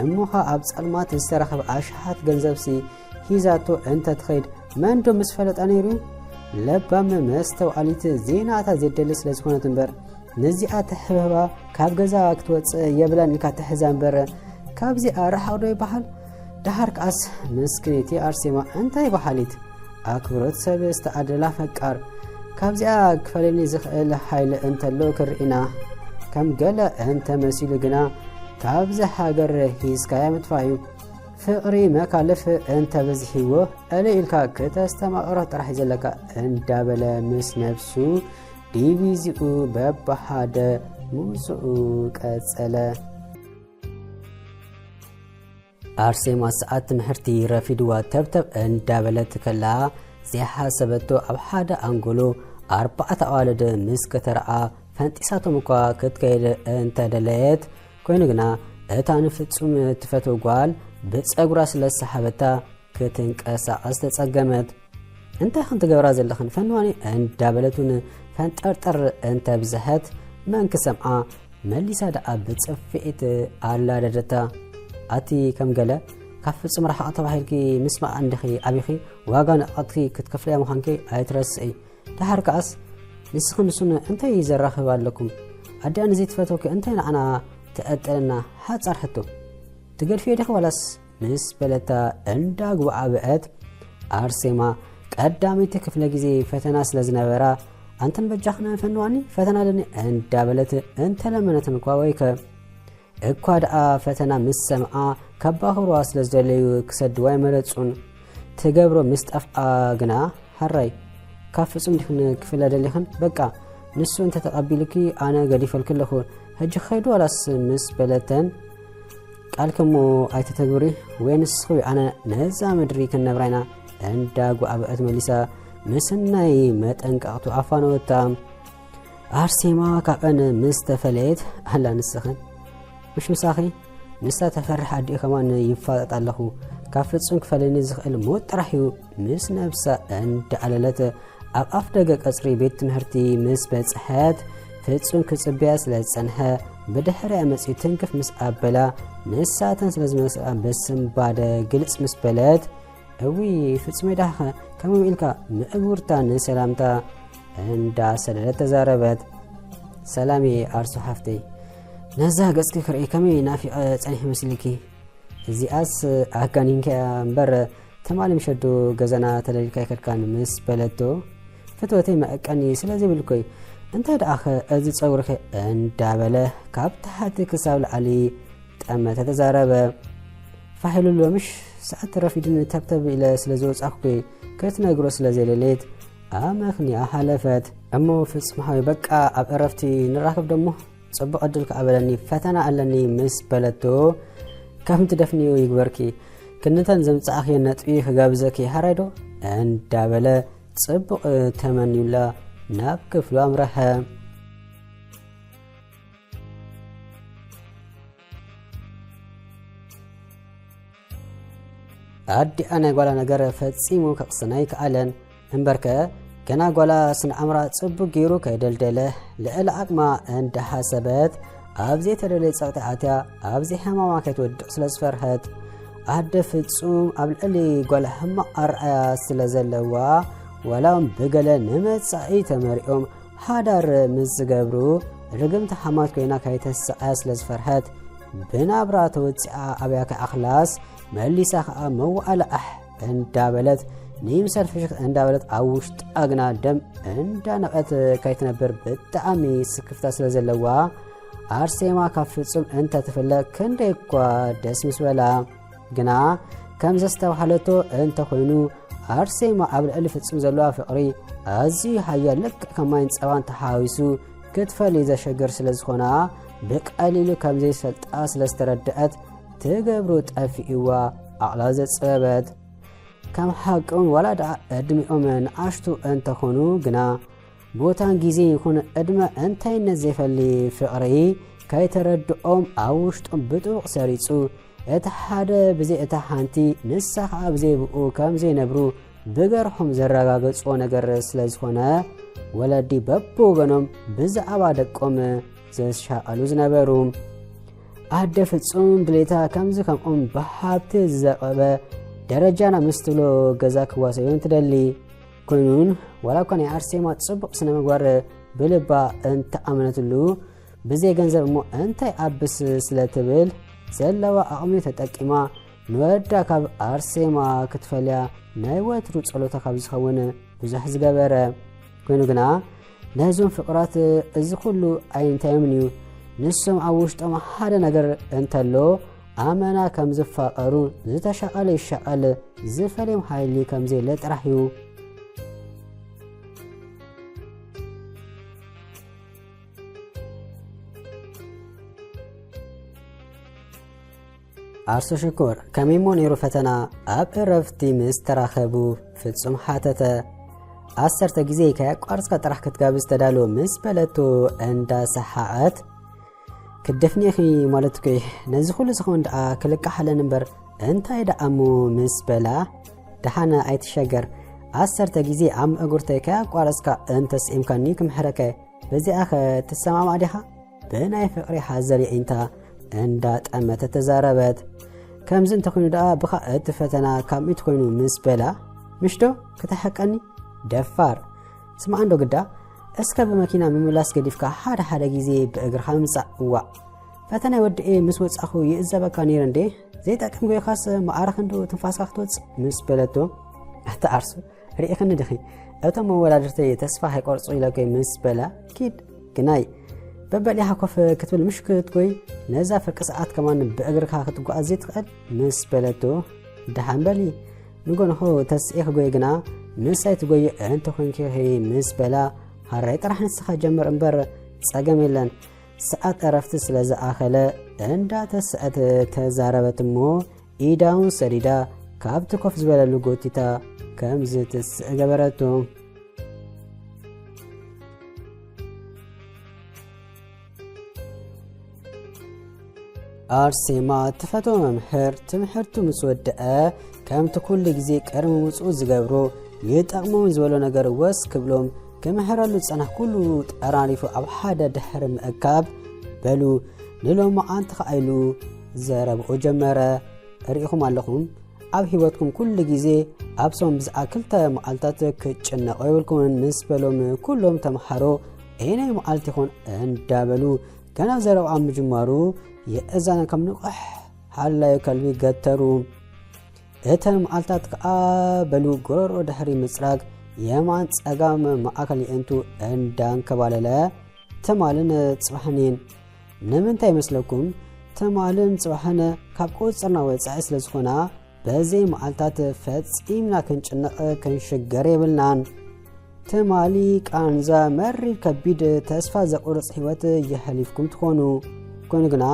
እሞ ኸኣ ኣብ ጸልማት ዝተረኸበ ኣሽሓት ገንዘብሲ ሂዛቶ እንተትኸይድ መን ዶ ምስ ፈለጣ ነይሩ? ለባም መስተውዓሊት ዜናታት ዘደሊ ስለ ዝኾነት እምበር፣ ነዚኣ ተሕብህባ ካብ ገዛ ክትወጽእ የብላን ኢልካ ትሕዛ እምበር፣ ካብዚኣ ርሓቕ ዶ ይበሃል? ደሓር ከኣስ መስክነይቲ ኣርሴማ እንታይ በሃሊት፣ ኣክብሮት ሰብ ዝተኣደላ ፈቃር፣ ካብዚኣ ክፈልየኒ ዝኽእል ሓይሊ እንተሎ ክርኢና፣ ከም ገለ እንተመሲሉ ግና ካብዚ ሃገር ሂዝካያ ምጥፋእ እዩ። ፍቕሪ መካልፍ እንተበዝሒዎ፣ ዕልይ ኢልካ ክተስተማቕሮ ጥራሕ እዩ ዘለካ እንዳበለ ምስ ነብሱ ዲቪዝኡ በብሓደ ምውጽኡ ቀጸለ። ኣርሴማ ሰዓት ትምህርቲ ረፊድዋ ተብተብ እንዳበለት ከላ፣ ዘይሓሰበቶ ኣብ ሓደ ኣንጎሎ ኣርባዕተ ኣዋልድ ምስ ከተርኣ፣ ፈንጢሳቶም እኳ ክትከይድ እንተደለየት፣ ኮይኑ ግና እታ ንፍጹም ትፈትዎ ጓል ብጸጉራ ስለ ዝሰሓበታ፣ ክትንቀሳቐስ ተጸገመት። "እንታይ ከም ትገብራ ዘለኽን ፈንዋኒ?" እንዳበለት እውን ፈንጠርጠር እንተብዝሐት፣ መን ክሰምዓ፣ መሊሳ ደኣ ብጽፍዒት ኣላደደታ። "ኣቲ ከም ገለ፣ ካብ ፍጹም ርሓቕ ተባሂልኪ ምስማዕ እንዲኺ ዓቢኺ፣ ዋጋ ንዕቐትኪ ክትከፍልያ ምዃንኪ ኣይትረስዒ። ደሓር ከኣስ ንስኺ ንሱን እንታይ ዘራኽብ ኣለኩም? ኣዲኣ ንዘይትፈትወኪ እንታይ ንዓና ትቐጥለና? ሓጻር ሕቶ። ትገድፍዮ ዲኺ ዋላስ? ምስ በለታ እንዳጉባዓበዐት፣ ኣርሴማ ቀዳመይቲ ክፍለ ግዜ ፈተና ስለ ዝነበራ፣ ኣንተን በጃኽን ፈንዋኒ፣ ፈተና ኣለኒ እንዳበለት እንተለመነትን እኳ ወይከ እኳ ደኣ ፈተና ምስ ሰምዓ ከባኽርዋ ስለ ዝደለዩ ክሰድዋ ኣይመረጹን። ትገብሮ ምስ ጠፍኣ ግና፣ ሃራይ ካብ ፍጹም ዲኽን ክፍለ ደሊኽን? በቃ ንሱ እንተ ተቐቢሉኪ ኣነ ገዲፈልኪ ኣለኹ። ሕጂ ክኸይዱ ዋላስ? ምስ በለተን፣ ቃልኪ እሞ ኣይተተግብሪ፣ ወይ ንስኺ ወይ ኣነ ነዛ ምድሪ ክንነብራ ኢና እንዳጓዕበዐት መሊሳ ምስናይ መጠንቀቕቱ ኣፋነወታ። ኣርሴማ ካብአን ምስ ተፈለየት፣ ኣላ ንስኽን ምሽ ምሳኺ ንሳ ተፈርሕ ኣዲኡ ከማን ይፋጠጥ ኣለኹ። ካብ ፍጹም ክፈለኒ ዝኽእል ሞት ጥራሕ እዩ። ምስ ነብሳ እንዳኣለለት ኣብ ኣፍ ደገ ቀጽሪ ቤት ትምህርቲ ምስ በጽሐት፣ ፍጹም ክጽበያ ስለ ዝጸንሐ ብድሕሪኣ መጺኡ ትንክፍ ምስ ኣበላ፣ ንሳተን ስለ ዝመስላ ብስንባደ ግልጽ ምስ በለት፣ እዊ ፍጹመይ ደሓኸ ከምኡ ኢልካ ምእጉርታ ንሰላምታ እንዳሰደደት ተዛረበት። ሰላም እየ ኣርሱ ሓፍተይ፣ ነዛ ገጽኪ ክርኢ ከመይ ናፊቐ ጸኒሕ መስልኪ? እዚኣስ ኣጋኒንካያ እምበር፣ ትማሊ ምሸት ዶ ገዛና ተደሊልካ ኣይከድካን? ምስ በለቶ፣ ፍትወተይ መዕቀኒ ስለ ዘይብልኮይ፣ እንታይ ደኣኸ እዚ ጸጉርኸ? እንዳበለ ካብ ታሕቲ ክሳብ ላዕሊ ጠመተ ተዛረበ። ፋሕ ኢሉሉ፣ ምሽ ሰዓት ረፊድን ተብተብ ኢለ ስለ ዝወጻእኩ ክትነግሮ ስለ ዘይደለየት ኣመኽንያ ሓለፈት። እሞ ፍጹም ሓወይ፣ በቃ ኣብ ዕረፍቲ ንራኸብ ደሞ፣ ጽቡቕ ዕድል ከኣ በለኒ፣ ፈተና ኣለኒ ምስ በለቶ፣ ከም ትደፍንዮ ይግበርኪ፣ ክንተን ዘምጻእኽዮ ነጥቢ ክጋብዘኪ ሃራይ ዶ? እንዳበለ ጽቡቕ ተመንዩላ ናብ ክፍሉ ኣምረሐ። ኣዲኣ ናይ ጓላ ነገር ፈጺሙ ከቕስና ኣይከኣለን። እምበርከ ገና ጓላ ስነ ኣምራ ጽቡቕ ገይሩ ከይደልደለ፣ ልዕሊ ዓቕማ እንዳሓሰበት፣ ኣብ ዘይተደለየ ጸቕጢ ኣትያ፣ ኣብ ዘይሕማማ ከይትወድቕ ስለ ዝፈርሀት፣ ኣደ ፍጹም ኣብ ልዕሊ ጓላ ሕማቕ ኣርኣያ ስለ ዘለዋ፣ ዋላ እውን ብገለ ንመጻኢ ተመሪኦም ሓዳር ምስ ዝገብሩ፣ ርግምቲ ሓማት ኮይና ከይተሰቓያ ስለ ዝፈርሀት፣ ብናብራ ተወጺኣ ኣብያ ከይኣኽላስ፣ መሊሳ ኸኣ መዋዕለ ኣሕ እንዳበለት፣ ንይምሰል ፍሽኽ እንዳበለት፣ ኣብ ውሽጣ ግና ደም እንዳነቐት ከይትነብር ብጣዕሚ ስክፍታ ስለ ዘለዋ፣ ኣርሴማ ካብ ፍጹም እንተትፍለ ክንደይ እኳ ደስ ምስ በላ። ግና ከም ዘስተብሃለቶ እንተኾይኑ፣ ኣርሴማ ኣብ ልዕሊ ፍጹም ዘለዋ ፍቕሪ ኣዝዩ ሓያል፣ ልክዕ ከም ማይን ጸባን ተሓዋዊሱ ክትፈልይ ዘሸግር ስለ ዝኾና፣ ብቐሊሉ ከም ዘይሰልጣ ስለ ዝተረድአት፣ ትገብሮ ጠፊእዋ፣ ዓቕላ ዘጸበበት። ከም ሓቂ እውን ዋላ ደኣ ዕድሚኦም ንኣሽቱ እንተኾኑ ግና፣ ቦታን ግዜ ይኹን ዕድመ እንታይነት ዘይፈሊ ፍቕሪ ከይተረድኦም ኣብ ውሽጦም ብጥቡቕ ሰሪጹ፣ እቲ ሓደ ብዘይ እታ ሓንቲ፣ ንሳ ኸኣ ብዘይ ብኡ ከም ዘይነብሩ ብገርሖም ዘረጋገጽዎ ነገር ስለ ዝኾነ፣ ወለዲ በብወገኖም ብዛዕባ ደቆም ዘሻቐሉ ዝነበሩ። ኣደ ፍጹም ድሌታ ከምዚ ከምኦም ብሃብቲ ዝዘቐበ ደረጃ ናብ ምስ ትብሎ ገዛ ክዋሰዮን ትደሊ። ኮይኑን፣ ዋላ እኳ ናይ ኣርሴማ ጽቡቕ ስነ ምግባር ብልባ እንተኣመነትሉ፣ ብዘይ ገንዘብ እሞ እንታይ ኣብስ ስለ ትብል፣ ዘለዋ ዓቕሚ ተጠቂማ ንወዳ ካብ ኣርሴማ ክትፈልያ ናይ ወትሩ ጸሎታ ካብ ዝኸውን ብዙሕ ዝገበረ። ኮይኑ ግና፣ ነዞም ፍቕራት እዚ ኩሉ ኣይንታዮምን እዩ። ንሶም ኣብ ውሽጦም ሓደ ነገር እንተሎ፣ ኣመና ከም ዝፋቐሩ፣ ዝተሻቐለ ይሻቐል፣ ዝፈልዮም ሓይሊ ከም ዘየለ ጥራሕ እዩ። ኣርሶ ሽኮር፣ ከመይ እሞ ነይሩ ፈተና? ኣብ ዕረፍቲ ምስ ተራኸቡ፣ ፍጹም ሓተተ። ዓሰርተ ግዜ ከየቋረጽካ ጥራሕ ክትጋብዝ ተዳሎ ምስ በለቶ እንዳሰሓቐት፣ ክትደፍኒ ኢኺ ማለት እኮ እዩ። ነዚ ኩሉ ዝኸውን ደኣ ክልቃሕ ኣለኒ እምበር እንታይ ደኣ እሞ ምስ በላ፣ ደሓን ኣይትሸገር። ዓሰርተ ግዜ ኣብ መእጉርተይ ከየቋረጽካ እንተስዒምካኒ ክምሕረካ እየ። በዚኣኸ ትሰማማዕ ዲኻ? ብናይ ፍቕሪ ሓዘል የዒንታ እንዳጠመተት ተዛረበት። ከምዚ እንተኾይኑ ደኣ ብኻ እቲ ፈተና ካብ ሚእቲ ኮይኑ ምስ በላ፣ ምሽዶ ክትሓቀኒ ደፋር። ስማዕ እንዶ ግዳ፣ እስከ ብመኪና ምምላስ ገዲፍካ ሓደ ሓደ ግዜ ብእግርኻ ምጻእ። እዋእ፣ ፈተናይ ወድኤ ምስ ወጻኹ ይእዘበካ ነይረ እንዴ? ዘይጠቅም ጎይኻስ መዓረ ክንዱ ትንፋስካ ክትወጽእ ምስ በለቶ፣ ኣታ ዓርሱ፣ ርኢኽኒ ዲኺ? እቶም መወዳድርተይ ተስፋ ከይቆርጹ ኢለኮይ ምስ በላ፣ ኪድ ግናይ፣ በበሊኻ ኮፍ ክትብል ምሽ ክትጎይ፣ ነዛ ፍርቂ ሰዓት ከማን ብእግርካ ክትጓዓዝ ዘይትኽእል ምስ በለቶ፣ ደሓን በሊ፣ ንጎንኹ ተስኤ ክጎይ ግና ምሳይ ትጎይ እንተኾይንኪ ኢኺ ምስ በላ፣ ሃራይ ጥራሕ ንስኻ ጀምር እምበር ጸገም የለን። ሰዓት ዕረፍቲ ስለ ዝኣኸለ እንዳተስአት ተዛረበት እሞ ኢዳውን ሰዲዳ ካብቲ ኮፍ ዝበለሉ ጎቲታ ከምዚ ትስእ ገበረቶ። ኣርሴማ ትፈትዎ መምህር ትምህርቱ ምስ ወደአ፣ ከምቲ ኩሉ ግዜ ቅድሚ ምጽኡ ዝገብሮ፣ ይጠቕሞም ዝበሎ ነገር ወስ ክብሎም፣ ክምሕረሉ ዝጸናሕ ኩሉ ጠራሪፉ ኣብ ሓደ ድሕሪ ምእካብ፣ በሉ ንሎሚ ኣንቲ ኸኣ ኢሉ ዘረብኡ ጀመረ። ርኢኹም ኣለኹም፣ ኣብ ህይወትኩም ኩሉ ግዜ ኣብ ሰሙን ብዛዕባ ክልተ መዓልታት ክትጭነቑ የብልኩምን ምስ በሎም፣ ኩሎም ተምሃሮ፣ "ኤናይ መዓልቲ ይኾን?" እንዳበሉ፣ ገና ዘረብኣ ምጅማሩ፣ የእዛነ ከም ንቑሕ ሓላዩ ከልቢ ገተሩ። እተን መዓልታት ከኣ በሉ፣ ጎረሮ ድሕሪ ምጽራግ፣ የማን ጸጋም ማእከል የእንቱ እንዳንከባለለ፣ ትማልን ጽባሕን እየን። ንምንታይ ይመስለኩም? ትማልን ጽባሕን ካብ ቁጽጽርና ወጻኢ ስለ ዝኾና፣ በዘይ መዓልታት ፈጺምና ክንጭነቕ ክንሽገር የብልናን። ትማሊ ቃንዛ መሪር ከቢድ ተስፋ ዘቑርጽ ህይወት የሕሊፍኩም ትኾኑ። ኮይኑ ግና፣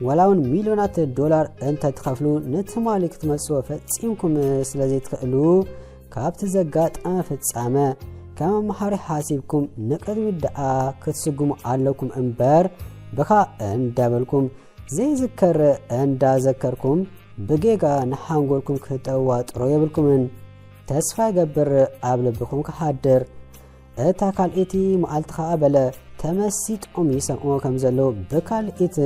ዋላ እውን ሚልዮናት ዶላር እንተ ትኸፍሉ፣ ንትማሊ ክትመልስዎ ፈጺምኩም ስለ ዘይትኽእሉ፣ ካብቲ ዘጋጠመ ፍጻመ ከም መምሃሪ ሓሲብኩም ንቕድሚት ደኣ ክትስጉሙ ኣለኩም እምበር፣ ብኻ እንዳበልኩም ዘይዝከር እንዳዘከርኩም ብጌጋ ንሓንጎልኩም ክትጠዋጥሮ የብልኩምን። ተስፋ ይገብር ኣብ ልብኹም ክሓድር። እታ ካልኣይቲ መዓልቲ ኸኣ በለ፣ ተመሲጦም ይሰምዑ ከም ዘለዉ ብካልኢት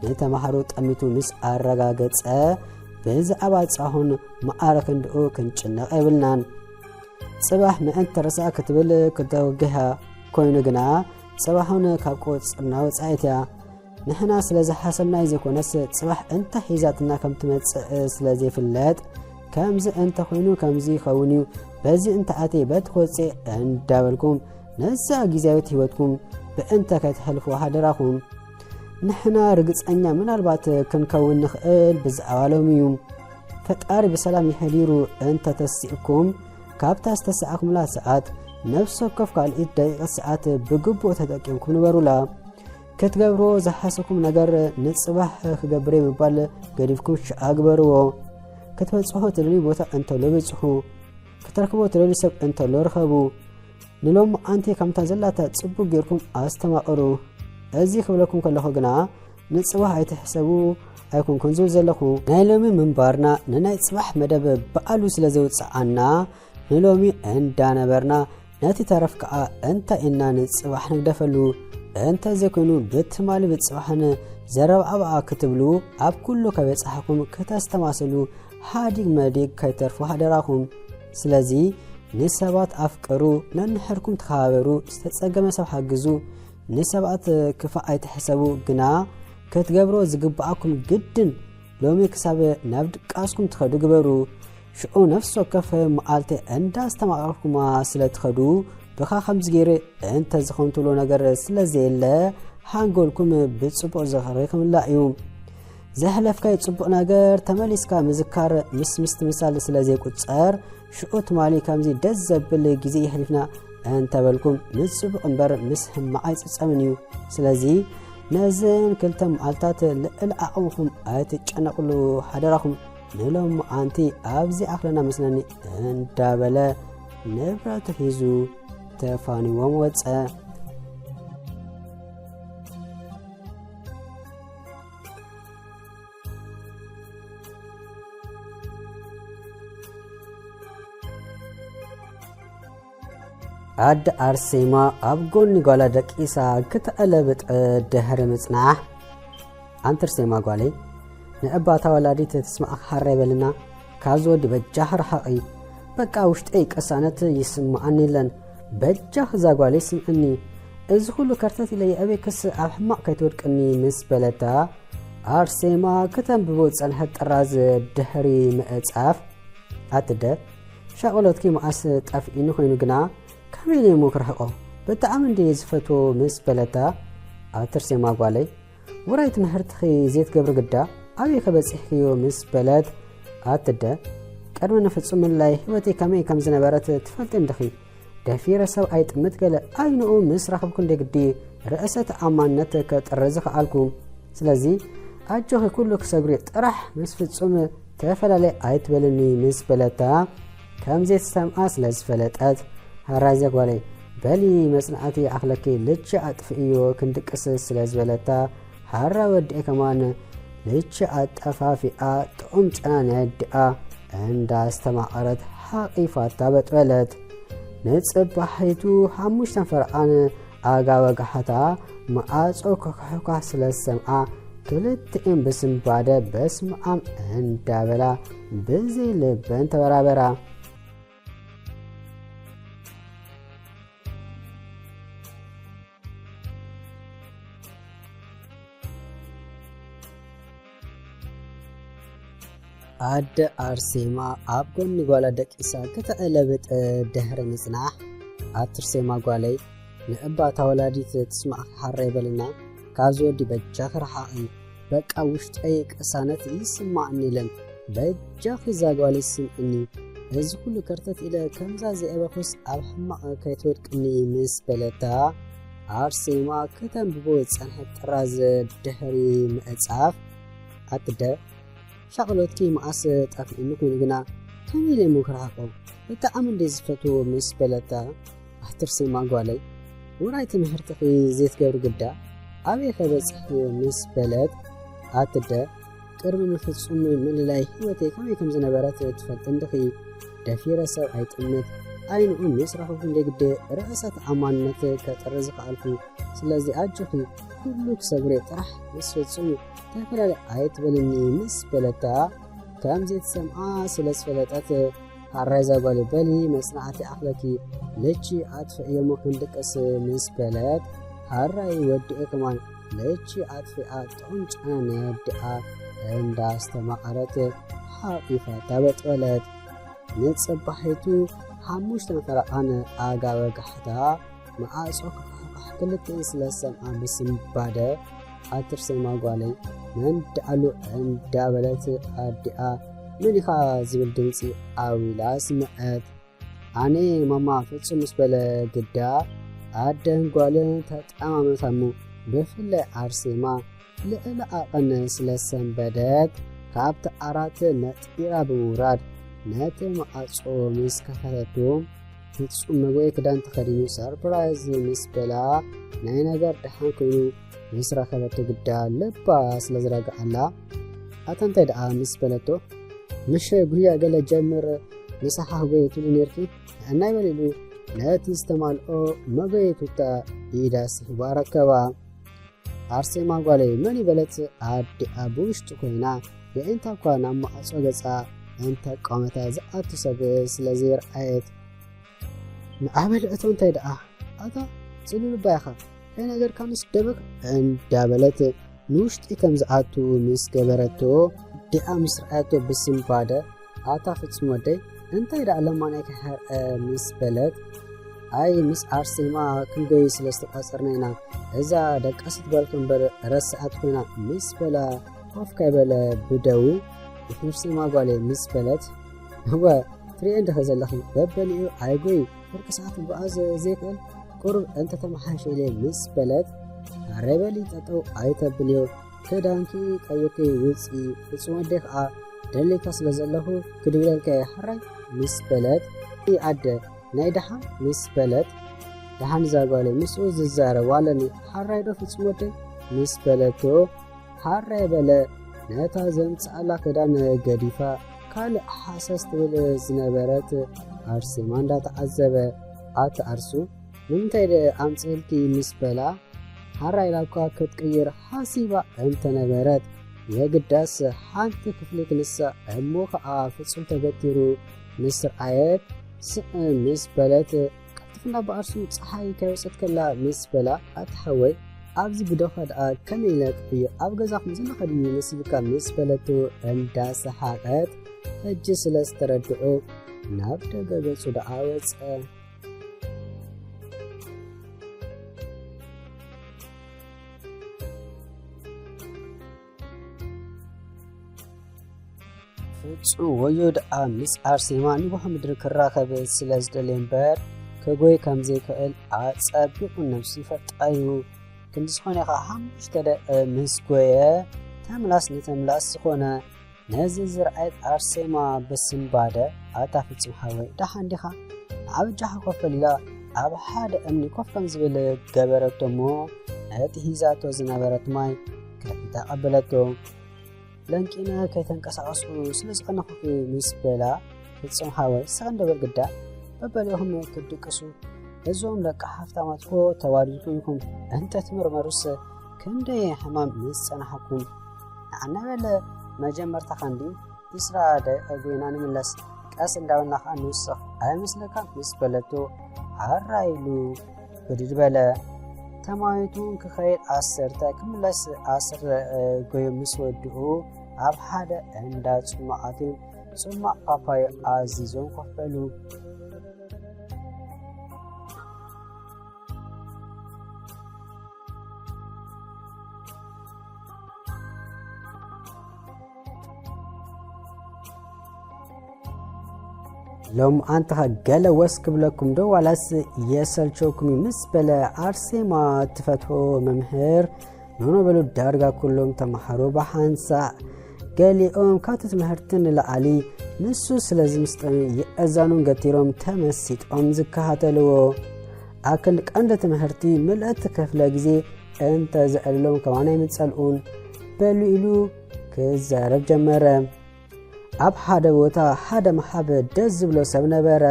ንተማሃሮ ጠሚቱ ምስ ኣረጋገጸ፣ ብዛዕባ ጽባሕን መዓረ ክንድኡ ክንጭነቕ የብልናን። ጽባሕ ምእንቲ ተረስኣ ክትብል ክተወግሃ፣ ኮይኑ ግና ጽባሕን ካብ ቁጽጽርና ወጻኢት እያ። ንሕና ስለ ዝሓሰብናዮ ዘይኮነስ፣ ጽባሕ እንታይ ሒዛትና ከም ትመጽእ ስለ ዘይፍለጥ፣ ከምዚ እንተ ኾይኑ ከምዚ ይኸውን እዩ፣ በዚ እንተ ኣትየ በቲ ክወጽእ እንዳበልኩም፣ ነዛ ግዝያዊት ህይወትኩም ብእንተ ከይተሕልፉ ሓደራኹም። ንሕና ርግጸኛ ምናልባት ክንከውን ንኽእል ብዛዕባ ሎሚ እዩ። ፈጣሪ ብሰላም የሕዲሩ እንተ ተሲእኩም፣ ካብታ ዝተሰኣኹምላ ሰዓት፣ ነፍሲ ወከፍ ካልኢት ደቂቕ ሰዓት ብግቡእ ተጠቂምኩም ንበሩላ። ክትገብርዎ ዝሓሰብኩም ነገር ንጽባሕ ክገብር እየ ምባል ገዲፍኩም ሽኣ ግበርዎ። ክትበጽሑ ትደልዩ ቦታ እንተሎ ብጽሑ። ክትረኽብዎ ትደልዩ ሰብ እንተሎ ርኸቡ። ንሎሚ ኣንቲ ከምታ ዘላታ ጽቡቕ ጌርኩም ኣስተማቕሩ። እዚ ክብለኩም ከለኹ ግና፣ ንጽባሕ ኣይትሕሰቡ ኣይኮንኩን ዝብል ዘለኹ። ናይ ሎሚ ምንባርና ንናይ ጽባሕ መደብ በዓሉ ስለ ዘውጽኣና፣ ንሎሚ እንዳነበርና፣ ነቲ ተረፍ ከኣ እንታይ እና ንጽባሕ ንግደፈሉ። እንተ ዘይኮይኑ፣ ብትማሊ ብጽባሕን ዘረብ ኣብኣ ክትብሉ፣ ኣብ ኩሉ ከበጻሕኩም ክተስተማስሉ፣ ሓዲግ መዲግ ከይተርፉ ሓደራኹም። ስለዚ፣ ንሰባት ኣፍቅሩ፣ ነንሕድኩም ተኸባበሩ፣ ዝተጸገመ ሰብ ሓግዙ፣ ንሰባት ክፋእ ኣይትሕሰቡ፣ ግና ክትገብሮ ዝግብኣኩም ግድን ሎሚ ክሳብ ናብ ድቃስኩም ትኸዱ ግበሩ። ሽዑ ነፍሲ ወከፍ መዓልቲ እንዳስተማቐርኩማ ስለ ትኸዱ፣ ብኻ ከምዚ ገይረ እንተ ዝኸውን ትብሎ ነገር ስለ ዘየለ፣ ሓንጎልኩም ብጽቡቕ ዝኽሪ ክምላእ እዩ። ዘሕለፍካዮ ጽቡቕ ነገር ተመሊስካ ምዝካር ምስ ምስትምሳል ስለ ዘይቁጸር፣ ሽዑ ትማሊ ከምዚ ደስ ዘብል ግዜ የሕሊፍና እንተበልኩም፣ ንጽቡቕ እምበር ምስ ሕማቕ ኣይጽጸምን እዩ። ስለዚ፣ ነዘን ክልተ መዓልታት ልዕሊ ዓቕምኹም ኣይትጨነቕሉ፣ ሓደራኹም። ንሎሚ ኣንቲ ኣብዚ ኣኽለና መስለኒ እንዳበለ ንብረቱ ሒዙ ተፋንዎም ወጸ። ኣደ ኣርሴማ ኣብ ጎኒ ጓላ ደቂሳ ክተዕለብጥ ድሕሪ ምጽናሕ፣ ኣንቲ ኣርሴማ ጓለይ፣ ንእባታ ወላዲት ትስማዕኻ ሓራይ በልና፣ ካብዚ ወዲ በጃኺ ርሓቒ። በቃ ውሽጠይ ቅሳነት ይስምዓኒ የለን። በጃኺ እዛ ጓለይ ስምዕኒ። እዚ ኩሉ ከርተት ኢለ የእበይክስ ኣብ ሕማቕ ከይትወድቅኒ ምስ በለታ፣ ኣርሴማ ክተንብቦ ዝጸንሐት ጥራዝ ድሕሪ ምእጻፍ፣ ኣትደ ሻቕሎትኪ መዓስ ጠፊእኒ ኮይኑ ግና፣ ከመይ ኢለ እሞ ክርሕቖ? ብጣዕሚ እንድየ ዝፈትዎ ምስ በለታ፣ ኣትርሴማ ጓለይ፣ ውራይ ትምህርትኺ ዘይትገብሪ ግዳ ኣበይ ከበጺሕክዮ ምስ በለት፣ ኣትደ ቅድሚ ንፍጹም ምልላይ ህይወተይ ከመይ ከም ዝነበረት ትፈልጢ እንድኺ። ደፊረ ሰብ ኣይጥምት ገለ ኣይንኡ ምስ ረኸብኩ እንደ ግዲ ርእሰ ተኣማንነት ከጥርዝ ከኣልኩ። ስለዚ ኣጆኺ ኩሉ ክሰግሪ ጥራሕ ምስ ፍጹም ተፈላለይ ኣይትበልኒ ምስ በለታ፣ ከም ዘይትሰምዓ ስለ ዝፈለጠት፣ ሃራይ ዘጓለይ በሊ መጽናዕቲ ይኣኽለኪ ልቺ ኣጥፍእዮ ክንድቅስ ስለ ዝበለታ፣ ሃራ ወዲኤ ከማን ልቺ ኣጠፋፊኣ ጥዑም ጨና ናይ ኣዲኣ እንዳስተማቐረት ሓቒፋታ በጥበለት። ንጽባሒቱ ሓሙሽተን ፈርቓን ኣጋ ወጋሕታ መዓጾ ኮኳሕኳሕ ስለ ዝሰምዓ፣ ክልቲኤን ብስንባደ በስምዓም እንዳበላ ብዘይ ልበን ተበራበራ። ኣደ ኣርሴማ ኣብ ጎኒ ጓላ ደቂሳ ክተዕለብጥ ድሕሪ ምጽናሕ፣ ኣትርሴማ ጓለይ፣ ንእባ እታ ወላዲት ትስማዕኪ ሓራይ በልና፣ ካብዚ ወዲ በጃኺ ርሓቒ፣ በቃ ውሽጠይ ቅሳነት ይስማዕኒ ኢለን፣ በጃኺ እዛ ጓለይ ስምዕኒ፣ እዚ ኩሉ ከርተት ኢለ ከምዛ ዘየበኹስ ኣብ ሕማቕ ከይትወድቅኒ ምስ በለታ፣ ኣርሴማ ከተንብቦ ዝጸንሐት ጥራዝ ድሕሪ ምዕጻፍ፣ ኣትደ ሻቕሎትኪ መዓስ ጠፊእኒ ኮይኑ ግና፣ ከመይ ኢለ እሞ ክረሕቆ? ብጣዕሚ እንድየ ዝፈትዎ ምስ በለታ፣ ኣትርሴማ ጓለይ፣ ውራይ ትምህርትኺ ዘይትገብሪ ግዳ ኣበይ ከበጽሕኪ ምስ በለት፣ ኣትደ ቅድሚ ንፍጹም ምልላይ ህይወተይ ከመይ ከም ዝነበረት ትፈልጢ እንድኺ። ደፊረ ሰብ ኣይጥምት፣ ኣይንኡ ምስ ረኸብኩ እንደ ግዲ ርእሰ ተኣማንነት ከጥሪ ዝኸኣልኩ። ስለዚ ኣጆኺ፣ ኩሉ ክሰግሮ ጥራሕ ምስ ፍጹም ተፈላለ ኣይትበልኒ ምስ በለታ፣ ከም ዘይትሰምዓ ስለ ዝፈለጠት፣ ሃራይ እዛ ጓል በሊ መጽናዕቲ ይኣኽለኪ፣ ልቺ ኣጥፍእዮ እሞ ክንድቅስ ምስ በለት፣ ሃራይ ወዲኤ ከማን ልቺ ኣጥፊኣ ጥዑም ጨና ናይ ኣዲኣ እንዳስተማቐረት ሓቒፋታ በጥበለት። ንጽባሒቱ ሓሙሽተ ፈረቓን ኣጋ ወጋሕታ መዓጾ ክኳሕኳሕ ክልቲኤን ስለ ዝሰምዓ ብስንባደ፣ ኣትርሴማ ጓለይ፣ መን ደኣሉ እንዳበለት ኣዲኣ መን ኢኻ ዝብል ድምጺ ኣዊላ ስምዐት። ኣነ ማማ ፍጹም ምስ በለ ግዳ፣ ኣደን ጓልን ተጠማመታሙ። ብፍላይ ኣርሴማ ልዕሊ ዓቐን ስለ ሰንበደት፣ ካብቲ ዓራት ነጢራ ብምውራድ ነቲ መዓጾ ምስ ከፈተቱ፣ ፍጹም መግበይ ክዳን ተኸዲኑ ሰርፕራይዝ ምስ በላ፣ ናይ ነገር ደሓን ኮይኑ ምስ ረኸበቶ ግዳ ልባ ስለ ዝረግኣላ፣ ኣታ እንታይ ደኣ ምስ በለቶ፣ ምሽ ጉያ ገለ ጀምር፣ ምሳሕ ጎየትሉ ኔርኪ፣ ንዕናይ በል ኢሉ ነቲ ዝተማልኦ መጎየቱታ ኢዳ ስሒቡ ኣረከባ። ኣርሴማ ጓለይ መን ይበለት ኣዲኣ ብውሽጢ ኮይና፣ የዒንታ እኳ ናብ መዓጾ ገጻ እንተቋመታ ዝኣቱ ሰብ ስለ ዘይረኣየት፣ ንዓበል እቶ እንታይ ደኣ፣ ኣታ ጽሉል ባይኻ፣ ከይነገርካ ምስ ደበክ እንዳበለት ንውሽጢ ከም ዝኣቱ ምስ ገበረቶ፣ ኣዲኣ ምስ ረኣየቶ ብስንባደ፣ ኣታ ፍጹም ወደይ፣ እንታይ ደኣ ለማናይ ክሕርአ ምስ በለት፣ ኣይ ምስ ኣርሴማ ክንጎይ ስለ ዝተቋጸርና ኢና፣ እዛ ደቃሲት ጓልኪ እምበር ረስዓት ኮይና ምስ በላ ኮፍ ከይበለ ብደዉ፣ ኣርሴማ ጓለይ ምስ በለት፣ እወ ትሪኤ እንዲኺ ዘለኺ በበሊኡ ኣይጎይ ፍርቂ ሰዓት ክጓዓዝ ዘይክእል ቁሩብ እንተተመሓየሸ ኢለ ምስ በለት፣ ኣረ በሊ ጠጠው ኣይተብልዮ፣ ክዳንኪ ቀይርኪ ውፂ፣ ፍጹም ወደይ ከዓ ደሊካ ስለ ዘለኹ ክድውለልካ እየ ሓራይ ምስ በለት፣ ኣደ ናይ ደሓን ምስ በለት፣ ደሓን እዛ ጓለይ ምስኡ ዝዛረብ ኣለኒ ሓራይ ዶ ፍጹም ወደይ ምስ በለቶ፣ ሓራይ በለ ነታ ዘምጽኣላ ክዳን ገዲፋ ካልእ ሓሰስ ትብል ዝነበረት ኣርሴማ እንዳተዓዘበ፣ ኣታ ኣርሱ ንምንታይ ደ ኣምጽእልኪ ምስ በላ፣ ሓራይ ኢላ እኳ ክትቅይር ሓሲባ እንተነበረት፣ የግዳስ ሓንቲ ክፍሊ ክንሳ እሞ ኸኣ ፍጹም ተገቲሩ ምስ ረኣየት፣ ስቕ ምስ በለት፣ ቀልጥፍና ብኣርሱ ጸሓይ ከይወጸት ከላ ምስ በላ፣ ኣታ ሓወይ፣ ኣብዚ ብደኻ ደኣ ከመይ ኢለ ክቕይር፣ ኣብ ገዛኹም ዘለኻ ድዩ መሲልካ ምስ በለቶ እንዳሰሓቐት፣ ሕጂ ስለ ዝተረድኦ ናብ ደገ ገጹ ደኣ ወጸ። ፍጹም ወዮ ደኣ ምስ ኣርሴማ ንጓህ ምድሪ ክራኸብ ስለ ዝደልየ እምበር፣ ክጎይ ከም ዘይክእል ኣጸቢቑ ነብሱ ይፈልጣ እዩ። ክንዲ ዝኾነ ኸኣ ሓሙሽተ ደቂ ምስ ጎየ፣ ተምላስ ንተምላስ ዝኾነ። ነዚ ዝረኣየት ኣርሴማ ብስንባደ፣ ኣታ ፍጹም ሓወይ፣ ደሓን ዲኻ? ንዓ በጃኻ ኮፍ በል ኢላ ኣብ ሓደ እምኒ ኮፍ ከም ዝብል ገበረቶ እሞ፣ ነቲ ሒዛቶ ዝነበረት ማይ ክልተ ቀበለቶ። ለንቂነ ከይተንቀሳቐስኩ ስለ ዝቐነኹኺ ምስ በላ፣ ፍጹም ሓወይ፣ ስቕ እንዶ በል ግዳ፣ በበሊኹም ክትድቅሱ፣ እዞም ደቂ ሃፍታማት እኮ ተዋዲድኩም ኢኹም፣ እንተትምርመሩስ ክንደይ ሕማም ምስ ጸናሓኩም። ንዓና በለ መጀመርታ ኸንዲ ዒስራ ደቂቕ ጎይና ንምለስ፣ ቀስ እንዳበልና ኸኣ ንውስኽ፣ ኣይመስለካን? ምስ በለቶ፣ ሃራ ኢሉ ብድድ በለ። ተማይቱ ክኸይድ ዓሰርተ፣ ክምለስ ዓሰርተ ደቂቕ ጎዩ ምስ ወድኡ፣ ኣብ ሓደ እንዳ ጽማቕ ኣትዮም ጽማቕ ፓፓዮ ኣዚዞም ኮፍ በሉ። ሎምዓንቲ ኸ ገለ ወስ ክብለኩም ዶ ዋላስ የሰልቸውኩም እዩ? ምስ በለ ኣርሴማ ትፈትዎ መምህር፣ ኖኖ በሉ፣ ዳርጋ ኩሎም ተምሃሮ ብሓንሳእ፣ ገሊኦም ካብቲ ትምህርቲ ንላዕሊ ንሱ ስለ ዝምስጦም ይእዘኑን ገቲሮም ተመሲጦም ዝከታተልዎ። ኣብ ክንዲ ቀንዲ ትምህርቲ ምልእቲ ክፍለ ግዜ እንተዘዕልሎም ከማን ኣይምጸልኡን። በሉ ኢሉ ክዛረብ ጀመረ። ኣብ ሓደ ቦታ ሓደ ምሓብ ደስ ዝብሎ ሰብ ነበረ።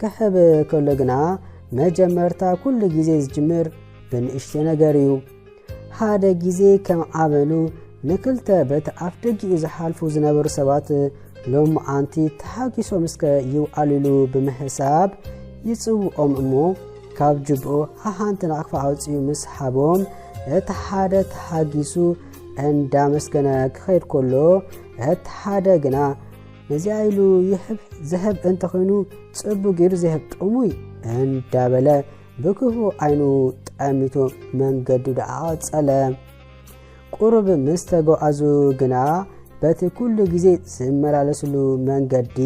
ክሕብ ከሎ ግና መጀመርታ ኩሉ ግዜ ዝጅምር ብንእሽተይ ነገር እዩ። ሓደ ግዜ ከም ዓበኑ ንክልተ በቲ ኣፍ ደጊኡ ዝሓልፉ ዝነበሩ ሰባት ሎምዓንቲ ተሓጊሶም እስከ ይውዓሉ ኢሉ ብምሕሳብ ይጽውዖም እሞ ካብ ጅብኡ ሓሓንቲ ናቕፋ ኣውጺኡ ምስ ሓቦም እቲ ሓደ ተሓጊሱ እንዳመስገነ ክኸይድ ከሎ እቲ ሓደ ግና ነዚኣ ኢሉ ይሕብ ዝህብ እንተኾይኑ ጽቡቕ ገይሩ ዝህብ ጥሙይ እንዳበለ ብክፉእ ዓይኑ ጠሚቱ መንገዱ ደኣ ቀጸለ። ቁሩብ ምስ ተጓዓዙ ግና በቲ ኩሉ ግዜ ዝመላለስሉ መንገዲ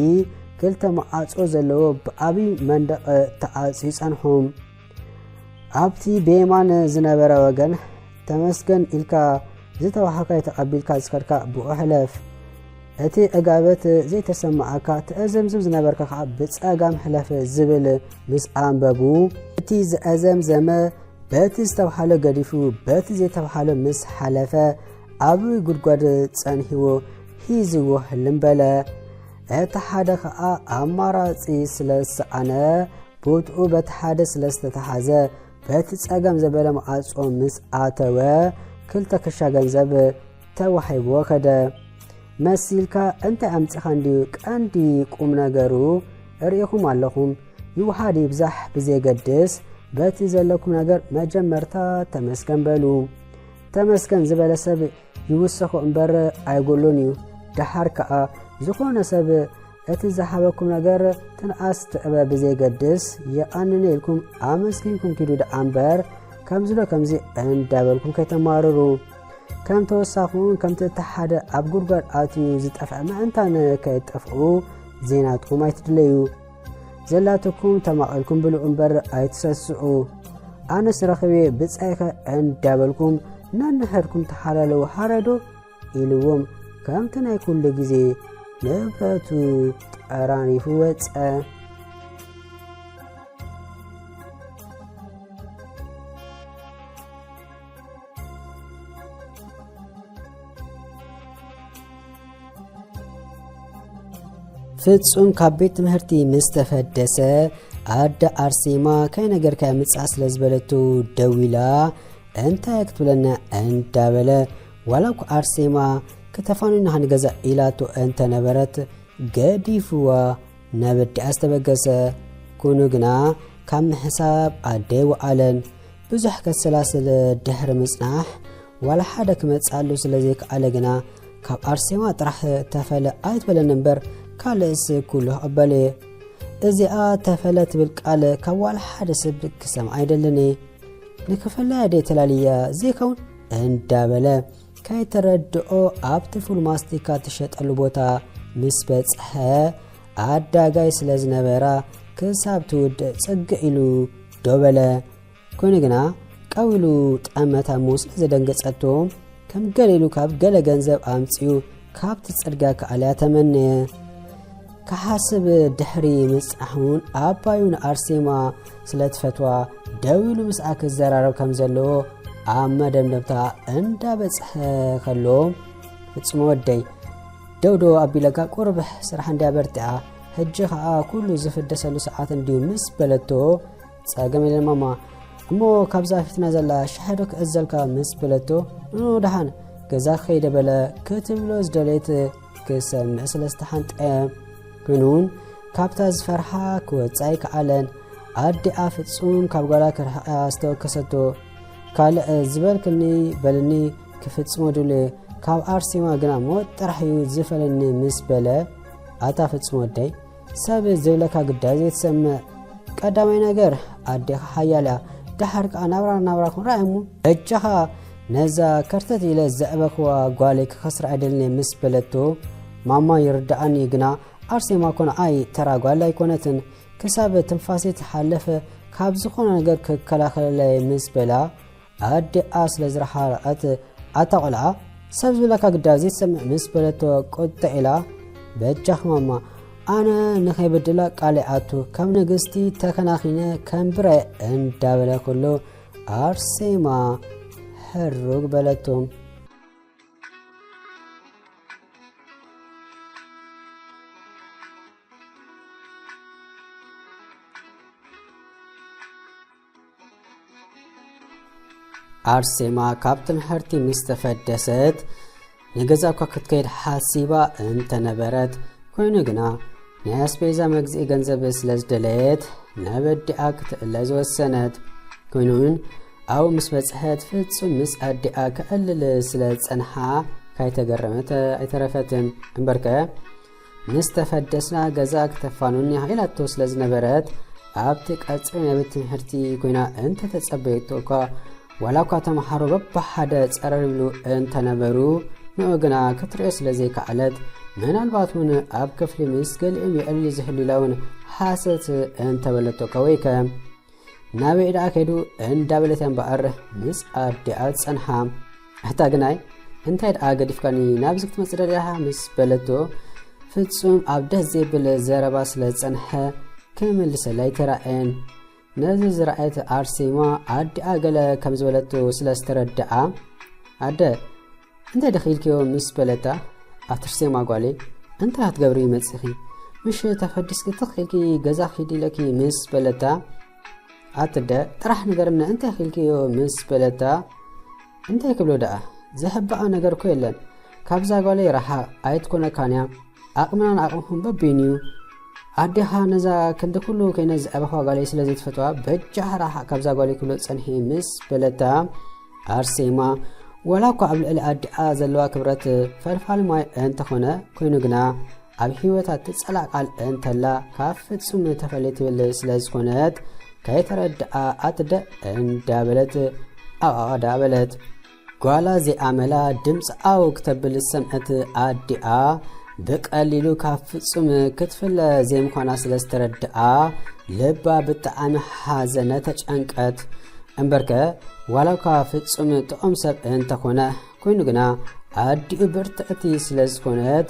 ክልተ መዓጾ ዘለዎ ብዓቢ መንደቕ ተዓጽዩ ጸንሑ። ኣብቲ ብየማን ዝነበረ ወገን ተመስገን ኢልካ ዝተዋሃካይ ተቐቢልካ ዝኸድካ ብኡ ሕለፍ። እቲ ዕጋበት ዘይተሰማዓካ ትእዘምዝም ዝነበርካ ከዓ ብጸጋም ሕለፍ ዝብል ምስ ኣንበቡ፣ እቲ ዝእዘምዘመ በቲ ዝተብሃሎ ገዲፉ በቲ ዘይተብሃሎ ምስ ሓለፈ ዓብዪ ጉድጓድ ጸንሕዎ ሂዝዎ ህልም በለ። እቲ ሓደ ከዓ ኣማራጺ ስለ ዝሰኣነ ቦትኡ በቲ ሓደ ስለ ዝተተሓዘ በቲ ጸገም ዘበለ መዓጾ ምስ ኣተወ ክልተ ክሻ ገንዘብ ተዋሂብዎ ከደ። መሲልካ እንታይ ኣምጺኻ እንድዩ ቀንዲ ቁም ነገሩ ርኢኹም ኣለኹም። ይውሃድ ይብዛሕ ብዘየገድስ በቲ ዘለኩም ነገር መጀመርታ ተመስገን በሉ። ተመስገን ዝበለ ሰብ ይውሰኾ እምበር ኣይጎሎን እዩ። ደሓር ከኣ ዝኾነ ሰብ እቲ ዝሃበኩም ነገር ትንኣስ ትዕበ ብዘየገድስ የቐንነ ኢልኩም ኣመስጊንኩም ኪዱ ደኣ እምበር ከምዚ ዶ ከምዚ እንዳበልኩም ከይተማርሩ። ከም ተወሳኹን ከምቲ እቲ ሓደ ኣብ ጉድጓድ ኣትዩ ዝጠፍዐ ምእንታን ከይትጠፍኡ ዜናትኩም ኣይትድለዩ። ዘላትኩም ተማቒልኩም ብልዑ እምበር ኣይትሰስዑ። ኣነስ ረኺበ ብጻይኸ እንዳበልኩም ነንሕድኩም ተሓላለዉ ሃረዶ ኢልዎም ከምቲ ናይ ኩሉ ግዜ ንብረቱ ጠራኒፉ ወጸ። ፍጹም ካብ ቤት ትምህርቲ ምስ ተፈደሰ፣ ኣደ ኣርሴማ ከይነገርካያ ምጻእ ስለ ዝበለቱ ደዊላ፣ እንታይ ክትብለና እንዳበለ ዋላ እኳ ኣርሴማ ክተፋኑና ክንገዛ ኢላቶ እንተነበረት፣ ገዲፍዋ ናብ ኣዲኣ ዝተበገሰ። ኩኑ ግና ካብ ምሕሳብ ኣደይ ወዓለን። ብዙሕ ከሰላስል ድሕሪ ምጽናሕ፣ ዋላ ሓደ ክመጽኣሉ ስለ ዘይከኣለ ግና፣ ካብ ኣርሴማ ጥራሕ ተፈለ ኣይትበለን እምበር፣ ካልእስ ኩሉ ክቕበል እየ። እዚኣ ተፈለ ትብል ቃል ካብ ዋላ ሓደ ሰብ ክሰምዓ ኣይደልን እየ። ንክፈለያ ደይ ተላልያ ዘይከውን እንዳበለ፣ ከይተረድኦ ኣብቲ ፉል ማስቲካ ትሸጠሉ ቦታ ምስ በጽሐ፣ ኣዳጋይ ስለ ዝነበራ፣ ክሳብ ትውድእ ጽግዕ ኢሉ ደው በለ። ኮይኑ ግና ቀው ኢሉ ጠመታ እሞ ስለ ዘደንገጸቶ፣ ከም ገለ ኢሉ ካብ ገለ ገንዘብ ኣምጺኡ ካብቲ ጽርግያ ክኣልያ ተመነየ። ክሓስብ ድሕሪ ምጽናሕ እውን ኣባዩ ንኣርሴማ ስለ ትፈትዋ ደው ኢሉ ምስኣ ክዘራረብ ከም ዘለዎ ኣብ መደምደምታ እንዳበጽሐ ከሎ፣ "ፍጹም ወደይ፣ ደው ደው ኣቢለካ ቁርብሕ ስራሕ እንድያ በርቲዓ፣ ሕጂ ኸኣ ኩሉ ዝፍደሰሉ ሰዓት እንድዩ" ምስ በለቶ፣ "ጸገም የለን ማማ፣ እሞ ካብዛ ፊትና ዘላ ሻሂ ዶ ክእዘልካ?" ምስ በለቶ፣ "ኖ ደሓን፣ ገዛ ክኸይደ በለ" ክትብሎ ዝደለየት ክሰምዕ ስለ ዝተሓንጠየ፣ ግን እውን ካብታ ዝፈርሓ ክወጽእ ኣይከኣለን። ኣዲኣ ፍጹም ካብ ጓላ ክርሕቃ ዝተወከሰቶ፣ "ካልእ ዝበልክኒ በልኒ ክፍጽሞ ድልየ፣ ካብ ኣርሴማ ግና ሞት ጥራሕ እዩ ዝፈልየኒ" ምስ በለ፣ "ኣታ ፍጹም ወደይ፣ ሰብ ዝብለካ ግዳይ ዘይትሰምዕ። ቀዳማይ ነገር ኣዴኻ ሓያል እያ፣ ደሓር ከኣ ናብራ ናብራኹም ረኣይ እሞ፣ በጃኻ ነዛ ከርተት ኢለ ዘዕበኽዋ ጓለይ ክኸስራ ኣይደልን እየ" ምስ በለቶ፣ "ማማ ይርድኣኒ፣ ግና ኣርሴማ እኮ ንዓይ ተራ ጓል ኣይኮነትን፣ ክሳብ ትንፋሰይ ትሓልፍ ካብ ዝኾነ ነገር ክከላኸለለይ" ምስ በላ፣ ኣዲኣ ስለ ዝረሓቐት፣ "ኣታ ቆልዓ፣ ሰብ ዝብለካ ግዳ ዘይትሰምዕ" ምስ በለቶ ቁጥዕ ኢላ፣ "በጃኺ ማማ፣ ኣነ ንኸይበድላ ቃል ይኣቱ፣ ከም ንግስቲ ተከናኺነ ከንብረ" እንዳበለ ከሎ ኣርሴማ ሕሩግ በለቶ። ኣርሴማ ካብ ትምህርቲ ምስ ተፈደሰት፣ ንገዛ እኳ ክትከይድ ሓሲባ እንተነበረት፣ ኮይኑ ግና ናይ ኣስቤዛ መግዝኢ ገንዘብ ስለ ዝደለየት፣ ናብ ኣዲኣ ክትእለ ዝወሰነት። ኮይኑ እውን ኣብኡ ምስ በጽሐት፣ ፍጹም ምስ ኣዲኣ ክዕልል ስለ ዝጸንሓ፣ ካይተገረመት ኣይተረፈትን። እምበርከ፣ "ምስ ተፈደስና ገዛ ክተፋኑኒ" ኢላቶ ስለ ዝነበረት፣ ኣብቲ ቀጽሪ ናይ ቤት ትምህርቲ ኮይና እንተተጸበየቶ እኳ፣ ዋላ እኳ ተምሃሮ በብሓደ ጸረር ይብሉ እንተነበሩ፣ ንኡ ግና ክትርእዮ ስለ ዘይከኣለት፣ ምናልባት እውን ኣብ ክፍሊ ምስ ገሊኦም የዕልል ዝህሉ ኢላ እውን ሓሰት እንተበለቶ እኳ ወይከ። "ናበይ ደኣ ከይዱ?" እንዳበለት እያ እምበኣር ምስ ኣዲኣ ዝጸንሓ። "ኣታ ግናይ፣ እንታይ ደኣ ገዲፍካኒ ናብዚ ክትመጽእ ደሊኻ?" ምስ በለቶ፣ ፍጹም ኣብ ደስ ዘይብል ዘረባ ስለ ዝጸንሐ፣ ክምልሰላ ኣይተራእየን። ነዚ ዝረኣየት ኣርሴማ፣ ኣዲኣ ገለ ከም ዝበለቶ ስለ ዝተረድኣ፣ "ኣደ፣ እንታይ ደኺ ኢልክዮ?" ምስ በለታ፣ "ኣትርሴማ ጓለይ፣ እንታይ ክትገብሪ መጺኺ? ምሽ ተፈዲስኪ ትኽ ኢልኪ ገዛ ኪዲ ኢለኪ" ምስ በለታ፣ "ኣትደ፣ ጥራሕ ንገርኒ፣ እንታይ ኺልክዮ?" ምስ በለታ፣ "እንታይ ክብሎ ደኣ? ዘሕብኣ ነገር እኮ የለን። ካብዛ ጓለይ ረሓቕ፣ ኣይትኮነካን እያ። ኣቕምናን ኣቕምኹም በቢን እዩ። ኣዴኻ ነዛ ክንዲ ኩሉ ከይነ ዘዕበኽዋ ጓለይ ስለ ዘይትፈትዋ፣ በጃኻ ረሓቕ ካብዛ ጓለይ" ክብሎ ጸንሒ ምስ በለታ፣ ኣርሴማ፣ ዋላ እኳ ኣብ ልዕሊ ኣዲኣ ዘለዋ ክብረት ፈልፋሊ ማይ እንተኾነ፣ ኮይኑ ግና ኣብ ህይወታ ትጸላእ ቃል እንተላ ካብ ፍጹም ተፈልየ ትብል ስለ ዝኾነት፣ ከይተረድኣ ኣትደ እንዳበለት ኣቓቓ ዳበለት። ጓላ ዘይኣመላ ድምፂ ኣው ክተብል ዝሰምዐት ኣዲኣ፣ ብቐሊሉ ካብ ፍጹም ክትፍለ ዘይምዃና ስለ ዝተረድኣ፣ ልባ ብጣዕሚ ሓዘነ፣ ተጨንቀት። እምበርከ፣ ዋላ እኳ ፍጹም ጥዑም ሰብ እንተኾነ፣ ኮይኑ ግና ኣዲኡ ብርትዕቲ ስለ ዝኾነት፣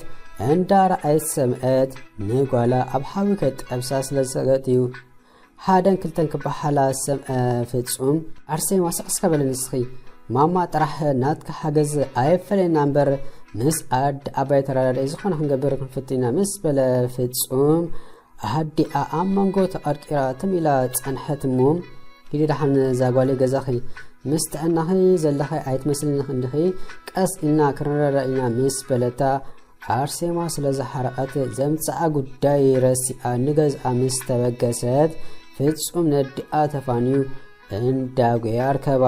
እንዳረኣየት ሰምዐት፣ ንጓላ ኣብ ሓዊ ከይጠብሳ ስለ ዝሰገት እዩ። ሓደን ክልተን ክበሃላ ዝሰምዐ ፍጹም፣ ኣርሴማ፣ ስቕ እስከ በሊ ንስኺ፣ ማማ ጥራሕ ናትኪ ሓገዝ ኣየፈለየና እምበር፣ ምስ ኣደ ኣባይ ተረዳዲኢ ዝኾነ ክንገብር ክንፍትን ኢና ምስ በለ ፍጹም፣ ኣዲኣ ኣብ መንጎ ተቐርቂራ ትም ኢላ ጸንሐት እሞ፣ "ሂዲ ደሓን እዛ ጓለይ ገዛኺ፣ ምስ ጥዕናኺ ዘለኺ ኣይትመስልንኺ እንዲኺ፣ ቀስ ኢልና ክንረዳእ ኢና ምስ በለታ፣ ኣርሴማ ስለ ዝሓረቐት ዘምጽኣ ጉዳይ ረሲኣ ንገዝኣ ምስ ተበገሰት፣ ፍጹም ነዲኣ ተፋንዩ እንዳጎየ ኣርከባ።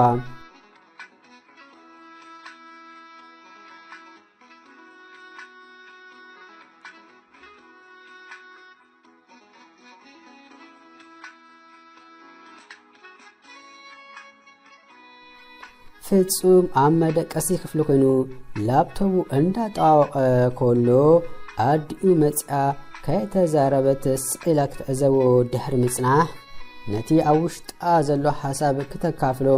ፍጹም ኣብ መደቀሲ ክፍሊ ኮይኑ ላፕቶቡ እንዳጠዋወቐ ከሎ፣ ኣዲኡ መጺኣ ከይተዛረበት ስቕ ኢላ ክትዕዘቦ ድሕሪ ምጽናሕ፣ ነቲ ኣብ ውሽጣ ዘሎ ሓሳብ ክተካፍሎ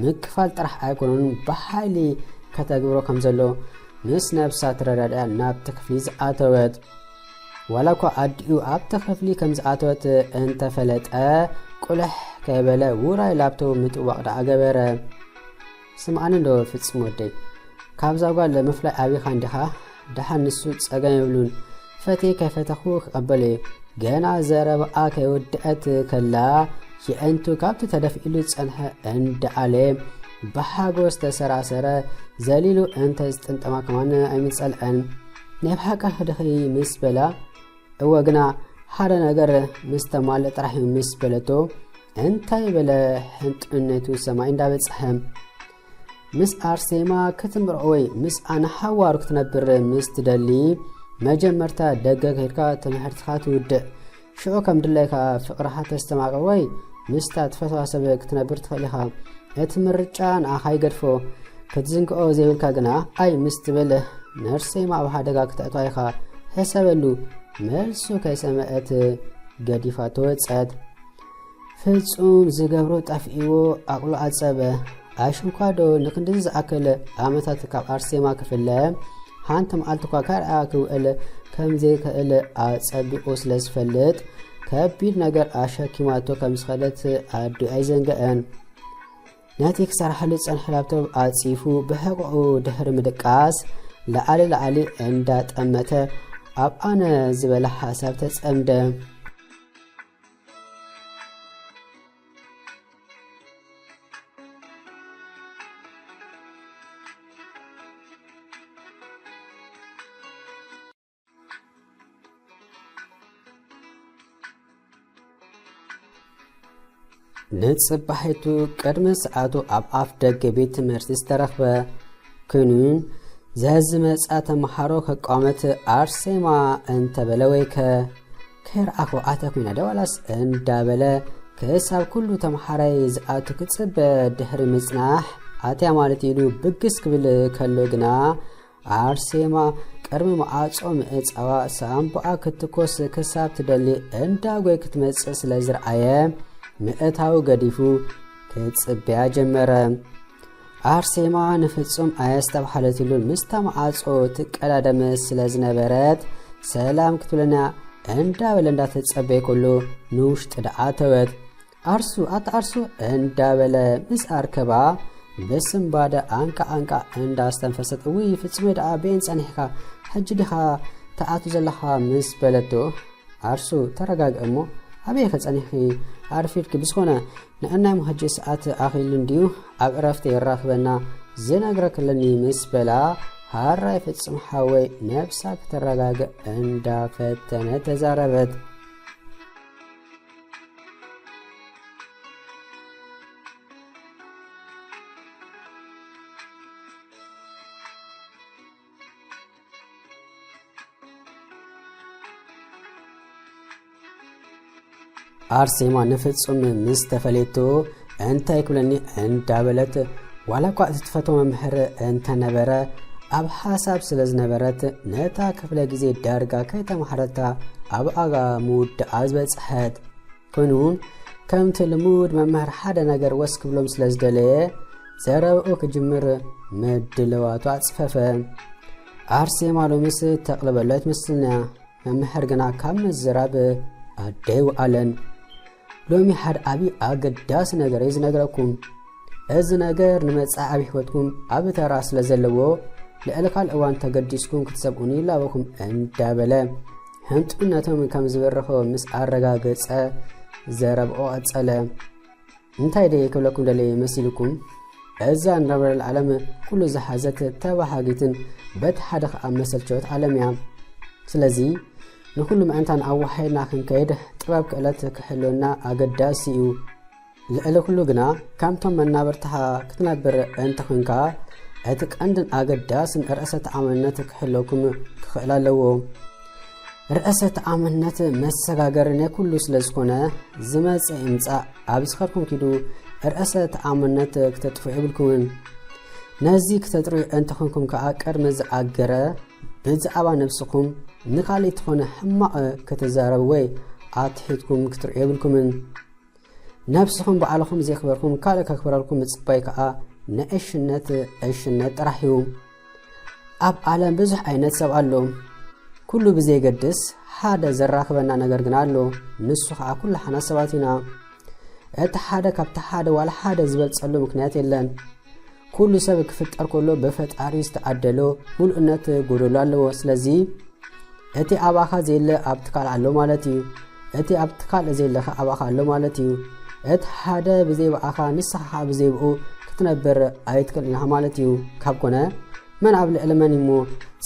ምክፋል ጥራሕ ኣይኮነን፣ ብሓይሊ ከተግብሮ ከም ዘሎ ምስ ነብሳ ተረዳድኣ ናብቲ ክፍሊ ዝኣተወት። ዋላ እኳ ኣዲኡ ኣብቲ ክፍሊ ከም ዝኣተወት እንተፈለጠ፣ ቁልሕ ከይበለ ውራይ ላፕቶፕ ምጥዋቕ ደኣ ገበረ። ስምዓኒ እንዶ ፍጹም ወደይ፣ ካብዛ ጓል ምፍላይ ኣቢኻ እንዲኻ? ደሓን ንሱ ጸገም የብሉን። ፈትየ ከይፈተኹ ክቐበሎ እየ። ገና ዘረባኣ ከይወድአት ከላ፣ የእንቱ ካብቲ ተደፊእሉ ዝጸንሐ እንዳኣለ ብሓጎስ ተሰራሰረ። ዘሊሉ እንተ ዝጥንጠማ ከማን ኣይምጸልአን። ናይ ብሓቂ ዲኺ ምስ በላ፣ እወ ግና ሓደ ነገር ምስ ተማልእ ጥራሕ እዩ ምስ በለቶ፣ እንታይ በለ ሕንጡነቱ ሰማይ እንዳበጽሐ። ምስ ኣርሴማ ክትምርዖ ወይ ምስኣ ንሓዋሩ ክትነብር ምስ ትደሊ፣ መጀመርታ ደገ ከይድካ ትምህርትኻ ትውድእ። ሽዑ ከም ድላይካ ፍቕርኻ ተስተማቕር ወይ ምስታ ትፈትዋ ሰብ ክትነብር ትኽእል ኢኻ። እቲ ምርጫ ንኣኻ ይገድፎ። ክትዝንግኦ ዘይብልካ ግና ኣይ ምስ ትብል፣ ነርሴማ ኣብ ሓደጋ ክተእትዋ ኢኻ። ሕሰበሉ። መልሱ ከይሰምዐት ገዲፋቶ ወጸት። ፍጹም ዝገብሮ ጠፍእዎ፣ ዓቕሉ ኣጸበ። ኣሽንኳ ዶ ንክንድዚ ዝኣክል ዓመታት ካብ ኣርሴማ ክፍለ፣ ሓንቲ መዓልቲ እኳ ከርኣ ክውዕል ከም ዘይክእል ኣጸቢቑ ስለ ዝፈልጥ፣ ከቢድ ነገር ኣሸኪማቶ ከም ዝኸደት ኣዲኡ ኣይዘንገአን። ነቲ ክሰርሓሉ ዝጸንሐ ላፕቶፕ ኣጺፉ ብሕቖኡ ድሕሪ ምድቃስ፣ ላዕሊ ላዕሊ እንዳጠመተ ኣብ ኣነ ዝበለ ሓሳብ ተጸምደ። ንጽባሒቱ ቅድሚ ሰዓቱ ኣብ ኣፍ ደገ ቤት ትምህርቲ ዝተረኽበ ኮይኑ፣ ዘዝመጻ ተመሃሮ ከቋመት ኣርሴማ እንተበለ ወይከ ከይረኣኹ ኣተ ኮይና ደዋላስ እንዳበለ ክሳብ ኩሉ ተመሃራይ ዝኣቱ ክጽበ ድሕሪ ምጽናሕ፣ ኣትያ ማለት ኢሉ ብግስ ክብል ከሎ ግና፣ ኣርሴማ ቅድሚ መዓጾ ምእጻዋ ሳምቡኣ ክትኮስ ክሳብ ትደሊ እንዳጎይ ክትመጽእ ስለ ዝረኣየ፣ ምእታው ገዲፉ ክጽበያ ጀመረ። ኣርሴማ ንፍጹም ኣየስተብሃለትሉን፣ ምስታ መዓጾ ትቀዳደም ስለ ዝነበረት፣ ሰላም ክትብለና እንዳበለ እንዳተጸበየ ከሎ፣ ንውሽጢ ደኣ ኣተወት። ኣርሱ፣ ኣታ ኣርሱ እንዳበለ ምስ ኣርከባ፣ ብስንባደ ኣንቃ ኣንቃ እንዳስተንፈሰት፣ "እውይ፣ ፍጹመይ ደኣ በየን ጸኒሕካ? ሕጂ ዲኻ ትኣቱ ዘለኻ?" ምስ በለቶ፣ ኣርሱ፣ "ተረጋግእ እሞ፣ ኣበይ ከ ጸኒሕኪ? ኣርፊድኪ። ብዝኾነ፣ ንዕናይ እሞ ሕጂ ሰዓት ኣኺሉ እንድዩ፣ ኣብ ዕረፍቲ የራኽበና፣ ዝነግረክለኒ" ምስ በላ፣ "ሃራይ ፍጹም ሓወይ፣ ነብሳ ክተረጋግእ እንዳፈተነት ተዛረበት። ኣርሴማ ንፍጹም ምስ ተፈለየቶ እንታይ ክብለኒ እንዳበለት፣ ዋላ እኳ እቲ ትፈትዎ መምህር እንተነበረ፣ ኣብ ሓሳብ ስለ ዝነበረት፣ ነታ ክፍለ ግዜ ዳርጋ ከይተማህረታ ኣብኣ ምውድኣ ዝበጽሐት። ኮይኑ እውን፣ ከምቲ ልሙድ መምህር ሓደ ነገር ወስ ክብሎም ስለ ዝደለየ፣ ዘረብኡ ክጅምር ምድልዋቱ ኣጽፈፈ። ኣርሴማ ሎምስ ተቕልበሎ ኣይትመስልን እያ። መምህር ግና ካብ ምዝራብ ኣደይ ውዓለን። ሎሚ ሓደ ዓቢ ኣገዳሲ ነገር እየ ዝነግረኩም። እዚ ነገር ንመጻኢ ኣብ ህይወትኩም ዓቢ ተራ ስለ ዘለዎ፣ ልዕሊ ካልእ እዋን ተገዲስኩም ክትሰምዑኒ ይላበኩም እንዳበለ፣ ህንጡይነቶም ከም ዝበረኸ ምስ ኣረጋገጸ፣ ዘረብኡ ቀጸለ። እንታይ ደየ ክብለኩም ደለየ መሲልኩም? እዛ ንረብረል ዓለም ኩሉ ዝሓዘት ተባሃጊትን በቲ ሓደ ከኣ መሰልቸወት ዓለም እያ። ስለዚ ንኹሉ ምእንታን ኣዋሃይና ክንከይድ ጥበብ ክእለት ክሕልወና ኣገዳሲ እዩ። ልዕሊ ኩሉ ግና፣ ከምቶም መናብርትኻ ክትነብር እንተኾንካ፣ እቲ ቀንድን ኣገዳስን ርእሰ ተኣማንነት ክህልወኩም ክኽእል ኣለዎ። ርእሰ ተኣማንነት መሰጋገሪ ናይ ኩሉ ስለ ዝኾነ፣ ዝመጽእ ይምጻእ፣ ኣብ ዝኸድኩም ኪዱ፣ ርእሰ ተኣማንነት ክተጥፍኡ የብልኩምን። ነዚ ክተጥርዩ እንተኾንኩም ከኣ፣ ቅድሚ ዝኣገረ፣ ብዛዕባ ነብስኹም ንኻልእ ዝኾነ ሕማቕ ክትዛረቡ ወይ ኣትሒትኩም ክትርእዩ የብልኩምን። ነብስኹም ባዕልኹም ዘኽበርኩም ካልእ ከኽብረልኩም ምጽባይ ከኣ ንእሽነት እሽነት ጥራሕ እዩ። ኣብ ዓለም ብዙሕ ዓይነት ሰብ ኣሎ። ኩሉ ብዘየገድስ ሓደ ዘራኽበና ነገር ግና ኣሎ። ንሱ ከኣ ኩላሕና ሰባት ኢና። እቲ ሓደ ካብቲ ሓደ ዋላ ሓደ ዝበልጸሉ ምኽንያት የለን። ኩሉ ሰብ ክፍጠር ከሎ ብፈጣሪ ዝተዓደሎ ምሉእነት ጎደሎ ኣለዎ። ስለዚ እቲ ኣባኻ ዘየለ ኣብቲ ካልእ ኣሎ ማለት እዩ። እቲ ኣብቲ ካልእ ዘየለ ከኣ ኣባኻ ኣሎ ማለት እዩ። እቲ ሓደ ብዘይ ብኣኻ ንስኻ ከኣ ብዘይ ብኡ ክትነብር ኣይትክእልን ኢኻ ማለት እዩ። ካብ ኮነ መን ኣብ ልዕሊ መን እሞ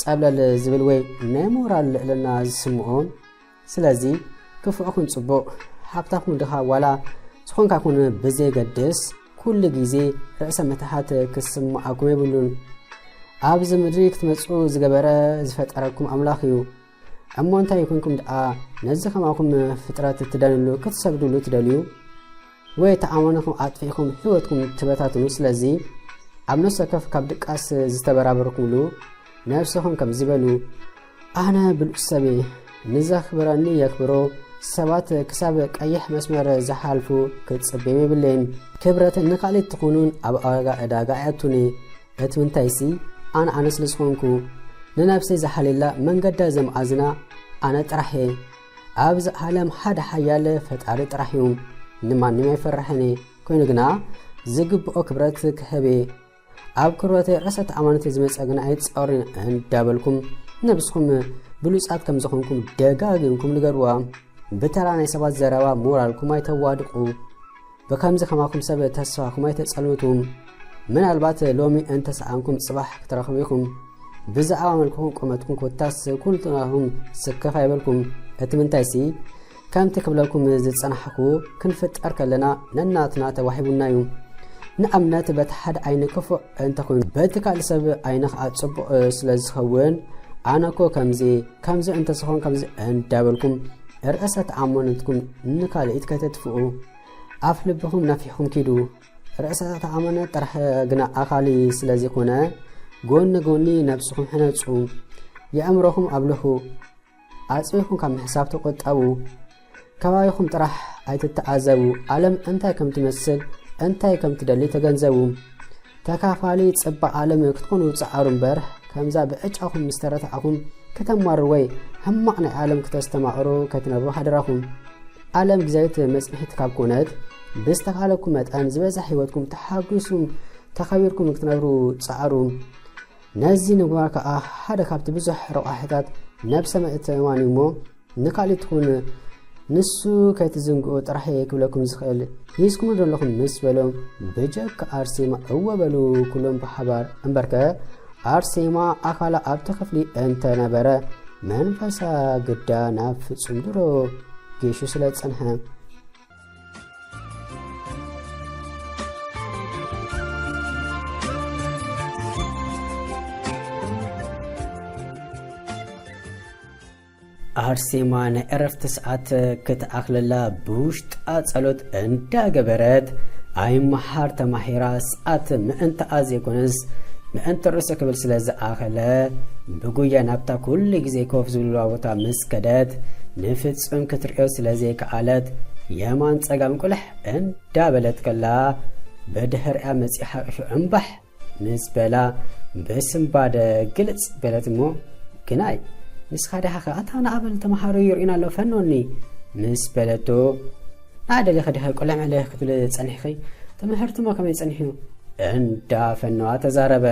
ጸብለል ዝብል ወይ ናይ ሞራል ልዕልና ዝስምዖ? ስለዚ ክፉእ ኹን ጽቡቕ፣ ሃብታም ኹን ድኻ ዋላ ዝኾንካ ኩን ብዘየገድስ ኩሉ ግዜ ርእሰ ምትሓት ክስምዓኩም የብሉን። ኣብዚ ምድሪ ክትመጹ ዝገበረ ዝፈጠረኩም ኣምላኽ እዩ። እሞ እንታይ ኮይንኩም ደኣ ነዚ ከማኹም ፍጥረት ትደንሉ ክትሰግዱሉ ትደልዩ? ወይ እቲ ኣማንኹም ኣጥፊእኹም ህይወትኩም ትበታትኑ? ስለዚ ኣብ ነፍሲ ወከፍ ካብ ድቃስ ዝተበራበርኩምሉ ነብስኹም ከምዚ በሉ፣ ኣነ ብሉጽ ሰብ እየ፣ ንዘኽብረኒ የኽብሮ፣ ሰባት ክሳብ ቀይሕ መስመር ዝሓልፉ ክጽበዮም የብለይን። ክብረት ንኻልእ ትኹኑን ኣብ ዋጋ ዕዳጋ ኣየቱኒ። እቲ ምንታይሲ ኣነ ኣነ ስለ ዝኾንኩ፣ ንነብሰይ ዝሓልየላ መንገዳ ዘምኣዝና ኣነ ጥራሕ እየ። ኣብዚ ዓለም ሓደ ሓያል ፈጣሪ ጥራሕ እዩ። ንማንም ኣይፈርሕን እየ። ኮይኑ ግና ዝግብኦ ክብረት ክህብ እየ። ኣብ ክብረተይ ርእሰ ተኣማንነተይ ዝመጸ ግና ኣይጻወርን እንዳበልኩም ነብስኹም ብሉጻት ከም ዝኾንኩም ደጋጊምኩም ንገርዋ። ብተራ ናይ ሰባት ዘረባ ሞራልኩም ኣይተዋድቁ። ብከምዚ ከማኹም ሰብ ተስፋኹም ኣይተጸልምቱ። ምናልባት ሎሚ እንተሰኣንኩም ጽባሕ ክትረኽቡ ኢኹም። ብዛዕባ መልክኹም ቁመትኩም ኮታስ ኩልትናኹም ስከፍ ኣይበልኩም። እቲ ምንታይሲ ከምቲ ክብለኩም ዝጸናሕኩ ክንፍጠር ከለና ነናትና ተዋሂቡና እዩ። ንኣብነት በቲ ሓደ ዓይኒ ክፉእ እንተኾይኑ በቲ ካልእ ሰብ ዓይኒ ከኣ ጽቡቕ ስለ ዝኸውን ኣነ እኮ ከምዚ ከምዚ እንተዝኾን ከምዚ እንዳበልኩም ርእሰ ተኣማንነትኩም ንካልኢት ከይተጥፍኡ። ኣፍ ልብኹም ነፊሕኩም ኪዱ። ርእሰ ተኣማንነት ጥራሕ ግና ኣኻሊ ስለ ዘይኮነ፣ ጎኒ ጎኒ ነብስኹም ሕነጹ። የእምሮኹም ኣብልኹ። ኣጽቢኹም ካብ ምሕሳብ ተቆጠቡ። ከባቢኹም ጥራሕ ኣይትተኣዘቡ። ዓለም እንታይ ከም ትመስል፣ እንታይ ከም ትደሊ ተገንዘቡ። ተካፋሊ ጽባቕ ዓለም ክትኮኑ ጸዓሩ እምበር፣ ከምዛ ብዕጫኹም ምስ ተረታዕኹም ከተማሩ ወይ ሕማቕ ናይ ዓለም ክተስተማቕሩ ከይትነብሩ ሓደራኹም። ዓለም ግዛዊት መጽንሒት ካብ ኮነት፣ ብዝተኻለኩም መጠን ዝበዝሕ ህይወትኩም ተሓጒሱም ተኸቢርኩም ክትነብሩ ጸዓሩ። ነዚ ንምግባር ከኣ ሓደ ካብቲ ብዙሕ ረቋሒታት ነብሰ ምእትእማን እዩ እሞ፣ ንካልእ ትኹን ንሱ ከይትዝንግኡ ጥራሕ እየ ክብለኩም ዝኽእል። ሒዝኩሞ ዘለኹም ምስ በሎም፣ ብጀካ ኣርሴማ እወ በሉ ኩሎም ብሓባር። እምበርከ ኣርሴማ ኣካላ ኣብቲ ክፍሊ እንተነበረ፣ መንፈሳ ግዳ ናብ ፍጹም ድሮ ጌሹ ስለ ዝጸንሐ። ኣርሴማ ናይ ዕረፍቲ ሰዓት ክትኣኽለላ ብውሽጣ ጸሎት እንዳገበረት ኣይመሓር ተማሂራ ሰዓት ምእንታኣ ዘይኮነስ ምእንቲ ርእሱ ክብል ስለ ዝኣኸለ ብጉያ ናብታ ኩሉ ግዜ ኮፍ ዝብልዋ ቦታ ምስ ከደት ንፍጹም ክትርእዮ ስለ ዘይከኣለት የማን ጸጋም ቁልሕ እንዳበለት ከላ ብድሕሪኣ መጺኡ ሓቂፉ ዕምባሕ ምስ በላ ብስንባደ ግልጽ በለት እሞ፣ ግናይ ንስኻ ዲኻ ከ ኣታ ንኣበል ተምሃሮ ይርእዩና ኣሎ ፈኖኒ ምስ በለቶ፣ ንዓ ደሊኺ ዲኺ ቁልዕ ምዕልዕ ክትብሊ ጸኒሕኺ? ትምህርቲ እሞ ከመይ ጸኒሑ? እንዳ ፈነዋ ተዛረበ።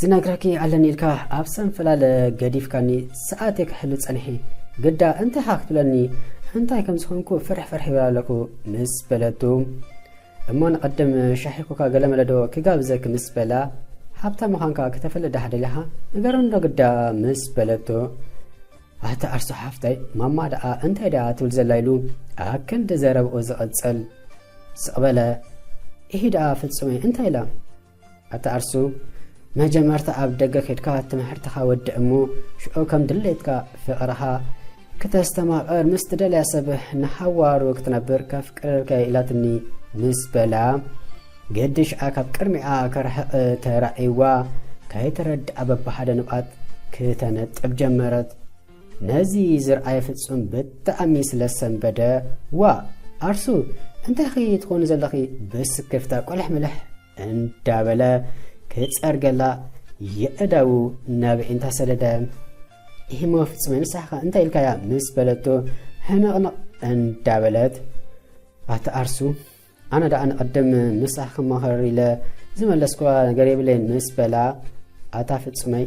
ዝነግረኪ ኣለኒ ኢልካ ኣብ ሰንፈላል ገዲፍካኒ ሰዓት ክሕሉ ጸኒሒ ግዳ እንታይ ኢኻ ክትብለኒ? እንታይ ከም ዝኾንኩ ፍርሕ ፍርሕ ይብል ኣለኩ ምስ በለቱ፣ እሞ ንቐድም ሻሂ ኮካ ገለመለ ዶ ክጋብዘክ ምስ በላ፣ ሃብታ ምዃንካ ክተፈልጥ ዳሕ ደሊኻ ንገረኒ ዶ ግዳ ምስ በለቶ፣ ኣታ ኣርሱ ሓፍታይ፣ ማማ ደኣ እንታይ ደኣ ትብል ዘላ ኢሉ ኣብ ክንዲ ዘረብኡ ዝቐጸል ስቕ በለ። ኢሂ ደኣ ፍጹመይ እንታይ ኢላ? ኣታ ኣርሱ፣ መጀመርታ ኣብ ደገ ኬድካ ትምህርትኻ ወድእ እሞ ሽዑ ከም ድሌትካ ፍቕርኻ ክተስተማቕር ምስ ትደልያ ሰብ ንሓዋሩ ክትነብር ከፍቅረካ ኢላትኒ ምስ በላ፣ ግዲ ሽዓ ካብ ቅድሚኣ ክርሕቕ ተራእይዋ፣ ከይተረድኣ በብሓደ ንብኣት ክተነጥብ ጀመረት። ነዚ ዝረኣየ ፍጹም ብጣዕሚ ስለ ሰንበደ፣ "ዋ፣ ኣርሱ፣ እንታይ ኺ ትኾኒ ዘለኺ?" ብስክፍታ ቆልሕ ምልሕ እንዳበለ ክጸርገላ የእዳዉ ናብ ኣዒንታ ሰደደ። "ኢሂሞ ፍጹመይ፣ ንስኻ እንታይ ኢልካያ?" ምስ በለቶ፣ ሕንቕንቕ እንዳበለት፣ ኣታ ኣርሱ፣ ኣነ ደኣ ንቐድም ምሳኺ ክመኸር ኢለ ዝመለስኩዋ ነገር የብለይን ምስ በላ፣ ኣታ ፍጹመይ፣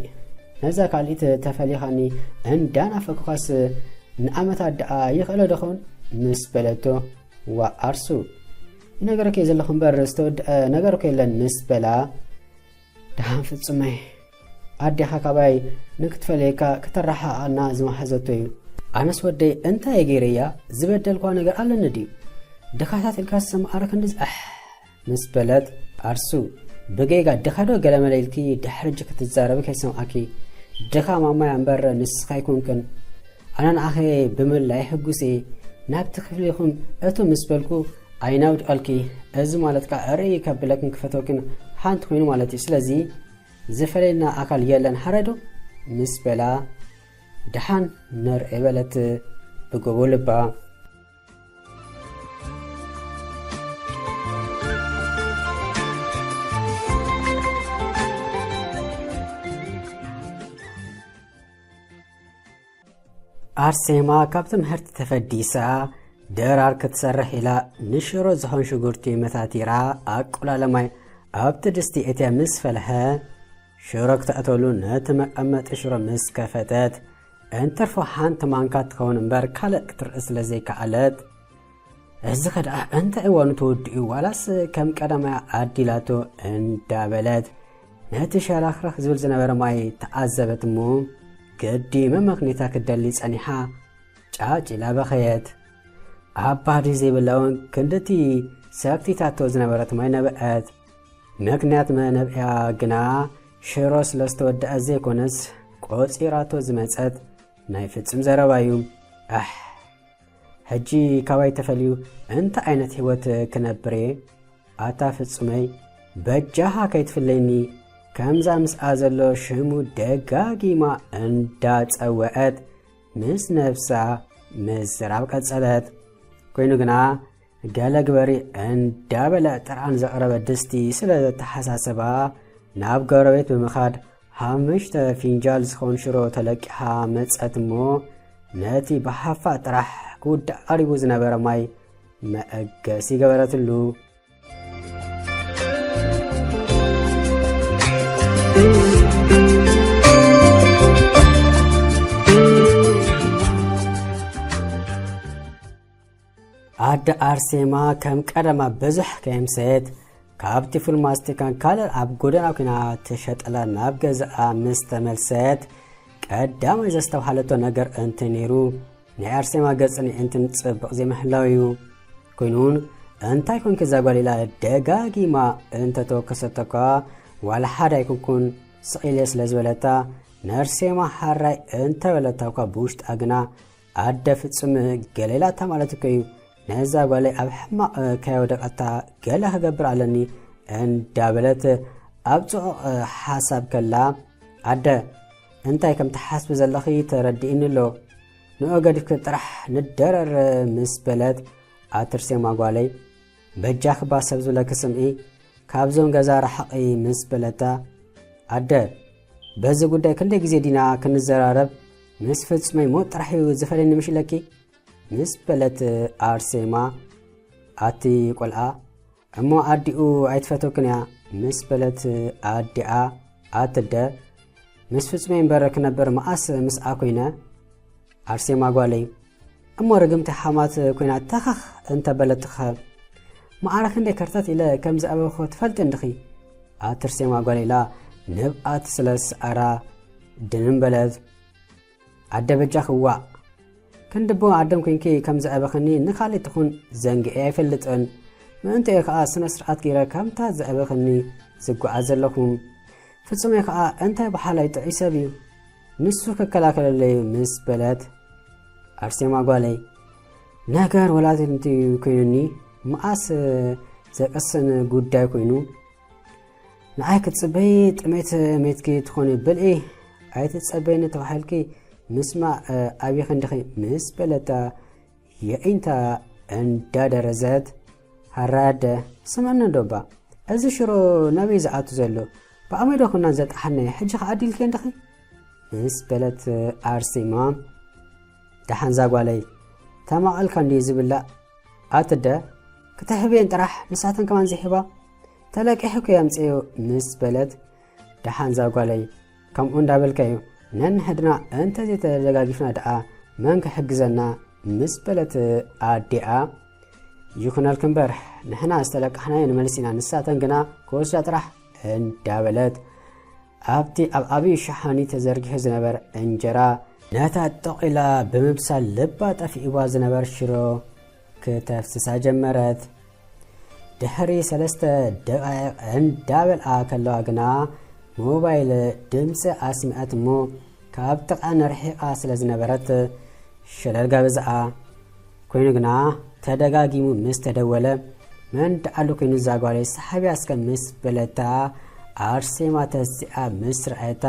ነዛ ካልኢት ተፈሊኻኒ እንዳናፈኩኻስ ንኣመታት ደኣ ይኽእሎ ዶኾን? ምስ በለቶ፣ ዋ ኣርሱ፣ ይነገረኪ ዘለኹ እምበር ዝተወድአ ነገር እኮ የለን ምስ በላ፣ ደሓን ፍጹመይ፣ ኣዴኻ ካባይ ንክትፈለየካ ክተረሓቓና ዝመሓዘቶ እዩ። ኣነስ ወደይ እንታይ ገይረያ ዝበደልኳ ነገር ኣለኒ ድዩ? ድኻታት ኢልካ ዝሰማዓረ ክንድዚ ኣሕ ምስ በለት፣ ኣርሱ፣ ብጌጋ ድኻ ዶ ገለመለ ኢልኪ ድሕሪ ሕጂ ክትዛረቢ ከይሰምዓኪ። ድኻ ማማያ እምበር ንስኻ ኣይኮንክን። ኣነ ንኣኸ ብምልላይ ሕጉስ እየ። ናብቲ ክፍሊኹም እቱ ምስ በልኩ ኣይናውድቐልኪ። እዚ ማለት ከኣ ርእይ ከብለክን ክፈተክን ሓንቲ ኮይኑ ማለት እዩ። ስለዚ ዝፈለየና ኣካል የለን ሓራይ ዶ? ምስ በላ፣ ደሓን ንርኤ በለት ብጎቦ ልባ። ኣርሴማ ካብ ትምህርቲ ተፈዲሳ ድራር ክትሰርሕ ኢላ ንሽሮ ዝኾን ሽጉርቲ መታቲራ ኣቁላለ ማይ ኣብቲ ድስቲ እትያ ምስ ፈልሐ ሽሮ ክተእተሉ ነቲ መቀመጢ ሽሮ ምስ ከፈተት እንትርፎ ሓንቲ ማንካ ትኸውን እምበር ካልእ ክትርኢ ስለ ዘይከኣለት፣ እዚ ኸ ደኣ እንታይ እዋኑ ተወዲኡ? ዋላስ ከም ቀዳማያ ኣዲላቶ እንዳበለት ነቲ ሸረኽረኽ ዝብል ዝነበረ ማይ ተዓዘበት እሞ፣ ግዲ መመኽኒታ ክትደሊ ጸኒሓ ጫጭ ኢላ በኸየት። ኣባዲ ዘይብላ እውን ክንድቲ ሰክቲታቶ ዝነበረት ማይ ነበዐት። ምኽንያት መነብዕያ ግና ሽሮ ስለ ዝተወደኣ ዘይኮነስ፣ ቆጺራቶ ዝመጸት ናይ ፍጹም ዘረባ እዩ። ኣሕ! ሕጂ ካባይ ተፈልዩ እንታይ ዓይነት ህይወት ክነብር እየ? ኣታ ፍጹመይ፣ በጃኻ ከይትፍለይኒ፣ ከምዛ ምስኣ ዘሎ ሽሙ ደጋጊማ እንዳጸወዐት ምስ ነብሳ ምዝራብ ቀጸለት። ኮይኑ ግና፣ ገለ ግበሪ እንዳበለ ጥርዓን ዘቕረበ ድስቲ ስለ ዘተሓሳሰባ፣ ናብ ጎረቤት ብምኻድ ሓሙሽተ ፊንጃል ዝኾን ሽሮ ተለቂሓ መጸት እሞ፣ ነቲ ብሓፋ ጥራሕ ክውዳእ ቀሪቡ ዝነበረ ማይ መእገሲ ገበረትሉ። ኣደ ኣርሴማ ከም ቀደማ ብዙሕ ከየምሰየት፣ ካብቲ ፉል ማስቲካን ካልእ ኣብ ጎደና ኮይና ትሸጠላ ናብ ገዛኣ ምስ ተመልሰት፣ ቀዳማይ ዘስተብሃለቶ ነገር እንተ ነይሩ፣ ናይ ኣርሴማ ገጽን ኣዒንትን ጽቡቕ ዘይምህላው እዩ። ኮይኑን፣ እንታይ ኮንኪ እዛ ጓል ኢላ ደጋጊማ እንተ ተወከሰቶ እኳ፣ ዋላ ሓደ ኣይኮንኩን ስቕ ኢለ ስለ ዝበለታ፣ ነርሴማ ሓራይ እንተ በለታ እኳ ብውሽጣ ግና፣ ኣደ ፍጹም ገለ ኢላታ ማለት እኮ እዩ። ነዛ ጓለይ ኣብ ሕማቕ ከየውደቐታ ገለ ክገብር ኣለኒ እንዳበለት ኣብ ጽዑቕ ሓሳብ ከላ፣ ኣደ፣ እንታይ ከም ትሓስቢ ዘለኺ ተረዲእኒ ኣሎ። ንኦ ገዲፍኪ ጥራሕ ንደረር ምስ በለት፣ ኣትርሴማ ጓለይ፣ በጃኺ እባ ሰብ ዝብለኪ ስምዒ፣ ካብዞም ገዛ ርሓቒ ምስ በለታ፣ ኣደ፣ በዚ ጉዳይ ክንደይ ግዜ ዲና ክንዘራረብ? ምስ ፍጹመይ ሞት ጥራሕ እዩ ዝፈልየኒ ምሽ ኢለኪ? ምስ በለት ኣርሴማ፣ ኣቲ ቆልዓ፣ እሞ ኣዲኡ ኣይትፈተክን እያ ምስ በለት ኣዲኣ፣ ኣትደ፣ ምስ ፍጹመይ እምበር ክነብር መኣስ ምስኣ ኮይነ? ኣርሴማ ጓለይ፣ እሞ ርግምቲ ሓማት ኮይና ተኸኽ እንተ በለትኸ? ማዕረ ክንደይ ከርተት ኢለ ከም ዘዕበኹ ትፈልጢ እንድኺ? ኣትርሴማ ጓል ኢላ ንብኣት ስለ ዝሰኣራ ድንን በለት። ኣደ በጃኺ ዋእ! ክንድቦ ኣደም ኮይንኪ ከም ዘዕበኽኒ ንኻልእ ትኹን ዘንጊዐ ኣይፈልጥን። ምእንተኡ ከኣ ስነ ስርዓት ገይረ ከምታ ዘዕበኽኒ ዝጓዓዝ ዘለኹ። ፍጹመይ ከኣ እንታይ በሓላይ ጥዑይ ሰብ እዩ። ንሱ ክከላኸለለይ ምስ በለት፣ ኣርሴማ ጓለይ፣ ነገር ወላዲት እንድዩ ኮይኑኒ፣ መኣስ ዘቅስን ጉዳይ ኮይኑ፣ ንዓይ ክትጽበዪ ጥሜት ሜትኪ ትኾኒ ብልዒ፣ ኣይትጸበይኒ ተባሂልኪ ምስማዕ ኣብይኺ እንዲኺ ምስ በለታ፣ የዒንታ እንዳደረዘት፣ ሃራደ፣ ስምዕኒ ዶ እባ፣ እዚ ሽሮ ናበይ ዝኣቱ ዘሎ? ብኣመይ ዶ ኩናን ዘጥሓልናዮ? ሕጂ ከዓዲልኪ እንዲኺ? ምስ በለት ኣርሴማ፣ ደሓን ዛጓለይ፣ ተማቐልካ እንድዩ ዝብላዕ? ኣትደ፣ ክተህብየን ጥራሕ ንሳተን ከማን ዘይህባ? ተለቂሑ እኮ የምጽእዮ ምስ በለት፣ ደሓን ዛጓለይ፣ ከምኡ እንዳበልካዮ ነንሕድና እንተዘይተደጋጊፍና ደኣ መን ክሕግዘና? ምስ በለት ኣዲኣ፣ ይኹነልኪ እምበር ንሕና ዝተለቃሕናዮ ንመልስ ኢና፣ ንሳተን ግና ክወስዳ ጥራሕ እንዳበለት ኣብቲ ኣብ ዓብዪ ሸሓኒ ተዘርጊሑ ዝነበር እንጀራ ነታ ጠቒላ ብምብሳል ልባ ጠፊእዋ ዝነበር ሽሮ ክተፍስሳ ጀመረት። ድሕሪ ሰለስተ ደቓይቕ እንዳበልኣ ከለዋ ግና ሞባይል ድምፂ ኣስሚዐት እሞ ካብ ጥቓ ንርሒቓ ስለ ዝነበረት ሸለል ጋበዝኣ። ኮይኑ ግና ተደጋጊሙ ምስ ተደወለ መን ደኣሉ ኮይኑ እዛ ጓለይ ሰሓብያ እስከ ምስ በለታ ኣርሴማ ተሲኣ ምስ ረኣየታ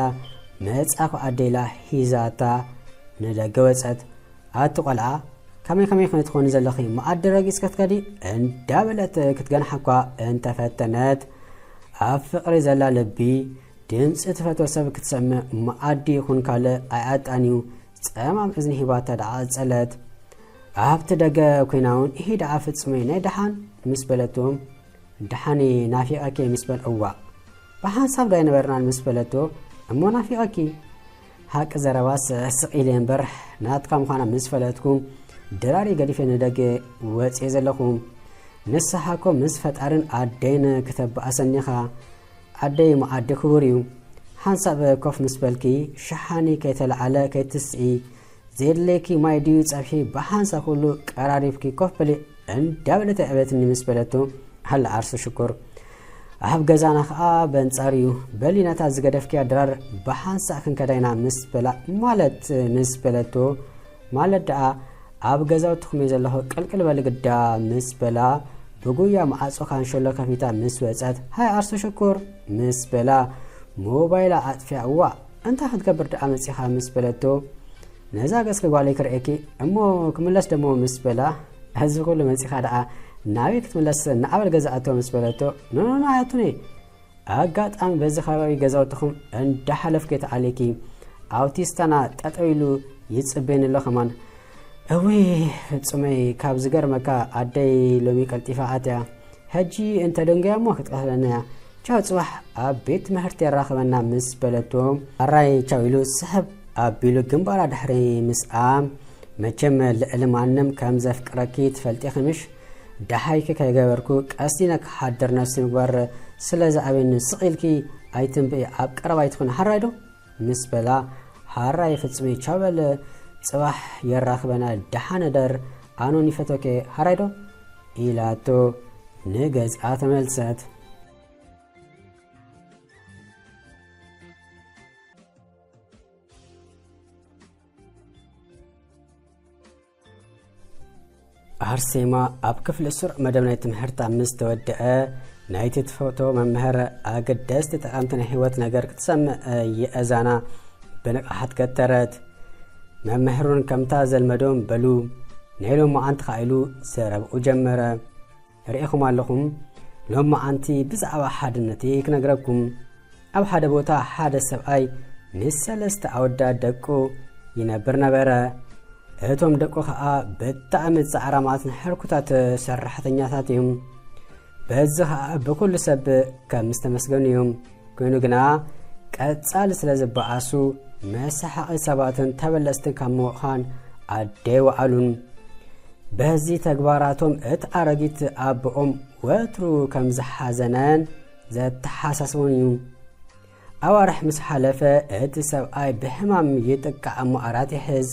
መጻኹ ኣዴላ ሂዛታ ንደገ ወጸት። ኣቲ ቆልዓ፣ ከመይ ከመይ ክትኾኒ ዘለኺ? መኣዲ ረጊጽ ክትከዲ? እንዳበለት ክትገንሓ እኳ እንተፈተነት፣ ኣብ ፍቕሪ ዘላ ልቢ ድምጺ ትፈትዎ ሰብ ክትሰምዕ መኣዲ ይኹን ካልእ ኣይኣጣንዩ ጸማም እዝኒ ሂባታ ደኣ ቀጸለት። ኣብቲ ደገ ኮይና እውን፣ እሂ ደኣ ፍጹመይ ናይ ደሓን? ምስ በለቱ፣ ደሓን ናፊቐኪ ምስ በል፣ እዋእ፣ ብሓንሳብ ዶ ኣይነበርናን? ምስ በለቶ፣ እሞ ናፊቐኪ። ሓቂ ዘረባስ ስቕ ኢለ እምበር ናትካ ምዃና ምስ ፈለጥኩ ድራሪ ገዲፈ ንደገ ወፅየ ዘለኹ። ንስሓ እኮ ምስ ፈጣርን ኣደይን ክተባእሰኒ ኢኻ። ኣደይ መኣዲ ክቡር እዩ። ሓንሳብ ኮፍ ምስ በልኪ ሸሓኒ ከይተለዓለ ከይትስኢ፣ ዘድልየኪ ማይ ድዩ ጸብሒ ብሓንሳብ ኩሉ ቀራሪብኪ ኮፍ በሊ እንዳበለት ኣዕበትኒ ምስ በለቶ፣ ሃለ ዓርሱ ሽኩር ኣብ ገዛና ኸኣ በንጻር እዩ። በሊ ነታ ዝገደፍክያ ድራር ብሓንሳእ ክንከዳ ኢና ምስ በላ፣ ማለት ምስ በለቶ፣ ማለት ደኣ ኣብ ገዛውትኹም እየ ዘለኹ ቅልቅል በሊ ግዳ ምስ በላ፣ ብጉያ መዓጾ ካንሸሎ ከፊታ ምስ ወጸት፣ ሃይ ዓርሱ ሽኩር ምስ በላ፣ ሞባይላ ኣጥፊኣ፣ እዋእ እንታይ ክትገብር ደኣ መጺኻ ምስ በለቶ፣ ነዛ ገጽኪ ጓለይ ክርእየኪ እሞ ክምለስ ደሞ ምስ በላ፣ እዚ ኩሉ መጺኻ ደኣ ናበይ ክትምለስ? ንኣበል ገዛ ኣቶ ምስ በለቶ፣ ኖኖኖ ኣያቱኒ፣ ኣጋጣሚ በዚ ከባቢ ገዛውትኹም እንዳሓለፍኩ እየ ተዓሊኪ፣ ኣውቲስታና ጠጠው ኢሉ ይጽበየኒ ኣሎ ከማን። እውይ ፍጹመይ፣ ካብ ዝገርመካ ኣደይ ሎሚ ቀልጢፋ ኣትያ። ሕጂ እንተ ደንጉያ እሞ ክትቀትለና እያ። ቻው፣ ጽባሕ ኣብ ቤት ትምህርቲ የራኽበና ምስ በለቶ፣ ኣራይ ቻው ኢሉ ስሕብ ኣቢሉ ግንባራ ድሕሪ ምስኣ፣ መቸም ልዕሊ ማንም ከም ዘፍቅረኪ ትፈልጢ ኢኺ ምሽ? ደሃይኪ ከይገበርኩ ቀስ ኢለ ክሓድር ነፍሲ ምግባር ስለ ዝኣብየኒ ስቕ ኢልኪ ኣይትንብኢ፣ ኣብ ቀረባ ኣይትኹኒ፣ ሓራይ ዶ? ምስ በላ፣ ሓራይ ፍጹመይ ቻው በል፣ ጽባሕ የራኽበና፣ ደሓን እደር፣ ኣነ እውን ይፈትወኪ፣ ሓራይ ዶ? ኢላቶ ንገዝኣ ተመልሰት። ኣርሴማ ኣብ ክፍሊ ስሩዕ መደብ ናይ ትምህርታ ምስ ተወድአ፣ ናይቲ ትፈትዎ መምህር ኣገደስቲ ጠቐምቲ ናይ ህይወት ነገር ክትሰምዕ የእዛና ብንቕሓት ገተረት። መምህር እውን ከምታ ዘልመዶም በሉ፣ ናይ ሎማዓንቲ ኸኣ ኢሉ ዘረብኡ ጀመረ። ርኢኹም ኣለኹም፣ ሎማዓንቲ ብዛዕባ ሓድነት እየ ክነግረኩም። ኣብ ሓደ ቦታ ሓደ ሰብኣይ ምስ ሰለስተ ኣወዳት ደቁ ይነብር ነበረ። እቶም ደቁ ኸኣ ብጣዕሚ ጻዕራማትን ሕርኩታት ሰራሕተኛታት እዮም። በዚ ኸኣ ብኩሉ ሰብ ከም ዝተመስገኑ እዮም። ኮይኑ ግና ቀጻሊ ስለ ዝበኣሱ መሳሓቒ ሰባትን ተበለጽትን ካብ ምዃን ኣደይ ወዓሉን። በዚ ተግባራቶም እቲ ኣረጊት ኣቦኦም ወትሩ ከም ዝሓዘነን ዘተሓሳስቦን እዩ። ኣዋርሕ ምስ ሓለፈ እቲ ሰብኣይ ብሕማም ይጥቃዕ እሞ ኣራት ይሕዝ።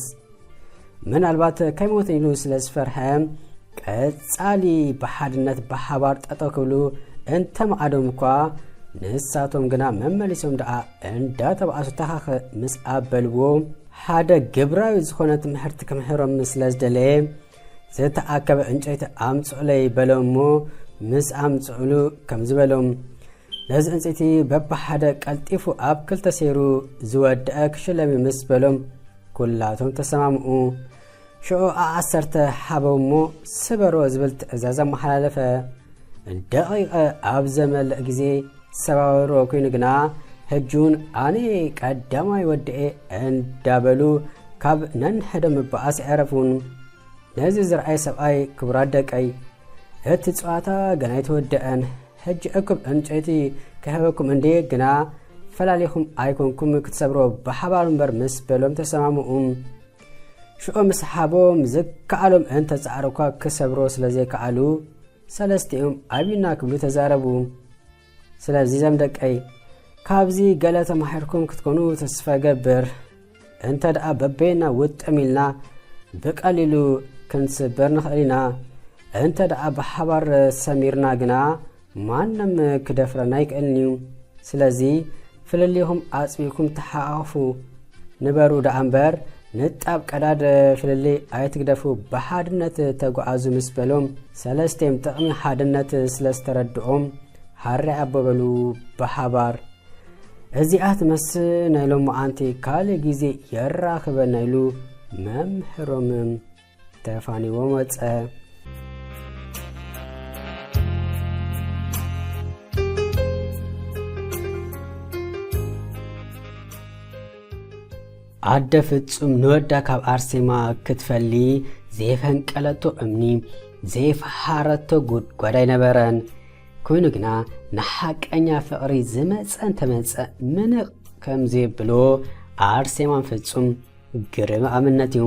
ምናልባት ከይሞትን ኢሉ ስለ ዝፈርሐ ቀጻሊ ብሓድነት ብሓባር ጠጠው ክብሉ እንተመዓዶም እኳ ንሳቶም ግና መመሊሶም ደኣ እንዳተባኣሱ ተኻኸ ምስ ኣበልዎ ሓደ ግብራዊ ዝኾነ ትምህርቲ ክምህሮም ስለ ዝደለየ ዝተኣከበ ዕንጨይቲ ኣምጽዑለይ በሎም እሞ ምስ ኣምጽዑሉ ከም ዝበሎም ነዚ ዕንፀይቲ በብሓደ ቀልጢፉ ኣብ ክልተ ሰይሩ ዝወደአ ክሽለም ምስ በሎም ኩላቶም ተሰማምኡ። ሽዑ ኣዓሰርተ ሓበው እሞ ስበሮ ዝብል ትእዛዝ ኣመሓላለፈ። ደቂቐ ኣብ ዘመልእ ግዜ ሰባበርዎ ኮይኑ ግና ሕጂ እውን ኣነ ቀዳማይ ወድኤ እንዳበሉ ካብ ነንሕዶ ምባኣስ ኣይዕረፉን። ነዚ ዝረኣየ ሰብኣይ ክቡራት ደቀይ እቲ ጸዋታ ገና ኣይተወደአን። ሕጂ እኩብ ዕንጨይቲ ክህበኩም እንዴ ግና ፈላሊኹም ኣይኮንኩም ክትሰብሮ ብሓባር እምበር ምስ በሎም ተሰማምኡ። ሽዑ ምስ ሓቦም ዝከኣሎም እንተጻዕሩ እኳ ክሰብሮ ስለ ዘይከኣሉ ሰለስቲኦም ኣቢና ክብሉ ተዛረቡ። ስለዚ ዘም ደቀይ ካብዚ ገለ ተማሂርኩም ክትኮኑ ተስፋ ገብር። እንተ ደኣ በበይና ውጥም ኢልና ብቀሊሉ ክንስበር ንኽእል ኢና። እንተ ደኣ ብሓባር ሰሚርና ግና ማንም ክደፍረና ኣይክእልን እዩ። ስለዚ ፍልልይኹም ኣጽቢብኩም ተሓቋቑፉ ንበሩ ደኣ እምበር ንጣብ ቀዳድ ፍልልይ ኣይትግደፉ፣ ብሓድነት ተጓዓዙ ምስ በሎም ሰለስቲኦም ጥቕሚ ሓድነት ስለ ዝተረድኦም ሃራይ ኣቦ በሉ ብሓባር። እዚኣ ትመስል ናይ ሎማዓንቲ ካልእ ግዜ የራኽበና ኢሉ መምህሮም ተፋኒዎም ወጸ። ኣደ ፍጹም ንወዳ ካብ ኣርሴማ ክትፈሊ ዘይፈንቀለቶ እምኒ ዘይፈሓረቶ ጉድጓድ ኣይነበረን። ኮይኑ ግና ንሓቀኛ ፍቕሪ ዝመጸ እንተመጸ ምንቕ ከም ዘይብሎ ኣርሴማን ፍጹም ግርም ኣብነት እዩ።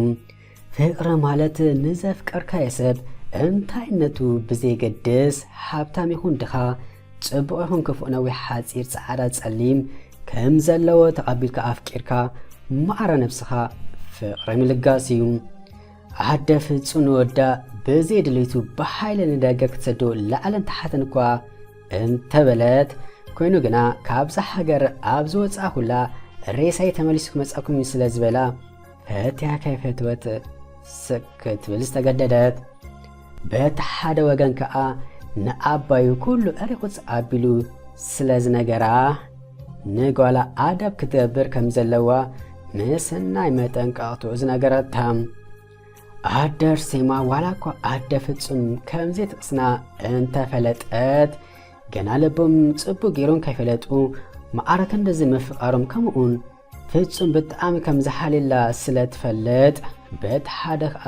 ፍቕሪ ማለት ንዘፍቀርካዮ ሰብ እንታይነቱ ብዘይገድስ፣ ሃብታም ይኹን ድኻ፣ ጽቡቕ ይኹን ክፉእ፣ ነዊሕ ሓጺር፣ ጻዕዳ ጸሊም፣ ከም ዘለዎ ተቐቢልካ ኣፍቂርካ ማዕረ ነብስኻ ፍቕሪ ምልጋስ እዩ። ኣደ ፍጹም ንወዳ ብዘይ ድሌቱ ብሓይሊ ንደገ ክትሰዶ ላዕልን ታሕትን እኳ እንተበለት፣ ኮይኑ ግና ካብዛ ሃገር ኣብ ዝወጻእኩላ ሬሳይ ተመሊሱ ክመጻኩም እዩ ስለ ዝበላ፣ ፈትያ ከይፈትወት ስቅ ክትብል ዝተገደደት። በቲ ሓደ ወገን ከኣ ንኣባዩ ኩሉ ዕሪቑ ኣቢሉ ስለ ዝነገራ፣ ንጓላ ኣደብ ክትገብር ከም ዘለዋ ምስናይ መጠንቀቕትኡ ዝነገረታ። ኣደ ኣርሴማ ዋላ እኳ ኣደ ፍጹም ከም ዘይትቕስና እንተፈለጠት፣ ገና ልቦም ጽቡቕ ገይሮም ከይፈለጡ፣ ማዕረ ክንድዚ ምፍቓሮም፣ ከምኡውን ፍጹም ብጣዕሚ ከም ዝሓልየላ ስለ ትፈልጥ፣ በቲ ሓደ ኸኣ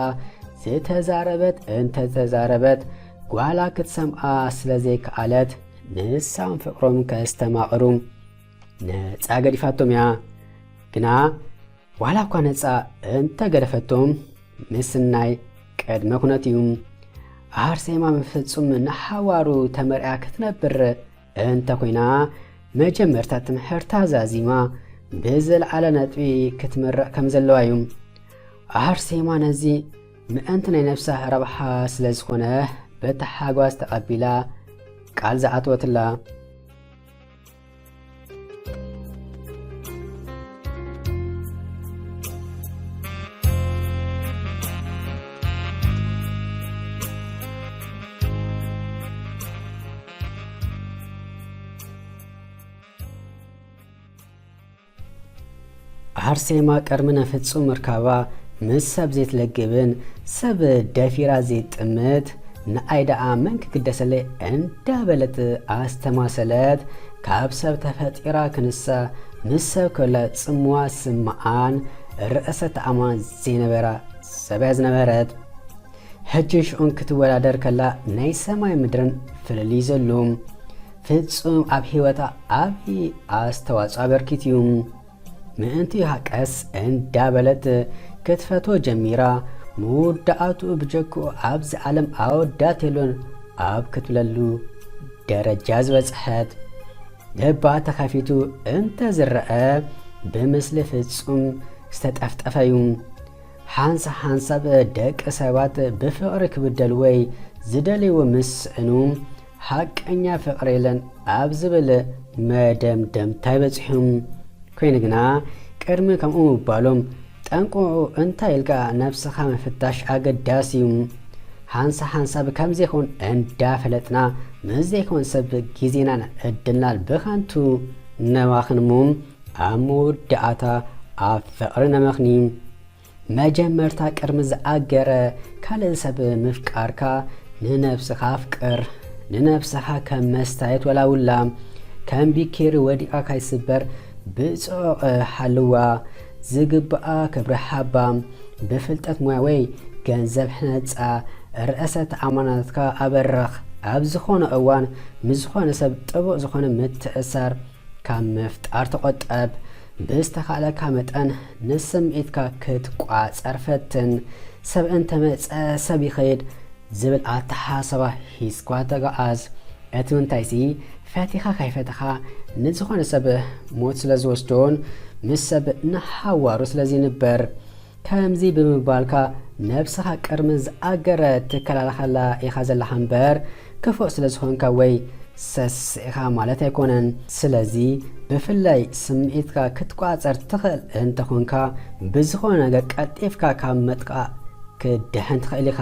ዝተዛረበት እንተተዛረበት፣ ጓላ ክትሰምዓ ስለ ዘይከኣለት፣ ንሳም ፍቕሮም ከስተማቕሩ ነጻ ገዲፋቶም እያ። ግና ዋላ እኳ ነጻ እንተገደፈቶም፣ ምስናይ ቅድመ ኩነት እዩ። ኣርሴማ ብፍጹም ንሓዋሩ ተመርዕያ ክትነብር እንተ ኾይና፣ መጀመርታ ትምህርታ ዛዚማ ብዝለዓለ ነጥቢ ክትምረቕ ከም ዘለዋ እዩ። ኣርሴማ ነዚ ምእንቲ ናይ ነብሳ ረብሓ ስለ ዝኾነ፣ በቲ ሓጓስ ተቐቢላ ቃል ዝኣተወትላ። ኣርሴማ ቅድሚ ናይ ፍጹም ምርካባ ምስ ሰብ ዘይትለግብን ሰብ ደፊራ ዘይጥምት፣ ንኣይ ደኣ መን ክግደሰለይ እንዳበለት ኣስተማሰለት። ካብ ሰብ ተፈጢራ ክንሳ ምስ ሰብ ከላ ጽምዋ ስምዓን ርእሰ ተኣማን ዘይነበራ ሰብ እያ ዝነበረት። ሕጂ ሽዑን ክትወዳደር ከላ ናይ ሰማይ ምድርን ፍልልይ ዘሎ። ፍጹም ኣብ ህይወታ ዓቢ ኣስተዋጽኦ ኣበርኪት እዩ። ምእንቲ ሃቀስ እንዳበለት ክትፈትዎ ጀሚራ፣ መወዳእትኡ ብጀክኡ ኣብዚ ዓለም ኣወዳት የሎን ኣብ ክትብለሉ ደረጃ ዝበጽሐት፣ ልባ ተኸፊቱ እንተ ዝረአ፣ ብምስሊ ፍጹም ዝተጠፍጠፈ እዩ። ሓንሳብ ሓንሳብ ደቂ ሰባት ብፍቕሪ ክብደሉ ወይ ዝደልይዎ ምስዕኑ፣ ሓቀኛ ፍቕሪ የለን ኣብ ዝብል መደምደምታ ይበጽሑ። ኮይኑ ግና፣ ቅድሚ ከምኡ ምባሎም፣ ጠንቁ እንታይ ኢልካ ነብስኻ ምፍታሽ ኣገዳሲ እዩ። ሓንሳብ ሓንሳብ ከም ዘይኮን እንዳፈለጥና፣ ምስ ዘይኮን ሰብ ግዜናን ዕድልናን ብኸንቱ ነባኽን እሞ፣ ኣብ መወዳእታ ኣብ ፍቕሪ ነመኽኒ። መጀመርታ ቅድሚ ዝኣገረ ካልእ ሰብ ምፍቃርካ፣ ንነብስኻ ኣፍቅር። ንነብስኻ ከም መስታየት ወላውላ፣ ከም ቢኬሪ ወዲቓ ካይስበር ብጽዑቕ ሓልዋ። ዝግብኣ ክብሪ ሓባ። ብፍልጠት ሞያ ወይ ገንዘብ ሕነጻ። ርእሰ ተኣማንነትካ ኣበርኽ። ኣብ ዝኾነ እዋን ምስ ዝኾነ ሰብ ጥቡቕ ዝኾነ ምትእሳር ካብ ምፍጣር ተቖጠብ። ብዝተኻእለካ መጠን ንስምዒትካ ክትቋጸር ፈትን። ሰብ እንተመጸ ሰብ ይኸይድ ዝብል ኣተሓሳስባ ሒዝኳ ተጓዓዝ። እቲ ምንታይሲ፣ ፈቲኻ ከይፈተኻ ንዝኾነ ሰብ ሞት ስለ ዝወስዶን ምስ ሰብ ንሓዋሩ ስለ ዝንበር። ከምዚ ብምባልካ ነብስኻ ቅድሚ ዝኣገረ ትከላኸላ ኢኻ ዘለኻ እምበር፣ ክፉእ ስለ ዝኾንካ ወይ ሰስኢኻ ማለት ኣይኮነን። ስለዚ ብፍላይ ስምዒትካ ክትቋጸር ትኽእል እንተኾንካ፣ ብዝኾነ ነገር ቀልጢፍካ ካብ ምጥቃእ ክድሕን ትኽእል ኢኻ።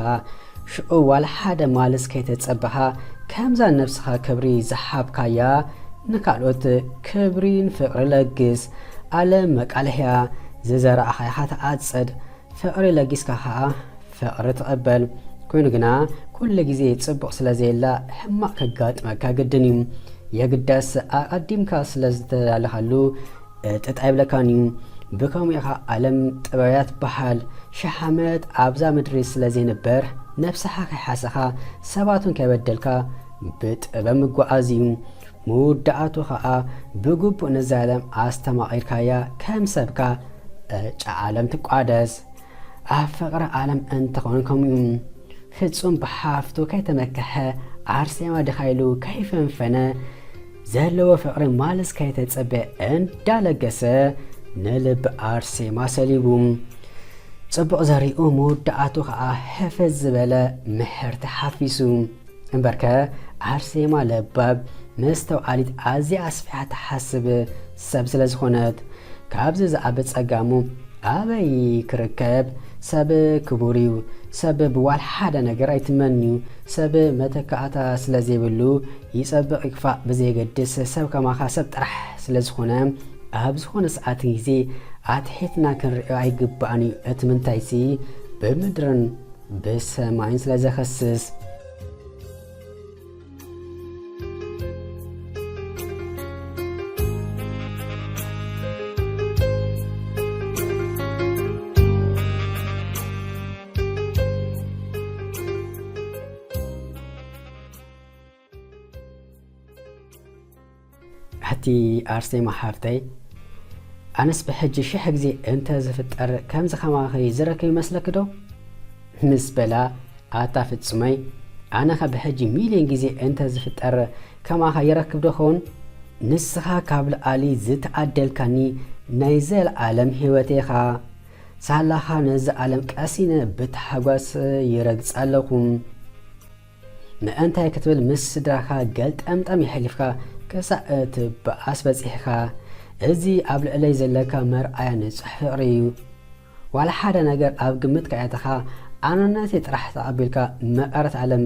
ሽዑ ዋላ ሓደ ማልስ ከይተጸበኻ፣ ከምዛ ንነብስኻ ክብሪ ዝሃብካያ፣ ንኻልኦት ክብሪን ፍቕሪ ለግስ። ዓለም መቃልሕ እያ፣ ዝዘራእኻያ ኢኻ ትዓጽድ። ፍቕሪ ለጊስካ ኸኣ ፍቕሪ ትቕበል። ኮይኑ ግና፣ ኩሉ ግዜ ጽቡቕ ስለ ዘየላ፣ ሕማቕ ከጋጥመካ ግድን እዩ። የግዳስ፣ ኣቐዲምካ ስለ ዝተዳለኻሉ፣ ጥጥ ኣይብለካን እዩ። ብከምኡ ኢኻ ዓለም ጥበብ እያ ትበሃል። ሽሕ ዓመት ኣብዛ ምድሪ ስለ ዘይንበር፣ ነብስኻ ከይሓሰኻ፣ ሰባት እውን ከይበደልካ፣ ብጥበብ ምጓዓዝ እዩ። መወዳእቱ ኸኣ፣ ብግቡእ ነዛ ዓለም ኣስተማቒርካያ፣ ከም ሰብካ ዕጫ ዓለም ትቋደስ። ኣብ ፍቕሪ ዓለም እንተኾነ ከምኡ እዩ። ፍጹም ብሓፍቱ ከይተመከሐ፣ ኣርሴማ ድኻ ኢሉ ከይፈንፈነ፣ ዘለዎ ፍቕሪ ማልስ ከይተጸበየ እንዳለገሰ፣ ንልቢ ኣርሴማ ሰሊቡ። ጽቡቕ ዘሪኡ መወዳእቱ ኸኣ ሕፍዝ ዝበለ ምሕርቲ ሓፊሱ። እምበርከ፣ ኣርሴማ ለባም፣ መስተውዓሊት፣ ኣዝያ ኣስፊሓ ትሓስብ ሰብ ስለ ዝኾነት፣ ካብዚ ዝዓቢ ጸጋሙ ኣበይ ክርከብ? ሰብ ክቡር እዩ። ሰብ ብዋላ ሓደ ነገር ኣይትመንዩ። ሰብ መተካእታ ስለ ዘይብሉ፣ ይጸብቕ ይክፋእ ብዘየገድስ፣ ሰብ ከማኻ ሰብ ጥራሕ ስለ ዝኾነ፣ ኣብ ዝኾነ ሰዓትን ግዜ ኣትሒትና ክንርእዮ ኣይግባእን እዩ። እቲ ምንታይሲ፣ ብምድርን ብሰማይን ስለ ዘኸስስ። ኣቲ ኣርሴማ ሓፍተይ፣ ኣነስ ብሕጂ ሽሕ ግዜ እንተ ዝፍጠር ከምዚ ከማኺ ዝረክብ ይመስለኪ ዶ? ምስ በላ፣ ኣታ ፍጹመይ፣ ኣነኸ ብሕጂ ሚልዮን ግዜ እንተ ዝፍጠር ከማኻ ይረክብ ዶ ኸውን? ንስኻ ካብ ልኣሊ ዝተዓደልካኒ ናይ ዘለኣለም ህይወት ኢኻ። ሳላኻ ነዚ ዓለም ቀሲነ ብታሕጓስ ይረግጽ ኣለኹ። ምእንታይ ክትብል ምስ ስድራኻ ገልጠምጠም የሕሊፍካ ክሳዕ እትበኣስ በጺሕካ። እዚ ኣብ ልዕለይ ዘለካ መርኣያ ንጹሕ ፍቕሪ እዩ። ዋላ ሓደ ነገር ኣብ ግምት ከየእተኻ ኣነነተይ ጥራሕ ተቐቢልካ መቐረት ዓለም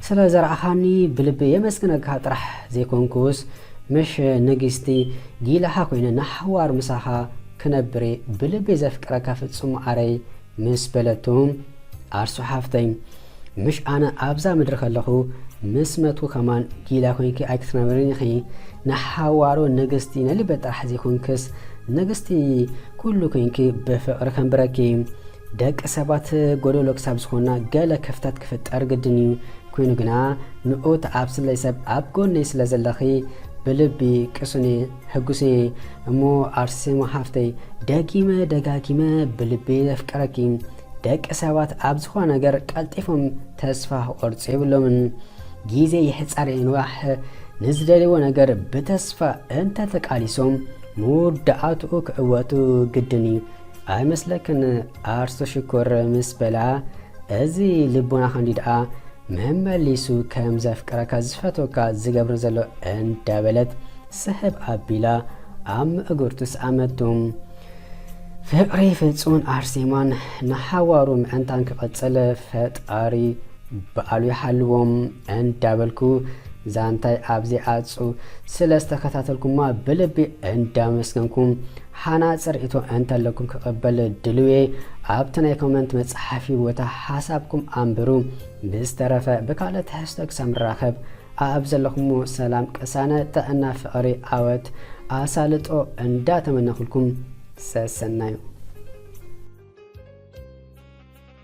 ስለ ዘርኣኻኒ ብልቢ የመስግነካ ጥራሕ ዘይኮንኩስ፣ ምሽ ንግስቲ ጊላኻ ኮይነ ንሓዋር ምሳኻ ክነብር እየ ብልቢ ዘፍቅረካ ፍጹም መዓረይ። ምስ በለቱ፣ ኣርሱ ሓፍተይ፣ ምሽ ኣነ ኣብዛ ምድሪ ከለኹ ምስ መትኩ ከማን ጊላ ኮይንኪ ኣይክትነብርን ኢኺ። ንሓዋሩ ንግስቲ ንልበ ጥራሕ ዘይኮንክስ ንግስቲ ኩሉ ኮይንኪ ብፍቕሪ ከንብረኪ። ደቂ ሰባት ጎደሎ ክሳብ ዝኾንና ገለ ክፍተት ክፍጠር ግድን እዩ። ኮይኑ ግና ንኡት ኣብ ስለይ ሰብ ኣብ ጎነይ ስለ ዘለኺ ብልቢ ቅሱኔ ህጉሴ። እሞ ኣርሴማ ሓፍተይ ደጊመ ደጋጊመ ብልቢ የፍቅረኪ። ደቂ ሰባት ኣብ ዝኾነ ነገር ቀልጢፎም ተስፋ ክቆርጹ የብሎምን። ግዜ ይሕጸር ይንዋሕ፣ ንዝደልይዎ ነገር ብተስፋ እንተተቃሊሶም፣ መወዳእትኡ ክዕወቱ ግድን እዩ። ኣይመስለክን? ኣርሶ ሽኮር ምስ በላ፣ እዚ ልቦና ክንዲ ደኣ መመሊሱ ከም ዘፍቅረካ ዝፈትወካ ዝገብር ዘሎ እንዳበለት ስሕብ ኣቢላ ኣብ ምእግርቱ ሰኣመቱ። ፍቕሪ ፍጹምን ኣርሴማን ንሓዋሩ ምዕንታን ክቐጽል ፈጣሪ በዓሉ ይሓልዎም እንዳበልኩ ዛንታይ ኣብዚ ዓጹ ስለ ዝተከታተልኩማ ብልቢ እንዳመስገንኩም፣ ሓናጺ ርእይቶ እንተለኩም ክቕበል ድልዌ ኣብቲ ናይ ኮመንት መጽሓፊ ቦታ ሓሳብኩም ኣንብሩ። ብዝተረፈ ብካልእ ትሕዝቶ ክሳብ ንራኸብ ኣብ ዘለኹሞ ሰላም፣ ቅሳነ፣ ጥዕና፣ ፍቕሪ፣ ዓወት፣ ኣሳልጦ እንዳተመነኹልኩም ሰሰናዩ።